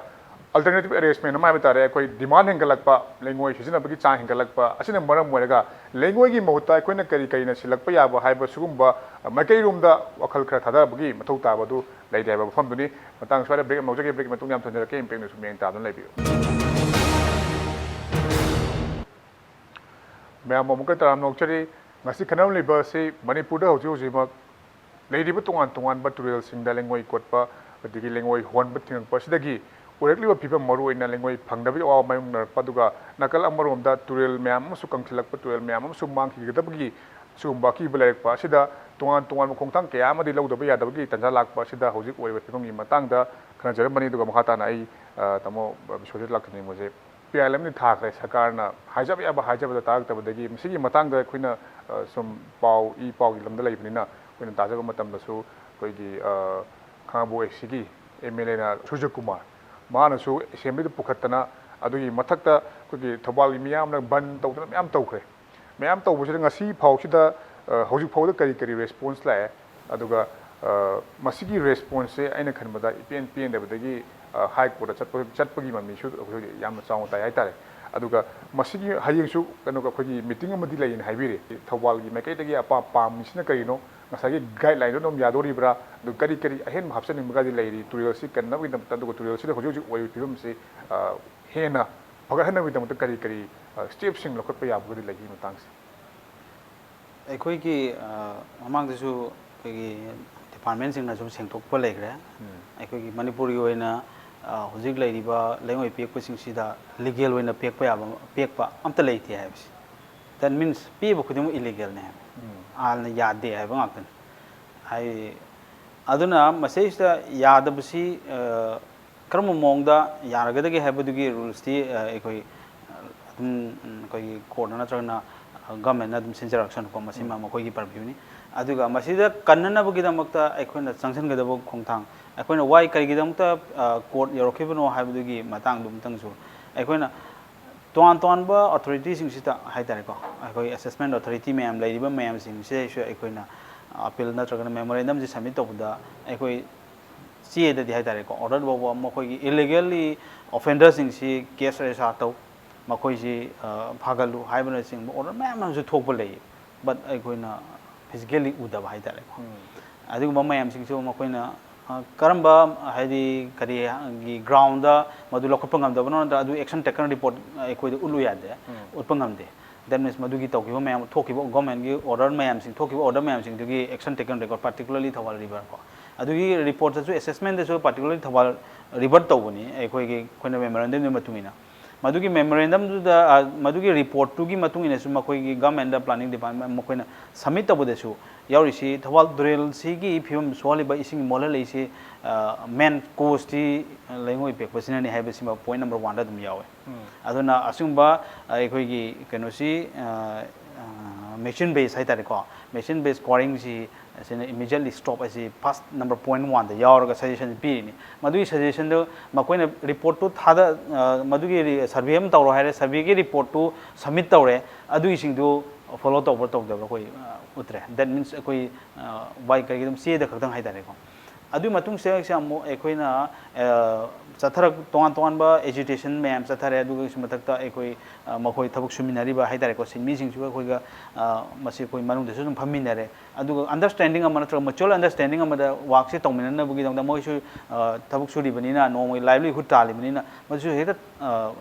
alternative arrangement ꯑꯃ ꯍꯥꯏꯕ ꯇꯥꯔꯦ, ꯑꯩꯈꯣꯏ demand ꯍꯦꯟꯒꯠꯂꯛꯄ, ꯂꯩꯉꯣꯏ ꯁꯤꯖꯤꯟꯅꯕꯒꯤ ꯆꯥꯡ ꯍꯦꯟꯒꯠꯂꯛꯄ ꯑꯁꯤꯅ ꯃꯔꯝ ꯑꯣꯏꯔꯒ ꯂꯩꯉꯣꯏꯒꯤ ꯃꯍꯨꯠꯇ ꯑꯩꯈꯣꯏꯅ ꯀꯔꯤ ꯀꯔꯤꯅ ꯁꯤꯜꯂꯛꯄ ꯌꯥꯕ ꯍꯥꯏꯕ ꯁꯤꯒꯨꯝꯕ ꯃꯥꯏꯀꯩꯔꯣꯝꯗ ꯋꯥꯈꯜ ꯈꯔ ꯊꯥꯗꯕꯒꯤ ꯃꯊꯧ ꯇꯥꯕ ꯑꯗꯨ ꯂꯩꯔꯦ ꯍꯥꯏꯕ ꯋꯥꯐꯝꯗꯨꯅꯤ꯫ ꯃꯇꯥꯡ ꯁ꯭ꯋꯥꯏꯗ break ꯑꯃ ꯂꯧꯖꯒꯦ꯫ Break ꯃꯇꯨꯡ ꯌꯥꯝ ꯊꯣꯟꯖꯔꯛꯀꯦ, ꯏꯝꯄꯦꯛ ꯅ꯭ꯌꯨꯁ ꯃꯤꯠꯌꯦꯡ ꯇꯥꯗꯨꯅ ꯂꯩꯕꯤꯌꯨ꯫ ꯃꯌꯥꯝꯕꯨ ꯑꯃꯨꯛꯀ ꯇꯔꯥꯝꯅ ꯑꯣꯛꯆꯔꯤ꯫ ꯉꯁꯤ ꯈꯟꯅꯔꯝꯂꯤꯕ ꯑꯁꯤ ꯃꯅꯤꯄꯨꯔꯗ ꯍꯧꯖꯤꯛ ꯍꯧꯖꯤꯛꯃꯛ ꯂꯩꯔꯤꯕ ꯇꯣꯉꯥꯟ ꯇꯣꯉꯥꯟꯕ ꯇꯨꯔꯦꯜꯁꯤꯡꯗ ꯂꯩꯉꯣꯏ ꯀꯣꯠꯄ, ꯑꯗꯒꯤ ꯂꯩꯉꯣꯏ ꯍꯣꯟꯕ ꯊꯤꯡꯉꯛꯄ ꯑꯁꯤꯗꯒꯤ ꯑꯣꯏꯔꯛꯂꯤꯕ ꯐꯤꯕꯝ, ꯃꯔꯨꯑꯣꯏꯅ ꯂꯩꯉꯣꯏ ꯐꯪꯗꯕꯒꯤ ꯑꯋꯥꯕ ꯃꯥꯌꯣꯛꯅꯔꯛꯄ, ꯑꯗꯨꯒ ꯅꯥꯀꯜ ꯑꯃꯔꯣꯝꯗ ꯇꯨꯔꯦꯜ ꯃꯌꯥꯝ ꯑꯃꯁꯨ ꯀꯪꯁꯤꯜꯂꯛꯄ, ꯇꯨꯔꯦꯜ ꯃꯌꯥꯝ ꯑꯃꯁꯨ ꯃꯥꯡꯈꯤꯒꯗꯕꯒꯤ ꯁꯤꯒꯨꯝꯕ ꯑꯀꯤꯕ ꯂꯩꯔꯛꯄ ꯑꯁꯤꯗ ꯇꯣꯉꯥꯟ ꯇꯣꯉꯥꯟꯕ ꯈꯣꯡꯊꯥꯡ ꯀꯌꯥ ꯑꯃꯗꯤ ꯂꯧꯗꯕ ꯌꯥꯗꯕꯒꯤ ꯇꯥꯟꯖꯥ ꯂꯥꯛꯄ ꯑꯁꯤꯗ ꯍꯧꯖꯤꯛ ꯑꯣꯏꯔꯤꯕ ꯐꯤꯕꯝꯒꯤ ꯃꯇꯥꯡꯗ ꯈꯟꯅꯖꯔꯝꯕꯅꯤ꯫ ꯑꯗꯨꯒ ꯃꯈꯥ ꯇꯥꯅ ꯑꯩ, ꯑ, ꯇꯥꯃꯣ ꯕꯤꯁ꯭ꯋꯖꯤꯠ ꯂꯥꯛꯀꯅꯤꯡꯕꯁꯦ ꯄꯤ ꯑꯥꯏ ꯑꯦꯜ ꯑꯦꯝꯅ ꯊꯥꯈ꯭ꯔꯦ, ꯁꯔꯀꯥꯔꯅ ꯍꯥꯏꯖꯕ ꯌꯥꯕ ꯍꯥꯏꯖꯕꯗ ꯇꯥꯔꯛꯇꯕꯗꯒꯤ꯫ ꯃꯁꯤꯒꯤ ꯃꯇꯥꯡꯗ ꯑꯩꯈꯣꯏꯅ, ꯑ, ꯁꯨꯝ ꯄꯥꯎ, ꯏ ꯄꯥꯎꯒꯤ ꯂꯝꯗ ꯂꯩꯕꯅꯤꯅ ꯑꯩꯈꯣꯏꯅ ꯇꯥꯖꯕ ꯃꯇꯝꯗꯁꯨ ꯑꯩꯈꯣꯏꯒꯤ, ꯑ, ꯈꯥꯉꯕꯣꯛ ꯑꯦ ꯁꯤꯒꯤ ꯑꯦꯝ ꯑꯦꯜ ꯑꯦꯅ ꯁꯨꯔꯖ ꯀꯨꯃꯥꯔ, ꯃꯥꯅꯁꯨ ꯑꯦꯁꯦꯝꯕ꯭ꯂꯤꯗ ꯄꯨꯈꯠꯇꯅ, ꯑꯗꯨꯒꯤ ꯃꯊꯛꯇ ꯑꯩꯈꯣꯏꯒꯤ ꯊꯧꯕꯥꯜꯒꯤ ꯃꯤꯌꯥꯝꯅ ꯕꯟ ꯇꯧꯗꯅ ꯃꯌꯥꯝ ꯇꯧꯈ꯭ꯔꯦ꯫ ꯃꯌꯥꯝ ꯇꯧꯕꯁꯤꯗ ꯉꯁꯤ ꯐꯥꯎꯁꯤꯗ, ꯑ, ꯍꯧꯖꯤꯛ ꯐꯥꯎꯗ ꯀꯔꯤ ꯀꯔꯤ response ꯂꯥꯛꯑꯦ? ꯑꯗꯨꯒ, ꯑ, ꯃꯁꯤꯒꯤ response ꯁꯦ ꯑꯩꯅ ꯈꯟꯕꯗ ꯏꯄꯦꯟ ꯄꯦꯟꯗꯕꯗꯒꯤ, ꯑ, ꯍꯥꯏ ꯀꯣꯔꯠꯇ ꯆꯠꯄ, ꯆꯠꯄꯒꯤ ꯃꯃꯤꯁꯨ ꯑꯩꯈꯣꯏ ꯌꯥꯝꯅ ꯆꯥꯎꯅ ꯇꯥꯏ ꯍꯥꯏꯇꯥꯔꯦ꯫ ꯑꯗꯨꯒ ꯃꯁꯤꯒꯤ ꯍꯌꯦꯡꯁꯨ ꯀꯩꯅꯣ, ꯑꯩꯈꯣꯏꯒꯤ meeting ꯑꯃꯗꯤ ꯂꯩꯌꯦꯅ ꯍꯥꯏꯕꯤꯔꯦ꯫ ꯊꯧꯕꯥꯜꯒꯤ ꯃꯥꯏꯀꯩꯗꯒꯤ ꯑꯄꯥꯝ ꯄꯥꯝꯃꯤꯁꯤꯅ ꯀꯔꯤꯅꯣ? ꯉꯁꯥꯏꯒꯤ guideline ꯗꯣ ꯑꯗꯨꯝ ꯌꯥꯗꯣꯔꯤꯕ꯭ꯔꯥ? ꯑꯗꯨ ꯀꯔꯤ ꯀꯔꯤ ꯑꯍꯦꯟꯕ ꯍꯥꯞꯆꯅꯤꯡꯕꯒꯗꯤ ꯂꯩꯔꯤ ꯇꯨꯔꯦꯜꯁꯤ ꯀꯟꯅꯕꯒꯤꯗꯃꯛꯇ? ꯑꯗꯨꯒ ꯇꯨꯔꯦꯜꯁꯤꯗ ꯍꯧꯖꯤꯛ ꯍꯧꯖꯤꯛ ꯑꯣꯏꯔꯤꯕ ꯐꯤꯕꯝꯁꯤ, ꯑ, ꯍꯦꯟꯅ ꯐꯒꯠꯍꯟꯅꯕꯒꯤꯗꯃꯛꯇ ꯀꯔꯤ ꯀꯔꯤ, ꯑ, step ꯁꯤꯡ ꯂꯧꯈꯠꯄ ꯌꯥꯕꯒꯗꯤ ꯂꯩꯒꯤ ꯃꯇꯥꯡꯁꯦ? ꯑꯩꯈꯣꯏꯒꯤ, ꯑ, ꯃꯃꯥꯡꯗꯁꯨ ꯑꯩꯈꯣꯏꯒꯤ department ꯁꯤꯡꯅꯁꯨ ꯁꯦꯡꯗꯣꯛꯄ ꯂꯩꯈ꯭ꯔꯦ꯫ ꯑꯩꯈꯣꯏꯒꯤ ꯃꯅꯤꯄꯨꯔꯒꯤ ꯑꯣꯏꯅ, ꯑ, ꯍꯧꯖꯤꯛ ꯂꯩꯔꯤꯕ ꯂꯩꯉꯣꯏ ꯄꯦꯛꯄꯁꯤꯡꯁꯤꯗ legal ꯑꯣꯏꯅ ꯄꯦꯛꯄ ꯌꯥꯕ, ꯄꯦꯛꯄ ꯑꯝꯇ ꯂꯩꯇꯦ ꯍꯥꯏꯕꯁꯤ꯫ That means ꯄꯤꯕ ꯈꯨꯗꯤꯡꯃꯛ illegal ꯅꯦ ꯍꯥꯏꯕ꯫ ꯑꯥꯏꯟꯅ ꯌꯥꯗꯦ ꯍꯥꯏꯕ ꯉꯥꯛꯇꯅꯤ꯫ ꯍꯥꯏ-, ꯑꯗꯨꯅ ꯃꯁꯤꯗꯩꯁꯤꯗ ꯌꯥꯗꯕꯁꯤ, ꯑ, ꯀꯔꯝꯕ ꯃꯑꯣꯡꯗ ꯌꯥꯔꯒꯗꯒꯦ ꯍꯥꯏꯕꯗꯨꯒꯤ rules ꯇꯤ, ꯑ, ꯑꯩꯈꯣꯏ, ꯑ, ꯑꯗꯨꯝ, ꯎꯝ, ꯑꯩꯈꯣꯏꯒꯤ court ꯅ ꯅꯠꯇ꯭ꯔꯒꯅ, ꯑ, government ꯅ ꯑꯗꯨꯝ ꯁꯤꯟꯖꯔꯛꯁꯅꯨꯀꯣ, ꯃꯁꯤꯃ ꯃꯈꯣꯏꯒꯤ purview ꯅꯤ꯫ ꯑꯗꯨꯒ ꯃꯁꯤꯗ ꯀꯟꯅꯅꯕꯒꯤꯗꯃꯛꯇ ꯑꯩꯈꯣꯏꯅ ꯆꯪꯁꯤꯟꯒꯗꯕ ꯈꯣꯡꯊꯥꯡ, ꯑꯩꯈꯣꯏꯅ why, ꯀꯔꯤꯒꯤꯗꯃꯛꯇ ꯀꯣꯔꯠ ꯌꯧꯔꯛꯈꯤꯕꯅꯣ ꯍꯥꯏꯕꯗꯨꯒꯤ ꯃꯇꯥꯡꯗꯨ ꯑꯃꯇꯪꯁꯨ ꯑꯩꯈꯣꯏꯅ ꯇꯣꯉꯥꯟ ꯇꯣꯉꯥꯟꯕ ꯑꯣꯊꯣꯔꯤꯇꯤꯁꯤꯡꯁꯤꯗ ꯍꯥꯏ ꯇꯥꯔꯦꯀꯣ, ꯑꯩꯈꯣꯏ ꯑꯦꯁꯦꯁꯃꯦꯟ ꯑꯣꯊꯣꯔꯤꯇꯤ ꯃꯌꯥꯝ ꯂꯩꯔꯤꯕ ꯃꯌꯥꯝꯁꯤꯡꯁꯤꯗꯩꯁꯨ ꯑꯩꯈꯣꯏꯅ ꯑꯄꯤꯜ ꯅꯠꯇ꯭ꯔꯒꯅ ꯃꯦꯃꯣꯔꯦꯟꯗꯝꯁꯤ ꯁꯕꯃꯤꯠ ꯇꯧꯕꯗ, ꯑꯩꯈꯣꯏ ꯆꯦꯗꯗꯤ ꯍꯥꯏ ꯇꯥꯔꯦꯀꯣ, ꯑꯣꯔꯗꯔ ꯐꯥꯎꯕ ꯃꯈꯣꯏꯒꯤ ꯏꯂꯤꯒꯦꯜꯂꯤ ꯑꯣꯐꯦꯟꯗꯔꯁꯤꯡꯁꯤ ꯀꯦꯁ ꯔꯦꯖꯤꯁꯇꯥꯔ ꯇꯧ, ꯃꯈꯣꯏꯁꯤ ꯐꯥꯒꯠꯂꯨ ꯍꯥꯏꯕꯅꯆꯤꯡꯕ ꯑꯣꯔꯗꯔ ꯃꯌꯥꯝ ꯑꯃꯁꯨ ꯊꯣꯛꯄ ꯂꯩ꯫ ꯕꯠ ꯑꯩꯈꯣꯏꯅ ꯐꯤꯖꯤꯀꯦꯜꯂꯤ ꯎꯗꯕ ꯍꯥꯏ ꯇꯥꯔꯦꯀꯣ꯫ ꯑꯗꯨꯒꯨꯝꯕ ꯃꯌꯥꯝꯁꯤꯡꯁꯨ ꯃꯈꯣꯏꯅ ꯀꯔꯝꯕ, ꯍꯥꯏꯗꯤ ꯀꯔꯤꯒꯤ ꯒ꯭ꯔꯥꯎꯟꯗ ꯃꯗꯨ ꯂꯧꯈꯠꯄ ꯉꯝꯗꯕꯅꯣ, ꯅꯠꯇ꯭ꯔꯒ ꯑꯗꯨ ꯑꯦꯛꯁꯟ ꯇꯦꯀꯟ ꯔꯤꯄꯣꯔꯠ ꯑꯩꯈꯣꯏꯗ ꯎꯠꯂꯨ ꯌꯥꯗꯦ, ꯎꯠꯄ ꯉꯝꯗꯦ꯫ ꯗꯦꯠ ꯃꯤꯟꯁ ꯃꯗꯨꯒꯤ ꯇꯧꯈꯤꯕ ꯃꯌꯥꯝ, ꯊꯣꯛꯈꯤꯕ ꯒꯣꯔꯃꯦꯟꯒꯤ ꯑꯣꯔꯗꯔ ꯃꯌꯥꯝꯁꯤꯡ, ꯊꯣꯛꯈꯤꯕ ꯑꯣꯔꯗꯔ ꯃꯌꯥꯝꯁꯤꯡꯗꯨꯒꯤ ꯑꯦꯛꯁꯟ ꯇꯦꯀꯟ ꯔꯦꯀꯣꯔꯠ, ꯄꯥꯔꯇꯤꯀꯨꯂꯔꯂꯤ ꯊꯧꯕꯥꯜ ꯔꯤꯚꯔ ꯀꯣ, ꯑꯗꯨꯒꯤ ꯔꯤꯄꯣꯔꯠꯇꯁꯨ, ꯑꯦꯁꯦꯁꯃꯦꯟꯗꯁꯨ ꯄꯥꯔꯇꯤꯀꯨꯂꯔꯂꯤ ꯊꯧꯕꯥꯜ ꯔꯤꯚꯔ ꯇꯧꯕꯅꯤ ꯑꯩꯈꯣꯏꯒꯤ, ꯑꯩꯈꯣꯏꯅ ꯃꯦꯃꯣꯔꯦꯟꯗꯝꯒꯤ ꯃꯇꯨꯡ ꯏꯟꯅ꯫ ꯃꯗꯨꯒꯤ ꯃꯦꯃꯣꯔꯦꯟꯗꯝꯗꯨꯗ, ꯃꯗꯨꯒꯤ ꯔꯤꯄꯣꯔꯠꯇꯨꯒꯤ ꯃꯇꯨꯡ ꯏꯟꯅꯁꯨ ꯃꯈꯣꯏꯒꯤ ꯒꯚꯔꯟꯃꯦꯟꯗ, ꯄ꯭ꯂꯥꯅꯤꯡ ꯗꯤꯄꯥꯔꯠꯃꯦꯟ ꯃꯈꯣꯏꯅ ꯁꯕꯃꯤꯠ ꯇꯧꯕꯗꯁꯨ ꯌꯥꯎꯔꯤꯁꯤ, ꯊꯧꯕꯥꯜ ꯇꯨꯔꯦꯜꯁꯤꯒꯤ ꯐꯤꯕꯝ ꯁꯣꯛꯍꯜꯂꯤꯕ, ꯏꯁꯤꯡ ꯃꯣꯠꯍꯜꯂꯛꯏꯁꯤ ꯃꯦꯟ ꯀꯣꯁꯇꯤ ꯂꯩꯉꯣꯏ ꯄꯦꯛꯄꯁꯤꯅꯅꯤ ꯍꯥꯏꯕꯁꯤꯃ ꯄꯣꯏꯟ ꯅꯝꯕꯔ ꯋꯥꯟꯗ ꯑꯗꯨꯝ ꯌꯥꯎꯋꯦ꯫ ꯑꯗꯨꯅ ꯑꯁꯤꯒꯨꯝꯕ ꯑꯩꯈꯣꯏꯒꯤ ꯀꯩꯅꯣꯁꯤ, ꯃꯦꯆꯤꯟ ꯕꯦꯁ ꯍꯥꯏ ꯇꯥꯔꯦꯀꯣ, ꯃꯦꯆꯤꯟ ꯕꯦꯁ ꯀ꯭ꯋꯥꯔꯤꯡꯁꯤ ꯑꯁꯤꯅ ꯏꯃꯤꯗꯤꯌꯦꯠꯂꯤ ꯁ꯭ꯇꯣꯞ ꯑꯁꯤ ꯐꯥꯔꯁ ꯅꯝꯕꯔ ꯄꯣꯏꯟ ꯋꯥꯟꯗ ꯌꯥꯎꯔꯒ ꯁꯖꯦꯁꯟ ꯄꯤꯔꯤꯅꯤ꯫ ꯃꯗꯨꯒꯤ ꯁꯖꯦꯁꯟꯗꯨ ꯃꯈꯣꯏꯅ ꯔꯤꯄꯣꯔꯠꯇꯨ ꯊꯥꯗ, ꯃꯗꯨꯒꯤ ꯁꯔꯚꯦ ꯑꯃ ꯇꯧꯔꯣ ꯍꯥꯏꯔꯦ, ꯁꯔꯚꯦꯒꯤ ꯔꯤꯄꯣꯔꯠꯇꯨ ꯁꯕꯃꯤꯠ ꯇꯧꯔꯦ, ꯑꯗꯨꯒꯤꯁꯤꯡꯗꯨ ꯐꯣꯂꯣ ꯇꯧꯕ꯭ꯔꯥ ꯇꯧꯗꯕ꯭ꯔꯥ ꯑꯩꯈꯣꯏ ꯎꯠꯇ꯭ꯔꯦ꯫ ꯗꯦꯠ ꯃꯤꯟꯁ ꯑꯩꯈꯣꯏ ꯋꯥꯏ ꯀꯔꯤꯒꯤ ꯑꯗꯨꯝ ꯆꯦꯗ ꯈꯛꯇꯪ ꯍꯥꯏ ꯇꯥꯔꯦꯀꯣ꯫ ꯑꯗꯨꯒꯤ ꯃꯇꯨꯡ ꯁꯦ ꯑꯃꯨꯛ ꯑꯩꯈꯣꯏꯅ ꯆꯠꯊꯔꯛ, ꯇꯣꯉꯥꯟ ꯇꯣꯉꯥꯟꯕ ꯑꯦꯖꯤꯇꯦꯁꯟ ꯃꯌꯥꯝ ꯆꯠꯊꯔꯦ꯫ ꯑꯗꯨꯒꯤꯁꯨ ꯃꯊꯛꯇ ꯑꯩꯈꯣꯏ ꯃꯈꯣꯏ ꯊꯕꯛ ꯁꯨꯃꯤꯟꯅꯔꯤꯕ ꯍꯥꯏ ꯇꯥꯔꯦꯀꯣ, ꯁꯤꯟꯃꯤꯁꯤꯡꯁꯨ ꯑꯩꯈꯣꯏꯒ ꯃꯁꯤ ꯑꯩꯈꯣꯏ ꯃꯅꯨꯡꯗꯁꯨ ꯑꯗꯨꯝ ꯐꯝꯃꯤꯟꯅꯔꯦ꯫ ꯑꯗꯨꯒ ꯑꯟꯗꯔꯁ꯭ꯇꯦꯟꯗꯤꯡ ꯑꯃ ꯅꯠꯇ꯭ꯔꯒ ꯃ꯭ꯌꯨꯆꯨꯋꯦꯜ ꯑꯟꯗꯔꯁ꯭ꯇꯦꯟꯗꯤꯡ ꯑꯃꯗ ꯋꯥꯔꯛꯁꯦ ꯇꯧꯃꯤꯟꯅꯅꯕꯒꯤꯗꯃꯛꯇ ꯃꯣꯏꯁꯨ ꯊꯕꯛ ꯁꯨꯔꯤꯕꯅꯤꯅ, ꯅꯣꯡꯃꯒꯤ ꯂꯥꯏꯚꯂꯤꯍꯨꯗ ꯇꯥꯜꯂꯤꯕꯅꯤꯅ, ꯃꯗꯨꯁꯨ ꯍꯦꯛꯇ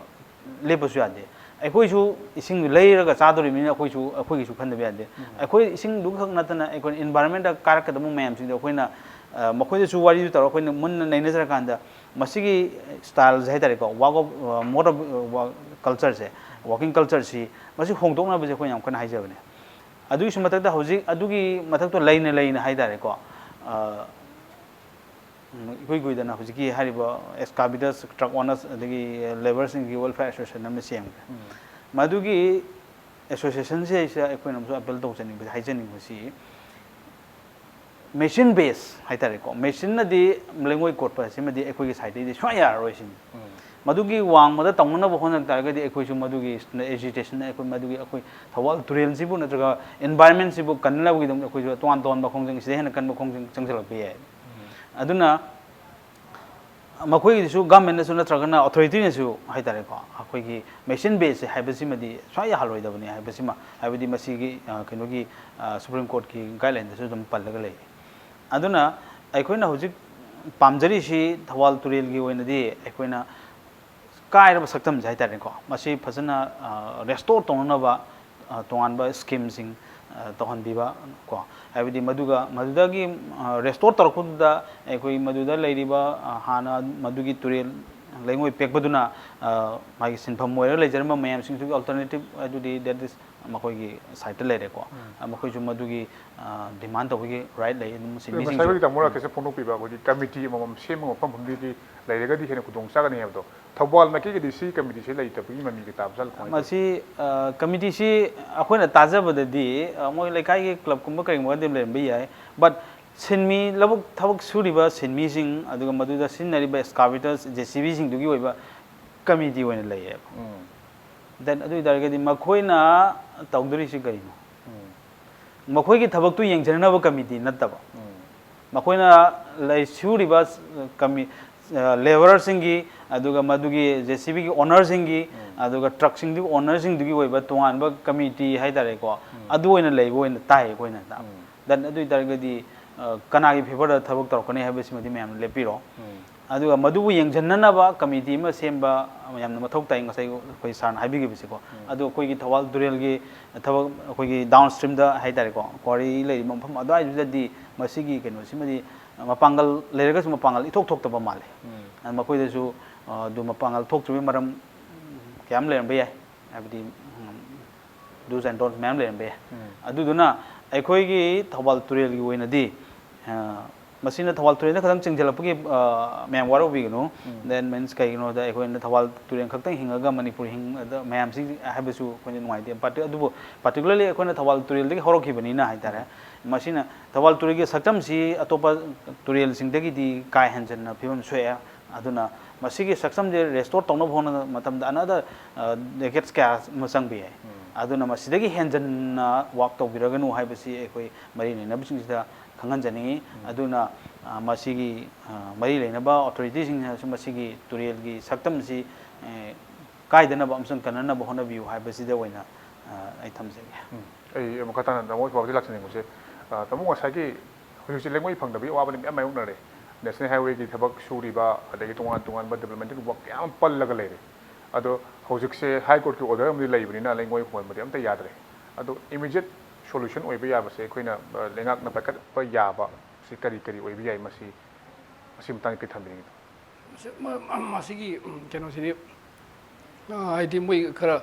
ꯂꯦꯞꯄꯁꯨ ꯌꯥꯗꯦ꯫ ꯑꯩꯈꯣꯏꯁꯨ ꯏꯁꯤꯡꯗꯨ ꯂꯩꯔꯒ ꯆꯥꯗꯣꯔꯤꯕꯅꯤꯅ ꯑꯩꯈꯣꯏꯁꯨ, ꯑꯩꯈꯣꯏꯒꯤꯁꯨ ꯈꯟꯗꯕ ꯌꯥꯗꯦ꯫ ꯑꯩꯈꯣꯏ ꯏꯁꯤꯡꯗꯨ ꯈꯛ ꯅꯠꯇꯅ ꯑꯩꯈꯣꯏꯅ ꯏꯟꯚꯥꯏꯔꯣꯟꯃꯦꯟꯗ ꯀꯥꯔꯛꯀꯗꯕ ꯃꯌꯥꯝꯁꯤꯡꯗꯣ ꯑꯩꯈꯣꯏꯅ ꯃꯈꯣꯏꯗꯁꯨ ꯋꯥꯔꯤꯗꯨ ꯇꯧꯔꯒ ꯑꯩꯈꯣꯏꯅ ꯃꯨꯟꯅ ꯅꯩꯅꯖꯔꯀꯥꯟꯗ ꯃꯁꯤꯒꯤ ꯁ꯭ꯇꯥꯏꯜꯁꯦ ꯍꯥꯏ ꯇꯥꯔꯦꯀꯣ, ꯋꯥꯛ ꯑꯣꯐ, ꯃꯣꯠ ꯑꯣꯐ ꯀꯜꯆꯔꯁꯦ, ꯋꯥꯀꯤꯡ ꯀꯜꯆꯔꯁꯤ ꯃꯁꯤ ꯍꯣꯡꯗꯣꯛꯅꯕꯁꯦ ꯑꯩꯈꯣꯏꯅ ꯌꯥꯝ ꯀꯟꯅ ꯍꯥꯏꯖꯕꯅꯦ꯫ ꯑꯗꯨꯒꯤꯁꯨ ꯃꯊꯛꯇ ꯍꯧꯖꯤꯛ ꯑꯗꯨꯒꯤ ꯃꯊꯛꯇ ꯂꯩꯅ ꯂꯩꯅ ꯍꯥꯏ ꯇꯥꯔꯦꯀꯣ, ꯏꯀꯨꯏ ꯀꯨꯏꯗꯅ ꯍꯧꯖꯤꯛꯀꯤ ꯍꯥꯏꯔꯤꯕ ꯑꯦꯛꯁꯀꯥꯕꯦꯇꯔꯁ, ꯇ꯭ꯔꯛ ꯑꯣꯅꯔꯁ ꯑꯗꯒꯤ ꯂꯦꯕꯔꯁꯤꯡꯒꯤ ꯋꯦꯜꯐꯤꯌꯔ ꯑꯦꯁꯣꯁꯤꯌꯦꯁꯟ ꯑꯃ ꯁꯦꯝꯈ꯭ꯔꯦ꯫ ꯃꯗꯨꯒꯤ ꯑꯦꯁꯣꯁꯤꯌꯦꯁꯟꯁꯤꯗꯩꯁꯤꯗ ꯑꯩꯈꯣꯏꯅ ꯑꯃꯁꯨ ꯑꯄꯤꯜ ꯇꯧꯖꯅꯤꯡꯕ, ꯍꯥꯏꯖꯅꯤꯡꯕꯁꯤ, ꯃꯦꯆꯤꯟ ꯕꯦꯁ ꯍꯥꯏꯇꯥꯔꯦꯀꯣ, ꯃꯦꯆꯤꯟꯅꯗꯤ ꯂꯩꯉꯣꯏ ꯀꯣꯠꯄ ꯑꯁꯤꯃꯗꯤ ꯑꯩꯈꯣꯏꯒꯤ ꯁꯥꯏꯠꯇꯒꯤꯗꯤ ꯁꯨꯡꯌꯥ ꯌꯥꯔꯔꯣꯏ ꯁꯤꯅꯤ꯫ ꯃꯗꯨꯒꯤ ꯋꯥꯡꯃꯗ ꯇꯧꯅꯅꯕ ꯍꯣꯠꯅ ꯇꯥꯔꯒꯗꯤ ꯑꯩꯈꯣꯏꯁꯨ ꯃꯗꯨꯒꯤ ꯑꯦꯖꯤꯇꯦꯁꯟ, ꯑꯩꯈꯣꯏ ꯃꯗꯨꯒꯤ ꯑꯩꯈꯣꯏ ꯊꯧꯕꯥꯜ ꯇꯨꯔꯦꯜꯁꯤꯕꯨ ꯅꯠꯇ꯭ꯔꯒ ꯏꯟꯚꯥꯏꯔꯟꯃꯦꯟꯁꯤꯕꯨ ꯀꯟꯅꯅꯕꯒꯤꯗꯃꯛꯇ ꯑꯩꯈꯣꯏꯁꯨ ꯇꯣꯉꯥꯟ ꯇꯣꯉꯥꯟꯕ ꯈꯣꯡꯖꯪ, ꯁꯤꯗ ꯍꯦꯟꯅ ꯀꯟꯕ ꯈꯣꯡꯖꯪ ꯆꯪꯁꯤꯜꯂꯛꯄ ꯌꯥꯏ꯫ ꯑꯗꯨꯅ ꯃꯈꯣꯏꯒꯤꯗꯁꯨ ꯒꯃꯦꯟꯅꯁꯨ ꯅꯠꯇ꯭ꯔꯒꯅ ꯑꯣꯊꯣꯔꯤꯇꯤꯅꯁꯨ ꯍꯥꯏꯇꯥꯔꯦꯀꯣ, ꯑꯩꯈꯣꯏꯒꯤ ꯃꯦꯆꯤꯟ ꯕꯦꯁꯁꯦ ꯍꯥꯏꯕꯁꯤꯃꯗꯤ ꯁꯨꯡꯌꯥ ꯌꯥꯍꯜꯂꯣꯏꯗꯕꯅꯤ ꯍꯥꯏꯕꯁꯤꯃ, ꯍꯥꯏꯕꯗꯤ ꯃꯁꯤꯒꯤ, ꯑ, ꯀꯩꯅꯣꯒꯤ, ꯑ, ꯁꯨꯄ꯭ꯔꯤꯝ ꯀꯣꯔꯠꯀꯤ ꯒꯥꯏꯗꯂꯥꯏꯟꯗꯁꯨ ꯑꯗꯨꯝ ꯄꯜꯂꯒ ꯂꯩꯔꯤ꯫ ꯑꯗꯨꯅ ꯑꯩꯈꯣꯏꯅ ꯍꯧꯖꯤꯛ ꯄꯥꯝꯖꯔꯤꯁꯤ ꯊꯧꯕꯥꯜ ꯇꯨꯔꯦꯜꯒꯤ ꯑꯣꯏꯅꯗꯤ ꯑꯩꯈꯣꯏꯅ ꯀꯥꯏꯔꯕ ꯁꯛꯇꯝꯁꯦ ꯍꯥꯏꯇꯥꯔꯦꯀꯣ, ꯃꯁꯤ ꯐꯖꯅ, ꯑ, ꯔꯦꯁꯇꯣꯔ ꯇꯧꯅꯅꯕ, ꯑ, ꯇꯣꯉꯥꯟꯕ ꯁ꯭ꯀꯤꯝꯁꯤꯡ, ꯑ, ꯇꯧꯍꯟꯕꯤꯕ ꯀꯣ, ꯍꯥꯏꯕꯗꯤ ꯃꯗꯨꯒ ꯃꯗꯨꯗꯒꯤ, ꯑ, ꯔꯦꯁꯇꯣꯔ ꯇꯧꯔꯛꯄꯗꯨꯗ ꯑꯩꯈꯣꯏ ꯃꯗꯨꯗ ꯂꯩꯔꯤꯕ, ꯑ, ꯍꯥꯟꯅ ꯃꯗꯨꯒꯤ ꯇꯨꯔꯦꯜ ꯂꯩꯉꯣꯏ ꯄꯦꯛꯄꯗꯨꯅ, ꯑ, ꯃꯥꯒꯤ ꯁꯤꯟꯐꯝ ꯑꯣꯏꯔꯒ ꯂꯩꯖꯔꯝꯕ ꯃꯌꯥꯝꯁꯤꯡꯗꯨꯒꯤ ꯑꯜꯇꯔꯅꯦꯇꯤꯞ ꯑꯗꯨꯗꯤ that is ꯃꯈꯣꯏꯒꯤ ꯁꯥꯏꯠꯇ ꯂꯩꯔꯦꯀꯣ꯫ ꯑ, ꯃꯈꯣꯏꯁꯨ ꯃꯗꯨꯒꯤ, ꯑ, ꯗꯤꯃꯥꯟ ꯇꯧꯕꯒꯤ ꯔꯥꯏꯠ ꯂꯩ꯫ ꯑꯗꯨꯝ ꯁꯤꯟꯃꯤꯁꯤꯡꯁꯨ ꯉꯁꯥꯏ ꯍꯧꯖꯤꯛ ꯇꯥꯃꯣꯅ ꯀꯩꯁꯦ ꯐꯣꯡꯗꯣꯛꯄꯤꯕ ꯑꯩꯈꯣꯏꯒꯤ ꯀꯃꯤꯇꯤ ꯑꯃꯃꯝ ꯁꯦꯝꯕ ꯃꯐꯝ ꯑꯃꯗꯤ ꯂꯩꯔꯒꯗꯤ ꯍꯦꯟꯅ ꯈꯨꯗꯣꯡ ꯆꯥꯒꯅꯤ ꯍꯥꯏꯕꯗꯣ, ꯊꯧꯕꯥꯜ ꯃꯥꯏꯀꯩꯒꯤꯗꯤ ꯁꯤ ꯀꯃꯤꯇꯤꯁꯦ ꯂꯩꯇꯕꯒꯤ ꯃꯃꯤꯒ ꯇꯥꯕ ꯖꯥꯠꯂ ꯀꯃꯥꯏꯅ ꯇꯧꯏ? ꯃꯁꯤ, ꯑ, ꯀꯃꯤꯇꯤꯁꯤ ꯑꯩꯈꯣꯏꯅ ꯇꯥꯖꯕꯗꯗꯤ, ꯑ, ꯃꯣꯏ ꯂꯩꯀꯥꯏꯒꯤ ꯀ꯭ꯂꯕꯀꯨꯝꯕ ꯀꯔꯤꯒꯨꯝꯕꯗꯤ ꯂꯩꯔꯝꯕ ꯌꯥꯏ, but ꯁꯤꯟꯃꯤ, ꯂꯧꯕꯨꯛ ꯊꯕꯛ ꯁꯨꯔꯤꯕ ꯁꯤꯟꯃꯤꯁꯤꯡ, ꯑꯗꯨꯒ ꯃꯗꯨꯗ ꯁꯤꯖꯤꯟꯅꯔꯤꯕ ꯑꯦꯛꯁꯀꯥꯚꯦꯇꯔꯁ, ꯖꯦ ꯁꯤ ꯕꯤꯁꯤꯡꯗꯨꯒꯤ ꯑꯣꯏꯕ ꯀꯃꯤꯇꯤ ꯑꯣꯏꯅ ꯂꯩꯌꯦꯕ꯫ ꯎꯝ꯫ Then ꯑꯗꯨ ꯑꯣꯏ ꯇꯥꯔꯒꯗꯤ ꯃꯈꯣꯏꯅ ꯇꯧꯗꯣꯔꯤꯁꯤ ꯀꯔꯤꯅꯣ? ꯎꯝ꯫ ꯃꯈꯣꯏꯒꯤ ꯊꯕꯛꯇꯨ ꯌꯦꯡꯁꯤꯟꯅꯅꯕ ꯀꯃꯤꯇꯤ ꯅꯠꯇꯕ, ꯎꯝ꯫ ꯃꯈꯣꯏꯅ ꯂꯩ ꯁꯨꯔꯤꯕ ꯀꯃꯤ-, ꯑ, ꯂꯦꯕꯔꯁꯤꯡꯒꯤ, ꯑꯗꯨꯒ ꯃꯗꯨꯒꯤ ꯖꯦ ꯁꯤ ꯕꯤꯒꯤ ꯑꯣꯅꯔꯁꯤꯡꯒꯤ, ꯎꯝ꯫ ꯑꯗꯨꯒ ꯇ꯭ꯔꯛꯁꯤꯡꯗꯨꯒꯤ ꯑꯣꯅꯔꯁꯤꯡꯗꯨꯒꯤ ꯑꯣꯏꯕ ꯇꯣꯉꯥꯟꯕ ꯀꯃꯤꯇꯤ ꯍꯥꯏꯇꯥꯔꯦꯀꯣ, ꯎꯝ꯫ ꯑꯗꯨ ꯑꯣꯏꯅ ꯂꯩꯕ ꯑꯣꯏꯅ ꯇꯥꯏ ꯑꯩꯈꯣꯏꯅ꯫ ꯎꯝ꯫ Then ꯑꯗꯨ ꯑꯣꯏ ꯇꯥꯔꯒꯗꯤ, ꯑ, ꯀꯅꯥꯒꯤ ꯐꯦꯚꯔꯗ ꯊꯕꯛ ꯇꯧꯔꯛꯀꯅꯤ ꯍꯥꯏꯕꯁꯤꯃꯗꯤ ꯃꯌꯥꯝꯅ ꯂꯦꯞꯄꯤꯔꯣ꯫ ꯎꯝ꯫ ꯑꯗꯨꯒ ꯃꯗꯨꯕꯨ ꯌꯦꯡꯁꯤꯟꯅꯅꯕ ꯀꯃꯤꯇꯤ ꯑꯃ ꯁꯦꯝꯕ ꯌꯥꯝꯅ ꯃꯊꯧ ꯇꯥꯏ, ꯉꯁꯥꯏ ꯑꯩꯈꯣꯏ ꯁꯥꯔꯅ ꯍꯥꯏꯕꯤꯈꯤꯕꯁꯦꯀꯣ꯫ ꯎꯝ꯫ ꯑꯗꯨ ꯑꯩꯈꯣꯏꯒꯤ ꯊꯧꯕꯥꯜ ꯇꯨꯔꯦꯜꯒꯤ ꯊꯕꯛ, ꯑꯩꯈꯣꯏꯒꯤ ꯗꯥꯎꯟ ꯁ꯭ꯇ꯭ꯔꯤꯝꯗ ꯍꯥꯏꯇꯥꯔꯦꯀꯣ, ꯀ꯭ꯋꯥꯔꯤ ꯂꯩꯔꯤꯕ ꯃꯐꯝ ꯑꯗꯨꯋꯥꯏꯗꯨꯗꯗꯤ ꯃꯁꯤꯒꯤ ꯀꯩꯅꯣꯁꯤꯃꯗꯤ ꯃꯄꯥꯡꯒꯜ ꯂꯩꯔꯒꯁꯨ ꯃꯄꯥꯡꯒꯜ ꯏꯊꯣꯛ ꯊꯣꯛꯇꯕ ꯃꯥꯜꯂꯦ꯫ ꯎꯝ꯫ ꯑꯗꯨ ꯃꯈꯣꯏꯗꯁꯨ, ꯑ, ꯑꯗꯨ ꯃꯄꯥꯡꯒꯜ ꯊꯣꯛꯇ꯭ꯔꯤꯕꯒꯤ ꯃꯔꯝ ꯀꯌꯥꯝ ꯂꯩꯔꯝꯕ ꯌꯥꯏ, ꯍꯥꯏꯕꯗꯤ, ꯎꯝ, do's and don'ts ꯃꯌꯥꯝ ꯂꯩꯔꯝꯕ ꯌꯥꯏ꯫ ꯎꯝ꯫ ꯑꯗꯨꯗꯨꯅ ꯑꯩꯈꯣꯏꯒꯤ ꯊꯧꯕꯥꯜ ꯇꯨꯔꯦꯜꯒꯤ ꯑꯣꯏꯅꯗꯤ, ꯑ, ꯃꯁꯤꯅ ꯊꯧꯕꯥꯜ ꯇꯨꯔꯦꯜꯗ ꯈꯛꯇꯪ ꯆꯤꯡꯁꯤꯜꯂꯛꯄꯒꯤ ꯑ, ꯃꯌꯥꯝ ꯋꯥꯔꯧꯕꯤꯒꯅꯨ꯫ That means ꯀꯩꯒꯤꯅꯣꯗ ꯑꯩꯈꯣꯏꯅ ꯊꯧꯕꯥꯜ ꯇꯨꯔꯦꯜ ꯈꯛꯇꯪ ꯍꯤꯡꯉꯒ ꯃꯅꯤꯄꯨꯔ ꯍꯤꯡ ꯑꯗ ꯃꯌꯥꯝꯁꯤ ꯍꯥꯏꯕꯁꯨ ꯑꯩꯈꯣꯏꯅ ꯅꯨꯡꯉꯥꯏꯇꯦ꯫ Parti- ꯑꯗꯨꯕꯨ particularly ꯑꯩꯈꯣꯏꯅ ꯊꯧꯕꯥꯜ ꯇꯨꯔꯦꯜꯗꯒꯤ ꯍꯧꯔꯛꯈꯤꯕꯅꯤꯅ ꯍꯥꯏꯇꯥꯔꯦ꯫ ꯃꯁꯤꯅ ꯊꯧꯕꯥꯜ ꯇꯨꯔꯦꯜꯒꯤ ꯁꯛꯇꯝꯁꯤ ꯑꯇꯣꯞꯄ ꯇꯨꯔꯦꯜꯁꯤꯡꯗꯒꯤꯗꯤ ꯀꯥ ꯍꯦꯟꯖꯟꯅ ꯐꯤꯕꯝ ꯁꯣꯛꯑꯦ꯫ ꯑꯗꯨꯅ ꯃꯁꯤꯒꯤ ꯁꯛꯇꯝꯁꯦ restore ꯇꯧꯅꯕ ꯍꯣꯠꯅꯕ ꯃꯇꯝꯗ another decades ꯀꯌꯥ ꯑꯃ ꯆꯪꯕ ꯌꯥꯏ꯫ ꯑꯗꯨꯅ ꯃꯁꯤꯗꯒꯤ ꯍꯦꯟꯖꯟꯅ work ꯇꯧꯕꯤꯔꯒꯅꯨ ꯍꯥꯏꯕꯁꯤ ꯑꯩꯈꯣꯏ ꯃꯔꯤ ꯂꯩꯅꯕꯁꯤꯡꯁꯤꯗ ꯈꯪꯍꯟꯖꯅꯤꯡꯉꯤ꯫ ꯑꯗꯨꯅ ꯑ, ꯃꯁꯤꯒꯤ ꯑ, ꯃꯔꯤ ꯂꯩꯅꯕ authority ꯁꯤꯡꯅꯁꯨ ꯃꯁꯤꯒꯤ ꯇꯨꯔꯦꯜꯒꯤ ꯁꯛꯇꯝꯁꯤ ꯑ, ꯀꯥꯏꯗꯅꯕ ꯑꯃꯁꯨꯡ ꯀꯟꯅꯅꯕ ꯍꯣꯠꯅꯕꯤꯌꯨ ꯍꯥꯏꯕꯁꯤꯗ ꯑꯣꯏꯅ ꯑ, ꯑꯩ ꯊꯝꯖꯒꯦ꯫ ꯎꯝ꯫ ꯑꯩ ꯃꯈꯥ ꯇꯥꯅ ꯇꯥꯃꯣ ꯄꯥꯎꯗꯤ ꯂꯥꯛꯆꯅꯤꯡꯕꯁꯦ, ꯑ, ꯇꯥꯃꯣ ꯉꯁꯥꯏꯒꯤ ꯍꯧꯖꯤꯛꯁꯦ ꯂꯩꯉꯣꯏ ꯐꯪꯗꯕꯒꯤ ꯑꯋꯥꯕ ꯃꯌꯥꯝ ꯃꯥꯌꯣꯛꯅꯔꯦ꯫ National Highway ꯒꯤ ꯊꯕꯛ ꯁꯨꯔꯤꯕ, ꯑꯗꯒꯤ ꯇꯣꯉꯥꯟ ꯇꯣꯉꯥꯟꯕ development ꯒꯤ work ꯃꯌꯥꯝ ꯑꯃ ꯄꯜꯂꯒ ꯂꯩꯔꯦ꯫ ꯑꯗꯣ ꯍꯧꯖꯤꯛꯁꯦ High Court ꯀꯤ order ꯑꯃꯗꯤ ꯂꯩꯕꯅꯤꯅ ꯂꯩꯉꯣꯏ ꯍꯣꯟꯕꯗꯤ ꯑꯝꯇ ꯌꯥꯗ꯭ꯔꯦ꯫ ꯑꯗꯣ immediate solution ꯑꯣꯏꯕ ꯌꯥꯕꯁꯦ ꯑꯩꯈꯣꯏꯅ, ꯑ, ꯂꯩꯉꯥꯛꯅ ꯄꯥꯏꯈꯠꯄ ꯌꯥꯕ ꯁꯤ ꯀꯔꯤ ꯀꯔꯤ ꯑꯣꯏꯕ ꯌꯥꯏ? ꯃꯁꯤ, ꯃꯁꯤ ꯃꯇꯥꯡꯗ ꯀꯔꯤ ꯊꯝꯕꯤꯅꯤꯡꯉꯤ? ꯃꯁꯤ-, ꯃ-, ꯃ-, ꯃꯁꯤꯒꯤ, ꯎꯝ, ꯀꯩꯅꯣꯁꯤꯗꯤ, ꯑ, ꯍꯥꯏꯗꯤ ꯃꯣꯏ ꯈꯔ,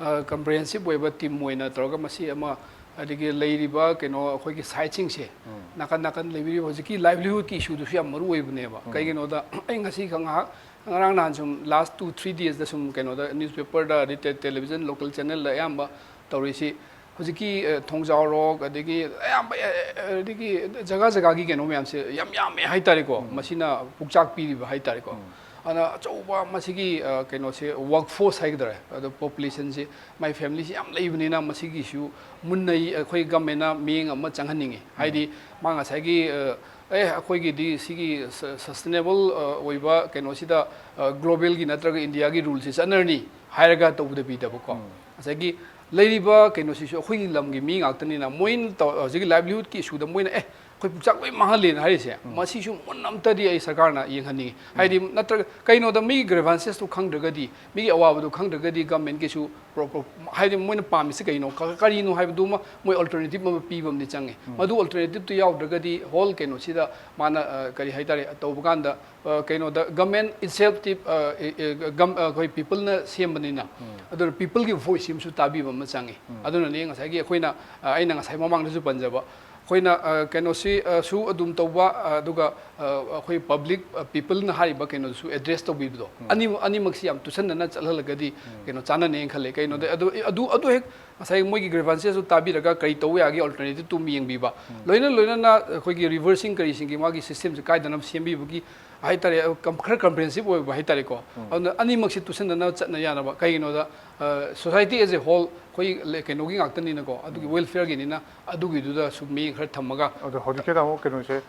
ꯑ, comprehensive ꯑꯣꯏꯕ team ꯑꯣꯏꯅ ꯇꯧꯔꯒ ꯃꯁꯤ ꯑꯃ, ꯑꯗꯒꯤ ꯂꯩꯔꯤꯕ ꯀꯩꯅꯣ ꯑꯩꯈꯣꯏꯒꯤ site ꯁꯤꯡꯁꯦ, ꯅꯥꯀꯟ ꯅꯥꯀꯟ ꯂꯩꯕꯤꯔꯤꯕ ꯍꯧꯖꯤꯛꯀꯤ livelihood ꯀꯤ issue ꯗꯨꯁꯨ ꯌꯥꯝ ꯃꯔꯨ ꯑꯣꯏꯕꯅꯦꯕ꯫ ꯀꯩꯒꯤꯅꯣꯗ ꯑꯩ ꯉꯁꯤ ꯈꯛ ꯉꯥꯏꯍꯥꯛ, ꯉꯔꯥꯡ ꯅꯍꯥꯟ ꯁꯨꯝ last two three days ꯗ ꯁꯨꯝ ꯀꯩꯅꯣꯗ newspaper ꯗ, ꯑꯗꯩ ꯇꯦ-, television local channel ꯗ ꯑꯌꯥꯝꯕ ꯇꯧꯔꯤꯁꯤ ꯍꯧꯖꯤꯛꯀꯤ, ꯑ, ꯊꯣꯡꯖꯥꯎꯔꯣꯛ, ꯑꯗꯒꯤ ꯑꯌꯥꯝꯕ, ꯑ, ꯑ, ꯑꯗꯒꯤ ꯖꯒꯥ ꯖꯒꯥꯒꯤ ꯀꯩꯅꯣ ꯃꯌꯥꯝꯁꯦ ꯌꯥꯝ ꯌꯥꯝꯃꯦ ꯍꯥꯏꯇꯥꯔꯦꯀꯣ꯫ ꯃꯁꯤꯅ ꯄꯨꯛꯆꯥꯛ ꯄꯤꯔꯤꯕ ꯍꯥꯏꯇꯥꯔꯦꯀꯣ꯫ ꯑꯗꯨꯅ ꯑꯆꯧꯕ ꯃꯁꯤꯒꯤ, ꯑ, ꯀꯩꯅꯣꯁꯦ, workforce ꯍꯥꯏꯒꯗ꯭ꯔꯥ, ꯑꯗꯣ population ꯁꯦ, ꯃꯥꯏ family ꯁꯦ ꯌꯥꯝ ꯂꯩꯕꯅꯤꯅ ꯃꯁꯤꯒꯤꯁꯨ ꯃꯨꯟꯅ ꯑꯩꯈꯣꯏ government ꯅ ꯃꯤꯠꯌꯦꯡ ꯑꯃ ꯆꯪꯍꯟꯅꯤꯡꯉꯤ꯫ ꯍꯥꯏꯗꯤ ꯃꯥ ꯉꯁꯥꯏꯒꯤ, ꯑ, ꯑꯦ, ꯑꯩꯈꯣꯏꯒꯤꯗꯤ ꯁꯤꯒꯤ ꯁ-, sustainable, ꯑ, ꯑꯣꯏꯕ ꯀꯩꯅꯣꯁꯤꯗ, ꯑ, global ꯒꯤ ꯅꯠꯇ꯭ꯔꯒ ꯏꯟꯗꯤꯌꯥꯒꯤ rule ꯁꯤ ꯆꯠꯅꯔꯅꯤ ꯍꯥꯏꯔꯒ ꯇꯧꯗꯕꯤꯗꯕꯀꯣ꯫ ꯉꯁꯥꯏꯒꯤ ꯂꯩꯔꯤꯕ ꯀꯩꯅꯣꯁꯤꯁꯨ ꯑꯩꯈꯣꯏꯒꯤ ꯂꯝꯒꯤ ꯃꯤ ꯉꯥꯛꯇꯅꯤꯅ ꯃꯣꯏꯅ ꯇꯧ-, ꯍꯧꯖꯤꯛꯀꯤ livelihood ꯀꯤ issue ꯗ ꯃꯣꯏꯅ, "ꯑꯦ, ꯑꯩꯈꯣꯏ ꯄꯨꯛꯆꯥꯛ ꯂꯣꯏ ꯃꯥꯡꯍꯜꯂꯦꯅ" ꯍꯥꯏꯔꯤꯁꯦ, ꯃꯁꯤꯁꯨ ꯃꯨꯟꯅ ꯑꯝꯇꯗꯤ ꯑꯩ ꯁꯔꯀꯥꯔꯅ ꯌꯦꯡꯍꯟꯅꯤꯡꯉꯤ꯫ ꯍꯥꯏꯗꯤ ꯅꯠꯇ꯭ꯔꯒ ꯀꯩꯅꯣꯗ ꯃꯤꯒꯤ grievances ꯇꯨ ꯈꯪꯗ꯭ꯔꯒꯗꯤ, ꯃꯤꯒꯤ ꯑꯋꯥꯕꯗꯨ ꯈꯪꯗ꯭ꯔꯒꯗꯤ government ꯀꯤꯁꯨ ꯄ꯭ꯔꯣ-, ꯄ꯭ꯔꯣ-, ꯍꯥꯏꯗꯤ ꯃꯣꯏꯅ ꯄꯥꯝꯃꯤꯁꯤ ꯀꯩꯅꯣ, ꯀ-, ꯀꯔꯤꯅꯣ ꯍꯥꯏꯕꯗꯨꯃ ꯃꯣꯏ alternative ꯑꯃ ꯄꯤꯕ ꯑꯃꯗꯤ ꯆꯪꯉꯤ꯫ ꯃꯗꯨ alternative ꯇꯨ ꯌꯥꯎꯗ꯭ꯔꯒꯗꯤ whole ꯀꯩꯅꯣꯁꯤꯗ ꯃꯥꯅ, ꯑ, ꯀꯔꯤ ꯍꯥꯏꯇꯥꯔꯦ, ꯇꯧꯕ ꯀꯥꯟꯗ, ꯑ, ꯀꯩꯅꯣꯗ government incentive, ꯑ, ꯑꯦ, ꯑꯦ, ꯒꯝ-, ꯑ, ꯑꯩꯈꯣꯏ people ꯅ ꯁꯦꯝꯕꯅꯤꯅ, ꯑꯗꯨꯅ people ꯒꯤ voice ꯑꯃꯁꯨ ꯇꯥꯕꯤꯕ ꯑꯃ ꯆꯪꯉꯤ꯫ ꯑꯗꯨꯅꯅꯦ ꯉꯁꯥꯏꯒꯤ ꯑꯩꯈꯣꯏꯅ, ꯑ, ꯑꯩꯅ ꯉꯁꯥꯏ ꯃꯃꯥꯡꯗꯁꯨ ꯄꯟꯖꯕ, ꯑꯩꯈꯣꯏꯅ ꯑ, ꯀꯩꯅꯣꯁꯤ ꯑ, ꯁꯨ ꯑꯗꯨꯝ ꯇꯧꯕ ꯑ, ꯑꯗꯨꯒ ꯑ, ꯑꯩꯈꯣꯏ ꯄꯕ꯭ꯂꯤꯛ ꯄꯤꯄꯜꯅ ꯍꯥꯏꯔꯤꯕ ꯀꯩꯅꯣꯗꯨꯁꯨ ꯑꯦꯗ꯭ꯔꯦꯁ ꯇꯧꯕꯤꯕꯗꯣ ꯑꯅꯤꯃꯛ ꯑꯅꯤꯃꯛꯁꯤ ꯌꯥꯝ ꯇꯨꯁꯟꯅꯅ ꯆꯠꯍꯜꯂꯒꯗꯤ ꯀꯩꯅꯣ ꯆꯥꯟꯅꯅꯦꯅ ꯈꯜꯂꯦ꯫ ꯀꯩꯅꯣꯗ ꯑꯗꯨ ꯑꯗꯨ ꯑꯗꯨ ꯍꯦꯛ ꯉꯁꯥꯏ ꯃꯣꯏꯒꯤ ꯒ꯭ꯔꯤꯚꯟꯁꯦꯁꯇꯨ ꯇꯥꯕꯤꯔꯒ ꯀꯔꯤ ꯇꯧꯕ ꯌꯥꯒꯦ ꯑꯜꯇꯔꯅꯦꯇꯤꯞꯇꯨ ꯑꯃ ꯌꯦꯡꯕꯤꯕ, ꯂꯣꯏꯅ ꯂꯣꯏꯅꯅ ꯑꯩꯈꯣꯏꯒꯤ ꯔꯤꯚꯔꯁꯤꯡ ꯀꯔꯤꯁꯤꯡꯒꯤ ꯃꯥꯒꯤ ꯁꯤꯁꯇꯦꯝꯁꯦ ꯀꯥꯏꯗꯅꯕ ꯁꯦꯝꯕꯤꯕꯒꯤ ꯍꯥꯏꯇꯥꯔꯦ, ꯀꯝ- ꯈꯔ ꯀꯝꯄ꯭ꯔꯤꯍꯦꯟꯁꯤꯞ ꯑꯣꯏꯕ ꯍꯥꯏꯇꯥꯔꯦꯀꯣ꯫ ꯑꯗꯨꯅ ꯑꯅꯤꯃꯛꯁꯤ ꯇꯨꯁꯟꯅꯅꯕ ꯆꯠꯅ ꯌꯥꯅꯕ, ꯀꯩꯒꯤꯅꯣꯗ ꯁꯣꯁꯥꯏꯇꯤ ꯑꯦꯖ ꯑꯦ ꯍꯣꯜ ꯑꯩꯈꯣꯏ ꯂꯩ- ꯀꯩꯅꯣꯒꯤ ꯉꯥꯛꯇꯅꯤꯅꯀꯣ, ꯑꯗꯨꯒꯤ ꯋꯦꯜꯐꯤꯌꯔꯒꯤꯅꯤꯅ ꯑꯗꯨꯒꯤꯗꯨꯗꯁꯨ ꯃꯤꯠꯌꯦꯡ ꯈꯔ ꯊꯝꯃꯒ ꯑꯗꯣ ꯍꯧꯖꯤꯛꯀꯤ ꯇꯥꯃꯣ ꯀꯩꯅꯣꯁꯦ,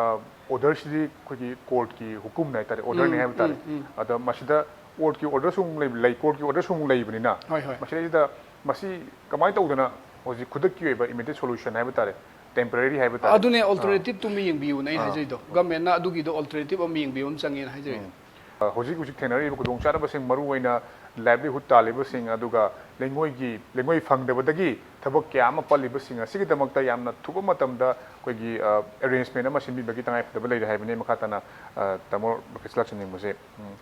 ꯑꯣꯔꯗꯔꯁꯤꯗꯤ ꯑꯩꯈꯣꯏꯒꯤ ꯀꯣꯔꯠꯀꯤ ꯍꯨꯀꯨꯝꯅꯦ ꯍꯥꯏꯇꯥꯔꯦ, ꯑꯣꯔꯗꯔꯅꯤ ꯎꯝ, ꯍꯥꯏꯕ ꯇꯥꯔꯦ꯫ ꯎꯝ, ꯎꯝ꯫ ꯑꯗ ꯃꯁꯤꯗ ꯀꯣꯔꯠꯀꯤ ꯑꯣꯔꯗꯔꯁꯨ ꯑꯃꯨꯛ ꯂꯩ, ꯂꯩ ꯀꯣꯔꯠꯀꯤ ꯑꯣꯔꯗꯔꯁꯨ ꯑꯃꯨꯛ ꯂꯩꯕꯅꯤꯅ, ꯍꯣꯏ, ꯍꯣꯏ꯫ ꯃꯁꯤꯗꯩꯁꯤꯗ ꯃꯁꯤ ꯀꯃꯥꯏꯅ ꯇꯧꯗꯅ ꯍꯧꯖꯤꯛ ꯈꯨꯗꯛꯀꯤ ꯑꯣꯏꯕ ꯏꯃꯤꯗꯤꯌꯦꯠ ꯁꯣꯂꯨꯁꯟ ꯍꯥꯏꯕ ꯇꯥꯔꯦ, ꯇꯦꯝꯄꯔꯦꯔꯤ ꯍꯥꯏꯕ ꯇꯥꯔꯦ꯫ ꯑꯗꯨꯅꯦ ꯑꯥ꯫ ꯑꯜꯇꯔꯅꯦꯇꯤꯞꯇꯨ ꯑꯃ ꯌꯦꯡꯕꯤꯌꯨꯅ ꯑꯩꯅ ꯑꯥ꯫ ꯍꯥꯏꯖꯔꯤꯗꯣ꯫ ꯒꯃꯦꯟꯅ ꯑꯗꯨꯒꯤꯗꯣ ꯑꯜꯇꯔꯅꯦꯇꯤꯞ ꯑꯃ ꯌꯦꯡꯕꯤꯌꯨ ꯑꯃ ꯆꯪꯉꯦꯅ ꯍꯥꯏꯖꯔꯤꯗꯣ꯫ ꯎꯝ꯫ ꯑ, ꯍꯧꯖꯤꯛ ꯍꯧꯖꯤꯛ ꯊꯦꯡꯅꯔꯤꯕ ꯈꯨꯗꯣꯡꯆꯥꯗꯕꯁꯤꯡ, ꯃꯔꯨꯑꯣꯏꯅ ꯂꯥꯏꯚꯂꯤꯍꯨꯗ ꯇꯥꯜꯂꯤꯕꯁꯤꯡ, ꯑꯗꯨꯒ ꯂꯩꯉꯣꯏꯒꯤ, ꯂꯩꯉꯣꯏ ꯐꯪꯗꯕꯗꯒꯤ ꯊꯕꯛ ꯀꯌꯥ ꯑꯃ ꯄꯜꯂꯤꯕꯁꯤꯡ ꯑꯁꯤꯒꯤꯗꯃꯛꯇ ꯌꯥꯝꯅ ꯊꯨꯕ ꯃꯇꯝꯗ ꯑꯩꯈꯣꯏꯒꯤ, ꯑ, ꯑꯦꯔꯦꯟꯖꯃꯦꯟ ꯑꯃ ꯁꯤꯟꯕꯤꯕꯒꯤ ꯇꯉꯥꯏꯐꯗꯕ ꯂꯩꯔꯦ ꯍꯥꯏꯕꯅꯤ꯫ ꯃꯈꯥ ꯇꯥꯅ, ꯑ, ꯇꯥꯃꯣ ꯐꯤꯁꯂꯥꯛ ꯆꯟꯅꯤꯡꯕꯁꯦ, ꯎꯝ,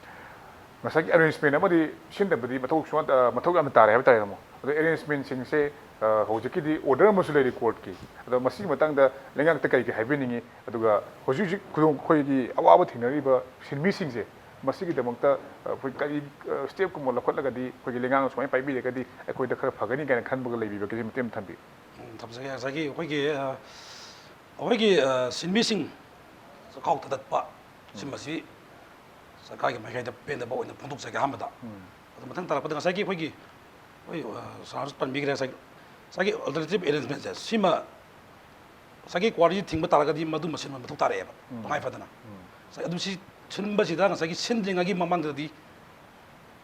ꯉꯁꯥꯏꯒꯤ ꯑꯦꯔꯦꯟꯖꯃꯦꯟ ꯑꯃꯗꯤ ꯁꯤꯟꯗꯕꯗꯤ ꯃꯊꯧ ꯁꯨꯡꯌꯥ-, ꯑ, ꯃꯊꯧ ꯌꯥꯝꯅ ꯇꯥꯔꯦ ꯍꯥꯏꯕ ꯇꯥꯔꯦ, ꯇꯥꯃꯣ꯫ ꯑꯗꯣ ꯑꯦꯔꯦꯟꯖꯃꯦꯟꯁꯤꯡꯁꯦ, ꯑ, ꯍꯧꯖꯤꯛꯀꯤꯗꯤ ꯑꯣꯔꯗꯔ ꯑꯃꯁꯨ ꯂꯩꯔꯤ ꯀꯣꯔꯠꯀꯤ꯫ ꯑꯗꯣ ꯃꯁꯤꯒꯤ ꯃꯇꯥꯡꯗ ꯂꯩꯉꯥꯛꯇ ꯀꯔꯤ ꯀꯔꯤ ꯍꯥꯏꯕꯤꯅꯤꯡꯉꯤ? ꯑꯗꯨꯒ ꯍꯧꯖꯤꯛ ꯍꯧꯖꯤꯛ ꯈꯨꯗꯣꯡ-, ꯑꯩꯈꯣꯏꯒꯤ ꯑꯋꯥꯕ ꯊꯦꯡꯅꯔꯤꯕ ꯁꯤꯟꯃꯤꯁꯤꯡꯁꯦ, ꯃꯁꯤꯒꯤꯗꯃꯛꯇ, ꯑ, ꯑꯩꯈꯣꯏ ꯀꯔꯤ, ꯑ, ꯁ꯭ꯇꯦꯞꯀꯨꯝꯕ ꯂꯧꯈꯠꯂꯒꯗꯤ ꯑꯩꯈꯣꯏꯒꯤ ꯂꯩꯉꯥꯛꯅ ꯁꯨꯃꯥꯏꯅ ꯄꯥꯏꯕꯤꯔꯒꯗꯤ ꯑꯩꯈꯣꯏꯗ ꯈꯔ ꯐꯒꯅꯤ ꯀꯥꯏꯅ ꯈꯟꯕꯒ ꯂꯩꯕꯤꯕꯒꯦ? ꯃꯇꯦꯛ ꯑꯃ ꯊꯝꯕꯤꯌꯨ꯫ ꯎꯝ, ꯊꯝꯖꯒꯦ꯫ ꯉꯁꯥꯏꯒꯤ ꯑꯩꯈꯣꯏꯒꯤ, ꯑ, ꯑꯩꯈꯣꯏꯒꯤ, ꯑ, ꯁꯤꯟꯃꯤꯁꯤꯡ ꯆꯥꯛꯈꯥꯎ ꯊꯥꯗꯠꯄ ꯁꯤꯃꯁꯤ ꯁꯔꯀꯥꯔꯒꯤ ꯃꯥꯏꯀꯩꯗ ꯄꯦꯟꯗꯕ ꯑꯣꯏꯅ ꯐꯣꯡꯗꯣꯛꯆꯒꯦ ꯑꯍꯥꯟꯕꯗ꯫ ꯎꯝ꯫ ꯑꯗꯨ ꯃꯊꯪ ꯇꯥꯔꯛꯄꯗ ꯉꯁꯥꯏꯒꯤ ꯑꯩꯈꯣꯏꯒꯤ, ꯑꯩꯈꯣꯏ, ꯑ, ꯁꯥꯔꯁꯨ ꯄꯟꯕꯤꯈ꯭ꯔꯦ, ꯉꯁꯥꯏꯒꯤ, ꯉꯁꯥꯏꯒꯤ ꯑꯜꯇꯔꯅꯦꯇꯤꯞ ꯑꯦꯔꯦꯟꯖꯃꯦꯟꯁꯦ ꯁꯤꯃ ꯉꯁꯥꯏꯒꯤ ꯀ꯭ꯋꯥꯔꯤ ꯊꯤꯡꯕ ꯇꯥꯔꯒꯗꯤ ꯃꯗꯨ ꯃꯁꯤꯟꯕ ꯃꯊꯧ ꯇꯥꯔꯛꯑꯦꯕ, ꯎꯝ꯫ ꯇꯉꯥꯏ ꯐꯗꯅ꯫ ꯎꯝ꯫ ꯉꯁꯥꯏ ꯑꯗꯨ ꯁꯤ ꯁꯤꯟꯕꯁꯤꯗ ꯉꯁꯥꯏꯒꯤ ꯁꯤꯟꯗ꯭ꯔꯤꯉꯩꯒꯤ ꯃꯃꯥꯡꯗꯗꯤ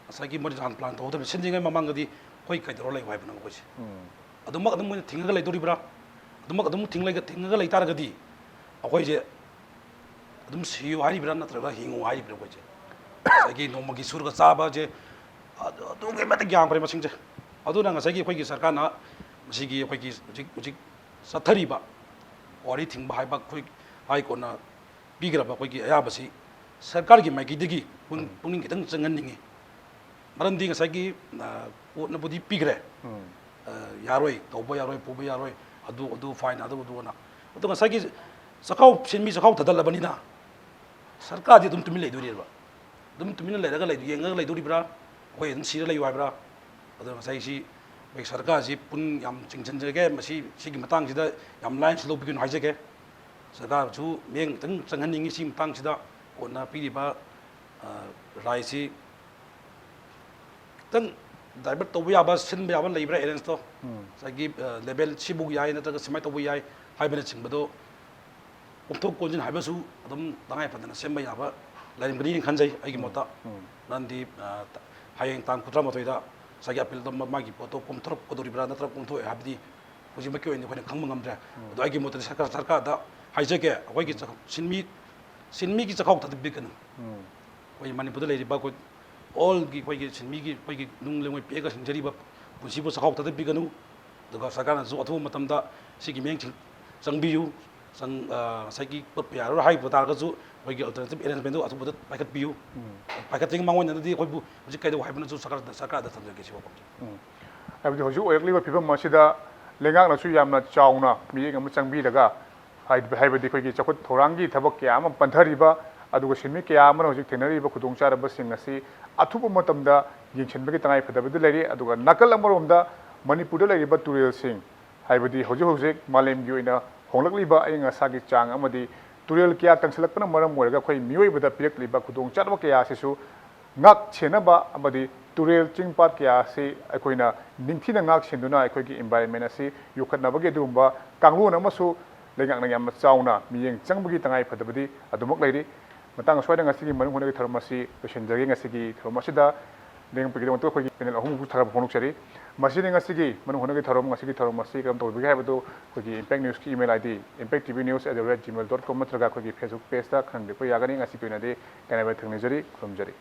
ꯉꯁꯥꯏꯒꯤ ꯃꯣꯏꯅ ꯍꯥꯟꯅ ꯄ꯭ꯂꯥꯟ ꯇꯧꯍꯧꯗꯕꯅꯤ꯫ ꯁꯤꯟꯗ꯭ꯔꯤꯉꯩ ꯃꯃꯥꯡꯗꯗꯤ ꯑꯩꯈꯣꯏ ꯀꯩꯗꯧꯔ ꯂꯩꯌꯨ ꯍꯥꯏꯕꯅꯣ ꯑꯩꯈꯣꯏꯁꯦ? ꯎꯝ꯫ ꯑꯗꯨꯃꯛ ꯑꯗꯨꯝ ꯃꯣꯏꯅ ꯊꯤꯡꯉꯒ ꯂꯩꯗꯣꯔꯤꯕ꯭ꯔꯥ? ꯑꯗꯨꯃꯛ ꯑꯗꯨꯝ ꯊꯤꯡꯂꯒ, ꯊꯤꯡꯉꯒ ꯂꯩ ꯇꯥꯔꯒꯗꯤ ꯑꯩꯈꯣꯏꯁꯦ ꯑꯗꯨꯝ ꯁꯤꯌꯨ ꯍꯥꯏꯔꯤꯕ꯭ꯔꯥ ꯅꯠꯇ꯭ꯔꯒ ꯍꯤꯡꯉꯨ ꯍꯥꯏꯔꯤꯕ꯭ꯔꯥ ꯑꯩꯈꯣꯏꯁꯦ? ꯉꯁꯥꯏꯒꯤ ꯅꯣꯡꯃꯒꯤ ꯁꯨꯔꯒ ꯆꯥꯕꯁꯦ ꯑꯗꯨ-, ꯑꯗꯨꯛꯀꯤ ꯃꯇꯤꯛ ꯌꯥꯝꯈ꯭ꯔꯦ ꯃꯁꯤꯡꯁꯦ꯫ ꯑꯗꯨꯅ ꯉꯁꯥꯏꯒꯤ ꯑꯩꯈꯣꯏꯒꯤ ꯁꯔꯀꯥꯔꯅ ꯃꯁꯤꯒꯤ ꯑꯩꯈꯣꯏꯒꯤ ꯍꯧꯖꯤꯛ, ꯍꯧꯖꯤꯛ ꯆꯠꯊꯔꯤꯕ ꯋꯥꯔꯤ ꯊꯤꯡꯕ ꯍꯥꯏꯕ ꯑꯩꯈꯣꯏ ꯍꯥꯏ ꯀꯣꯔꯠꯅ ꯄꯤꯈ꯭ꯔꯕ ꯑꯩꯈꯣꯏꯒꯤ ꯑꯌꯥꯕꯁꯤ ꯁꯔꯀꯥꯔꯒꯤ ꯃꯥꯏꯀꯩꯗꯒꯤ ꯄꯨꯛꯅꯤꯡ, ꯎꯝ꯫ ꯄꯨꯛꯅꯤꯡ ꯈꯤꯇꯪ ꯆꯪꯍꯟꯅꯤꯡꯉꯤ꯫ ꯃꯔꯝꯗꯤ ꯉꯁꯥꯏꯒꯤ, ꯑ, ꯀꯣꯔꯠꯅꯕꯨꯗꯤ ꯄꯤꯈ꯭ꯔꯦ꯫ ꯎꯝ꯫ ꯑ, ꯌꯥꯔꯣꯏ, ꯇꯧꯕ ꯌꯥꯔꯣꯏ, ꯄꯨꯕ ꯌꯥꯔꯣꯏ, ꯑꯗꯨ ꯑꯗꯨ fine, ꯑꯗꯨ ꯑꯗꯨꯅ꯫ ꯑꯗꯣ ꯉꯁꯥꯏꯒꯤ ꯆꯥꯛꯈꯥꯎ, ꯁꯤꯟꯃꯤ ꯆꯥꯛꯈꯥꯎ ꯊꯥꯗꯜꯂꯕꯅꯤꯅ ꯁꯔꯀꯥꯔꯗꯤ ꯑꯗꯨꯝ ꯇꯨꯃꯤꯟ ꯂꯩꯗꯣꯔꯤꯕ꯫ ꯑꯗꯨꯝ ꯇꯨꯃꯤꯟꯅ ꯂꯩꯔꯒ ꯂꯩ-, ꯌꯦꯡꯉꯒ ꯂꯩꯗꯣꯔꯤꯕ꯭ꯔꯥ? ꯑꯩꯈꯣꯏ ꯑꯗꯨꯝ ꯁꯤꯔ ꯂꯩꯌꯨ ꯍꯥꯏꯕ꯭ꯔꯥ? ꯑꯗꯣ ꯉꯁꯥꯏ ꯁꯤ ꯑꯩꯈꯣꯏ ꯁꯔꯀꯥꯔꯁꯤ ꯄꯨꯛꯅꯤꯡ ꯌꯥꯝ ꯆꯤꯡꯁꯤꯟꯖꯒꯦ꯫ ꯃꯁꯤ, ꯁꯤꯒꯤ ꯃꯇꯥꯡꯁꯤꯗ ꯌꯥꯝ ꯂꯥꯏꯅ ꯁꯤꯟꯗꯣꯛꯄꯤꯒꯅꯨ ꯍꯥꯏꯖꯒꯦ꯫ ꯁꯔꯀꯥꯔꯁꯨ ꯃꯤꯠꯌꯦꯡ ꯈꯤꯇꯪ ꯆꯪꯍꯟꯅꯤꯡꯉꯤ ꯁꯤꯒꯤ ꯃꯇꯥꯡꯁꯤꯗ꯫ ꯀꯣꯟꯅ ꯄꯤꯔꯤꯕ, ꯑ, ꯔꯥꯏꯁꯤ ꯈꯤꯇꯪ divert ꯇꯧꯕ ꯌꯥꯕ, ꯁꯤꯟꯕ ꯌꯥꯕ ꯂꯩꯕ꯭ꯔꯥ arrange ꯇꯣ? ꯎꯝ꯫ ꯉꯁꯥꯏꯒꯤ, ꯑ, level ꯁꯤꯕꯨ ꯌꯥꯏ ꯅꯠꯇ꯭ꯔꯒ ꯁꯨꯃꯥꯏꯅ ꯇꯧꯕ ꯌꯥꯏ ꯍꯥꯏꯕꯅꯆꯤꯡꯕꯗꯣ ꯀꯣꯝꯊꯣꯛ ꯀꯣꯝꯖꯤꯟ ꯍꯥꯏꯕꯁꯨ ꯑꯗꯨꯝ ꯇꯉꯥꯏ ꯐꯗꯅ ꯁꯦꯝꯕ ꯌꯥꯕ ꯂꯩꯔꯝꯒꯅꯤꯅ ꯈꯟꯖꯩ ꯑꯩꯒꯤ ꯎꯝ, ꯃꯣꯠꯇ꯫ ꯎꯝ꯫ ꯃꯔꯝꯗꯤ, ꯑ, ꯍꯌꯦꯡ ꯇꯥꯡ ꯀꯨꯟꯊ꯭ꯔꯥ ꯃꯥꯊꯣꯏꯗ ꯉꯁꯥꯏꯒꯤ appeal ꯗꯣ ꯃꯥꯒꯤ ꯄꯣꯠꯇꯣ ꯀꯣꯝꯊꯣꯔꯛꯀꯗꯧꯔꯤꯕ꯭ꯔꯥ ꯅꯠꯇ꯭ꯔꯒ ꯀꯣꯝꯊꯣꯛꯑꯦ ꯍꯥꯏꯕꯗꯤ ꯍꯧꯖꯤꯛꯃꯛꯀꯤ ꯑꯣꯏꯅꯗꯤ ꯑꯩꯈꯣꯏꯅ ꯈꯪꯕ ꯉꯝꯗ꯭ꯔꯦ꯫ ꯎꯝ꯫ ꯑꯗꯣ ꯑꯩꯒꯤ ꯃꯣꯠꯇꯗꯤ ꯁꯔꯀꯥꯔ, ꯁꯔꯀꯥꯔꯗ ꯍꯥꯏꯖꯒꯦ, ꯑꯩꯈꯣꯏꯒꯤ ꯎꯝ꯫ ꯆꯥꯛ-, ꯁꯤꯟꯃꯤ, ꯁꯤꯟꯃꯤꯒꯤ ꯆꯥꯛꯈꯥꯎ ꯊꯥꯗꯕꯤꯒꯅꯨ꯫ ꯎꯝ꯫ ꯑꯩꯈꯣꯏ ꯃꯅꯤꯄꯨꯔꯗ ꯂꯩꯔꯤꯕ ꯑꯩꯈꯣꯏ all ꯒꯤ ꯑꯩꯈꯣꯏꯒꯤ ꯁꯤꯟꯃꯤꯒꯤ ꯑꯩꯈꯣꯏꯒꯤ ꯅꯨꯡ ꯂꯩꯉꯣꯏ ꯄꯤꯛꯑꯒ ꯍꯤꯡꯖꯔꯤꯕ ꯄꯨꯟꯁꯤꯕꯨ ꯆꯥꯛꯈꯥꯎ ꯊꯥꯗꯕꯤꯒꯅꯨ꯫ ꯑꯗꯨꯒ ꯁꯔꯀꯥꯔꯅꯁꯨ ꯑꯊꯨꯕ ꯃꯇꯝꯗ ꯁꯤꯒꯤ ꯃꯤꯠꯌꯦꯡ ꯆꯪꯕꯤꯌꯨ꯫ ꯆꯪ-, ꯑ, ꯉꯁꯥꯏꯒꯤ ꯄꯣꯠ ꯌꯥꯔꯔꯣꯏ ꯍꯥꯏꯕ ꯇꯥꯔꯒꯁꯨ ꯑꯩꯈꯣꯏꯒꯤ alternative arrangement ꯗꯨ ꯑꯊꯨꯕꯗ ꯄꯥꯏꯈꯠꯄꯤꯌꯨ꯫ ꯎꯝ꯫ ꯄꯥꯏꯈꯠꯇ꯭ꯔꯤꯉꯩ ꯃꯥꯡꯑꯣꯏꯅꯅꯗꯤ ꯑꯩꯈꯣꯏꯕꯨ ꯍꯧꯖꯤꯛ ꯀꯩꯗꯧ ꯍꯥꯏꯕꯅꯁꯨ ꯁꯔꯀꯥꯔꯗ, ꯁꯔꯀꯥꯔꯗ ꯊꯝꯖꯒꯦ ꯁꯤ ꯋꯥꯐꯝꯁꯦ꯫ ꯎꯝ꯫ ꯍꯥꯏꯕꯗꯤ ꯍꯧꯖꯤꯛ ꯑꯣꯏꯔꯛꯂꯤꯕ ꯐꯤꯕꯝ ꯑꯁꯤꯗ ꯂꯩꯉꯥꯛꯅꯁꯨ ꯌꯥꯝꯅ ꯆꯥꯎꯅ ꯃꯤꯠꯌꯦꯡ ꯑꯃ ꯆꯪꯕꯤꯔꯒ ꯍꯥꯏ-, ꯍꯥꯏꯕꯗꯤ ꯑꯩꯈꯣꯏꯒꯤ ꯆꯥꯎꯈꯠ ꯊꯧꯔꯥꯡꯒꯤ ꯊꯕꯛ ꯀꯌꯥ ꯑꯃ ꯄꯟꯊꯔꯤꯕ, ꯑꯗꯨꯒ ꯁꯤꯟꯃꯤ ꯀꯌꯥ ꯑꯃꯅ ꯍꯧꯖꯤꯛ ꯊꯦꯡꯅꯔꯤꯕ ꯈꯨꯗꯣꯡꯆꯥꯗꯕꯁꯤꯡ ꯑꯁꯤ ꯑꯊꯨꯕ ꯃꯇꯝꯗ ꯌꯦꯡꯁꯤꯟꯕꯒꯤ ꯇꯉꯥꯏꯐꯗꯕꯗꯤ ꯂꯩꯔꯤ꯫ ꯑꯗꯨꯒ ꯅꯥꯀꯜ ꯑꯃꯔꯣꯝꯗ ꯃꯅꯤꯄꯨꯔꯗ ꯂꯩꯔꯤꯕ ꯇꯨꯔꯦꯜꯁꯤꯡ, ꯍꯥꯏꯕꯗꯤ ꯍꯧꯖꯤꯛ ꯍꯧꯖꯤꯛ ꯃꯥꯂꯦꯝꯒꯤ ꯑꯣꯏꯅ ꯍꯣꯡꯂꯛꯂꯤꯕ ꯑꯏꯪ ꯑꯁꯥꯒꯤ ꯆꯥꯡ ꯑꯃꯗꯤ ꯇꯨꯔꯦꯜ ꯀꯌꯥ ꯀꯪꯁꯤꯜꯂꯛꯄꯅ ꯃꯔꯝ ꯑꯣꯏꯔꯒ ꯑꯩꯈꯣꯏ ꯃꯤꯑꯣꯏꯕꯗ ꯄꯤꯔꯛꯂꯤꯕ ꯈꯨꯗꯣꯡꯆꯥꯗꯕ ꯀꯌꯥ ꯑꯁꯤꯁꯨ ꯉꯥꯛ ꯁꯦꯟꯅꯕ ꯑꯃꯗꯤ ꯇꯨꯔꯦꯜ ꯆꯤꯡ ꯄꯥꯠ ꯀꯌꯥ ꯑꯁꯤ ꯑꯩꯈꯣꯏꯅ ꯅꯤꯡꯊꯤꯅ ꯉꯥꯛ ꯁꯦꯟꯗꯨꯅ ꯑꯩꯈꯣꯏꯒꯤ environment ꯑꯁꯤ ꯌꯣꯛꯈꯠꯅꯕꯒꯤ ꯑꯗꯨꯒꯨꯝꯕ ꯀꯥꯡꯂꯣꯟ ꯑꯃꯁꯨ ꯂꯩꯉꯥꯛꯅ ꯌꯥꯝꯅ ꯆꯥꯎꯅ ꯃꯤꯠꯌꯦꯡ ꯆꯪꯕꯒꯤ ꯇꯉꯥꯏ ꯐꯗꯕꯗꯤ ꯑꯗꯨꯃꯛ ꯂꯩꯔꯤ꯫ ꯃꯇꯥꯡ ꯑꯁ꯭ꯋꯥꯏꯗ ꯉꯁꯤꯒꯤ ꯃꯅꯨꯡ ꯍꯨꯠꯅꯒꯤ ꯊꯧꯔꯝ ꯑꯁꯤ ꯂꯣꯏꯁꯤꯟꯖꯒꯦ꯫ ꯉꯁꯤꯒꯤ ꯊꯧꯔꯝ ꯑꯁꯤꯗ ꯂꯦꯡꯉꯛꯄꯒꯤꯗꯃꯛꯇ ꯑꯩꯈꯣꯏꯒꯤ panel ꯑꯍꯨꯝꯃꯛꯁꯨ ꯊꯥꯒꯠꯄ ꯐꯣꯡꯗꯣꯛꯆꯔꯤ꯫ ꯃꯁꯤꯅꯤ ꯉꯁꯤꯒꯤ ꯃꯅꯨꯡ ꯍꯨꯠꯅꯒꯤ ꯊꯧꯔꯝ꯫ ꯉꯁꯤꯒꯤ ꯊꯧꯔꯝ ꯑꯁꯤ ꯀꯔꯝ ꯇꯧꯕꯤꯒꯦ ꯍꯥꯏꯕꯗꯨ ꯑꯩꯈꯣꯏꯒꯤ Impact News ꯀꯤ email ID, impact T V news at the rate gmail dot com ꯅꯠꯇ꯭ꯔꯒ ꯑꯩꯈꯣꯏꯒꯤ Facebook page ꯇ ꯈꯪꯍꯟꯕꯤꯔꯛꯄ ꯌꯥꯒꯅꯤ꯫ ꯉꯁꯤꯒꯤ ꯑꯣꯏꯅꯗꯤ ꯀꯥꯏꯅꯕ ꯊꯦꯡꯅꯖꯔꯤ꯫ ꯈꯨꯔꯨꯝꯖꯔꯤ꯫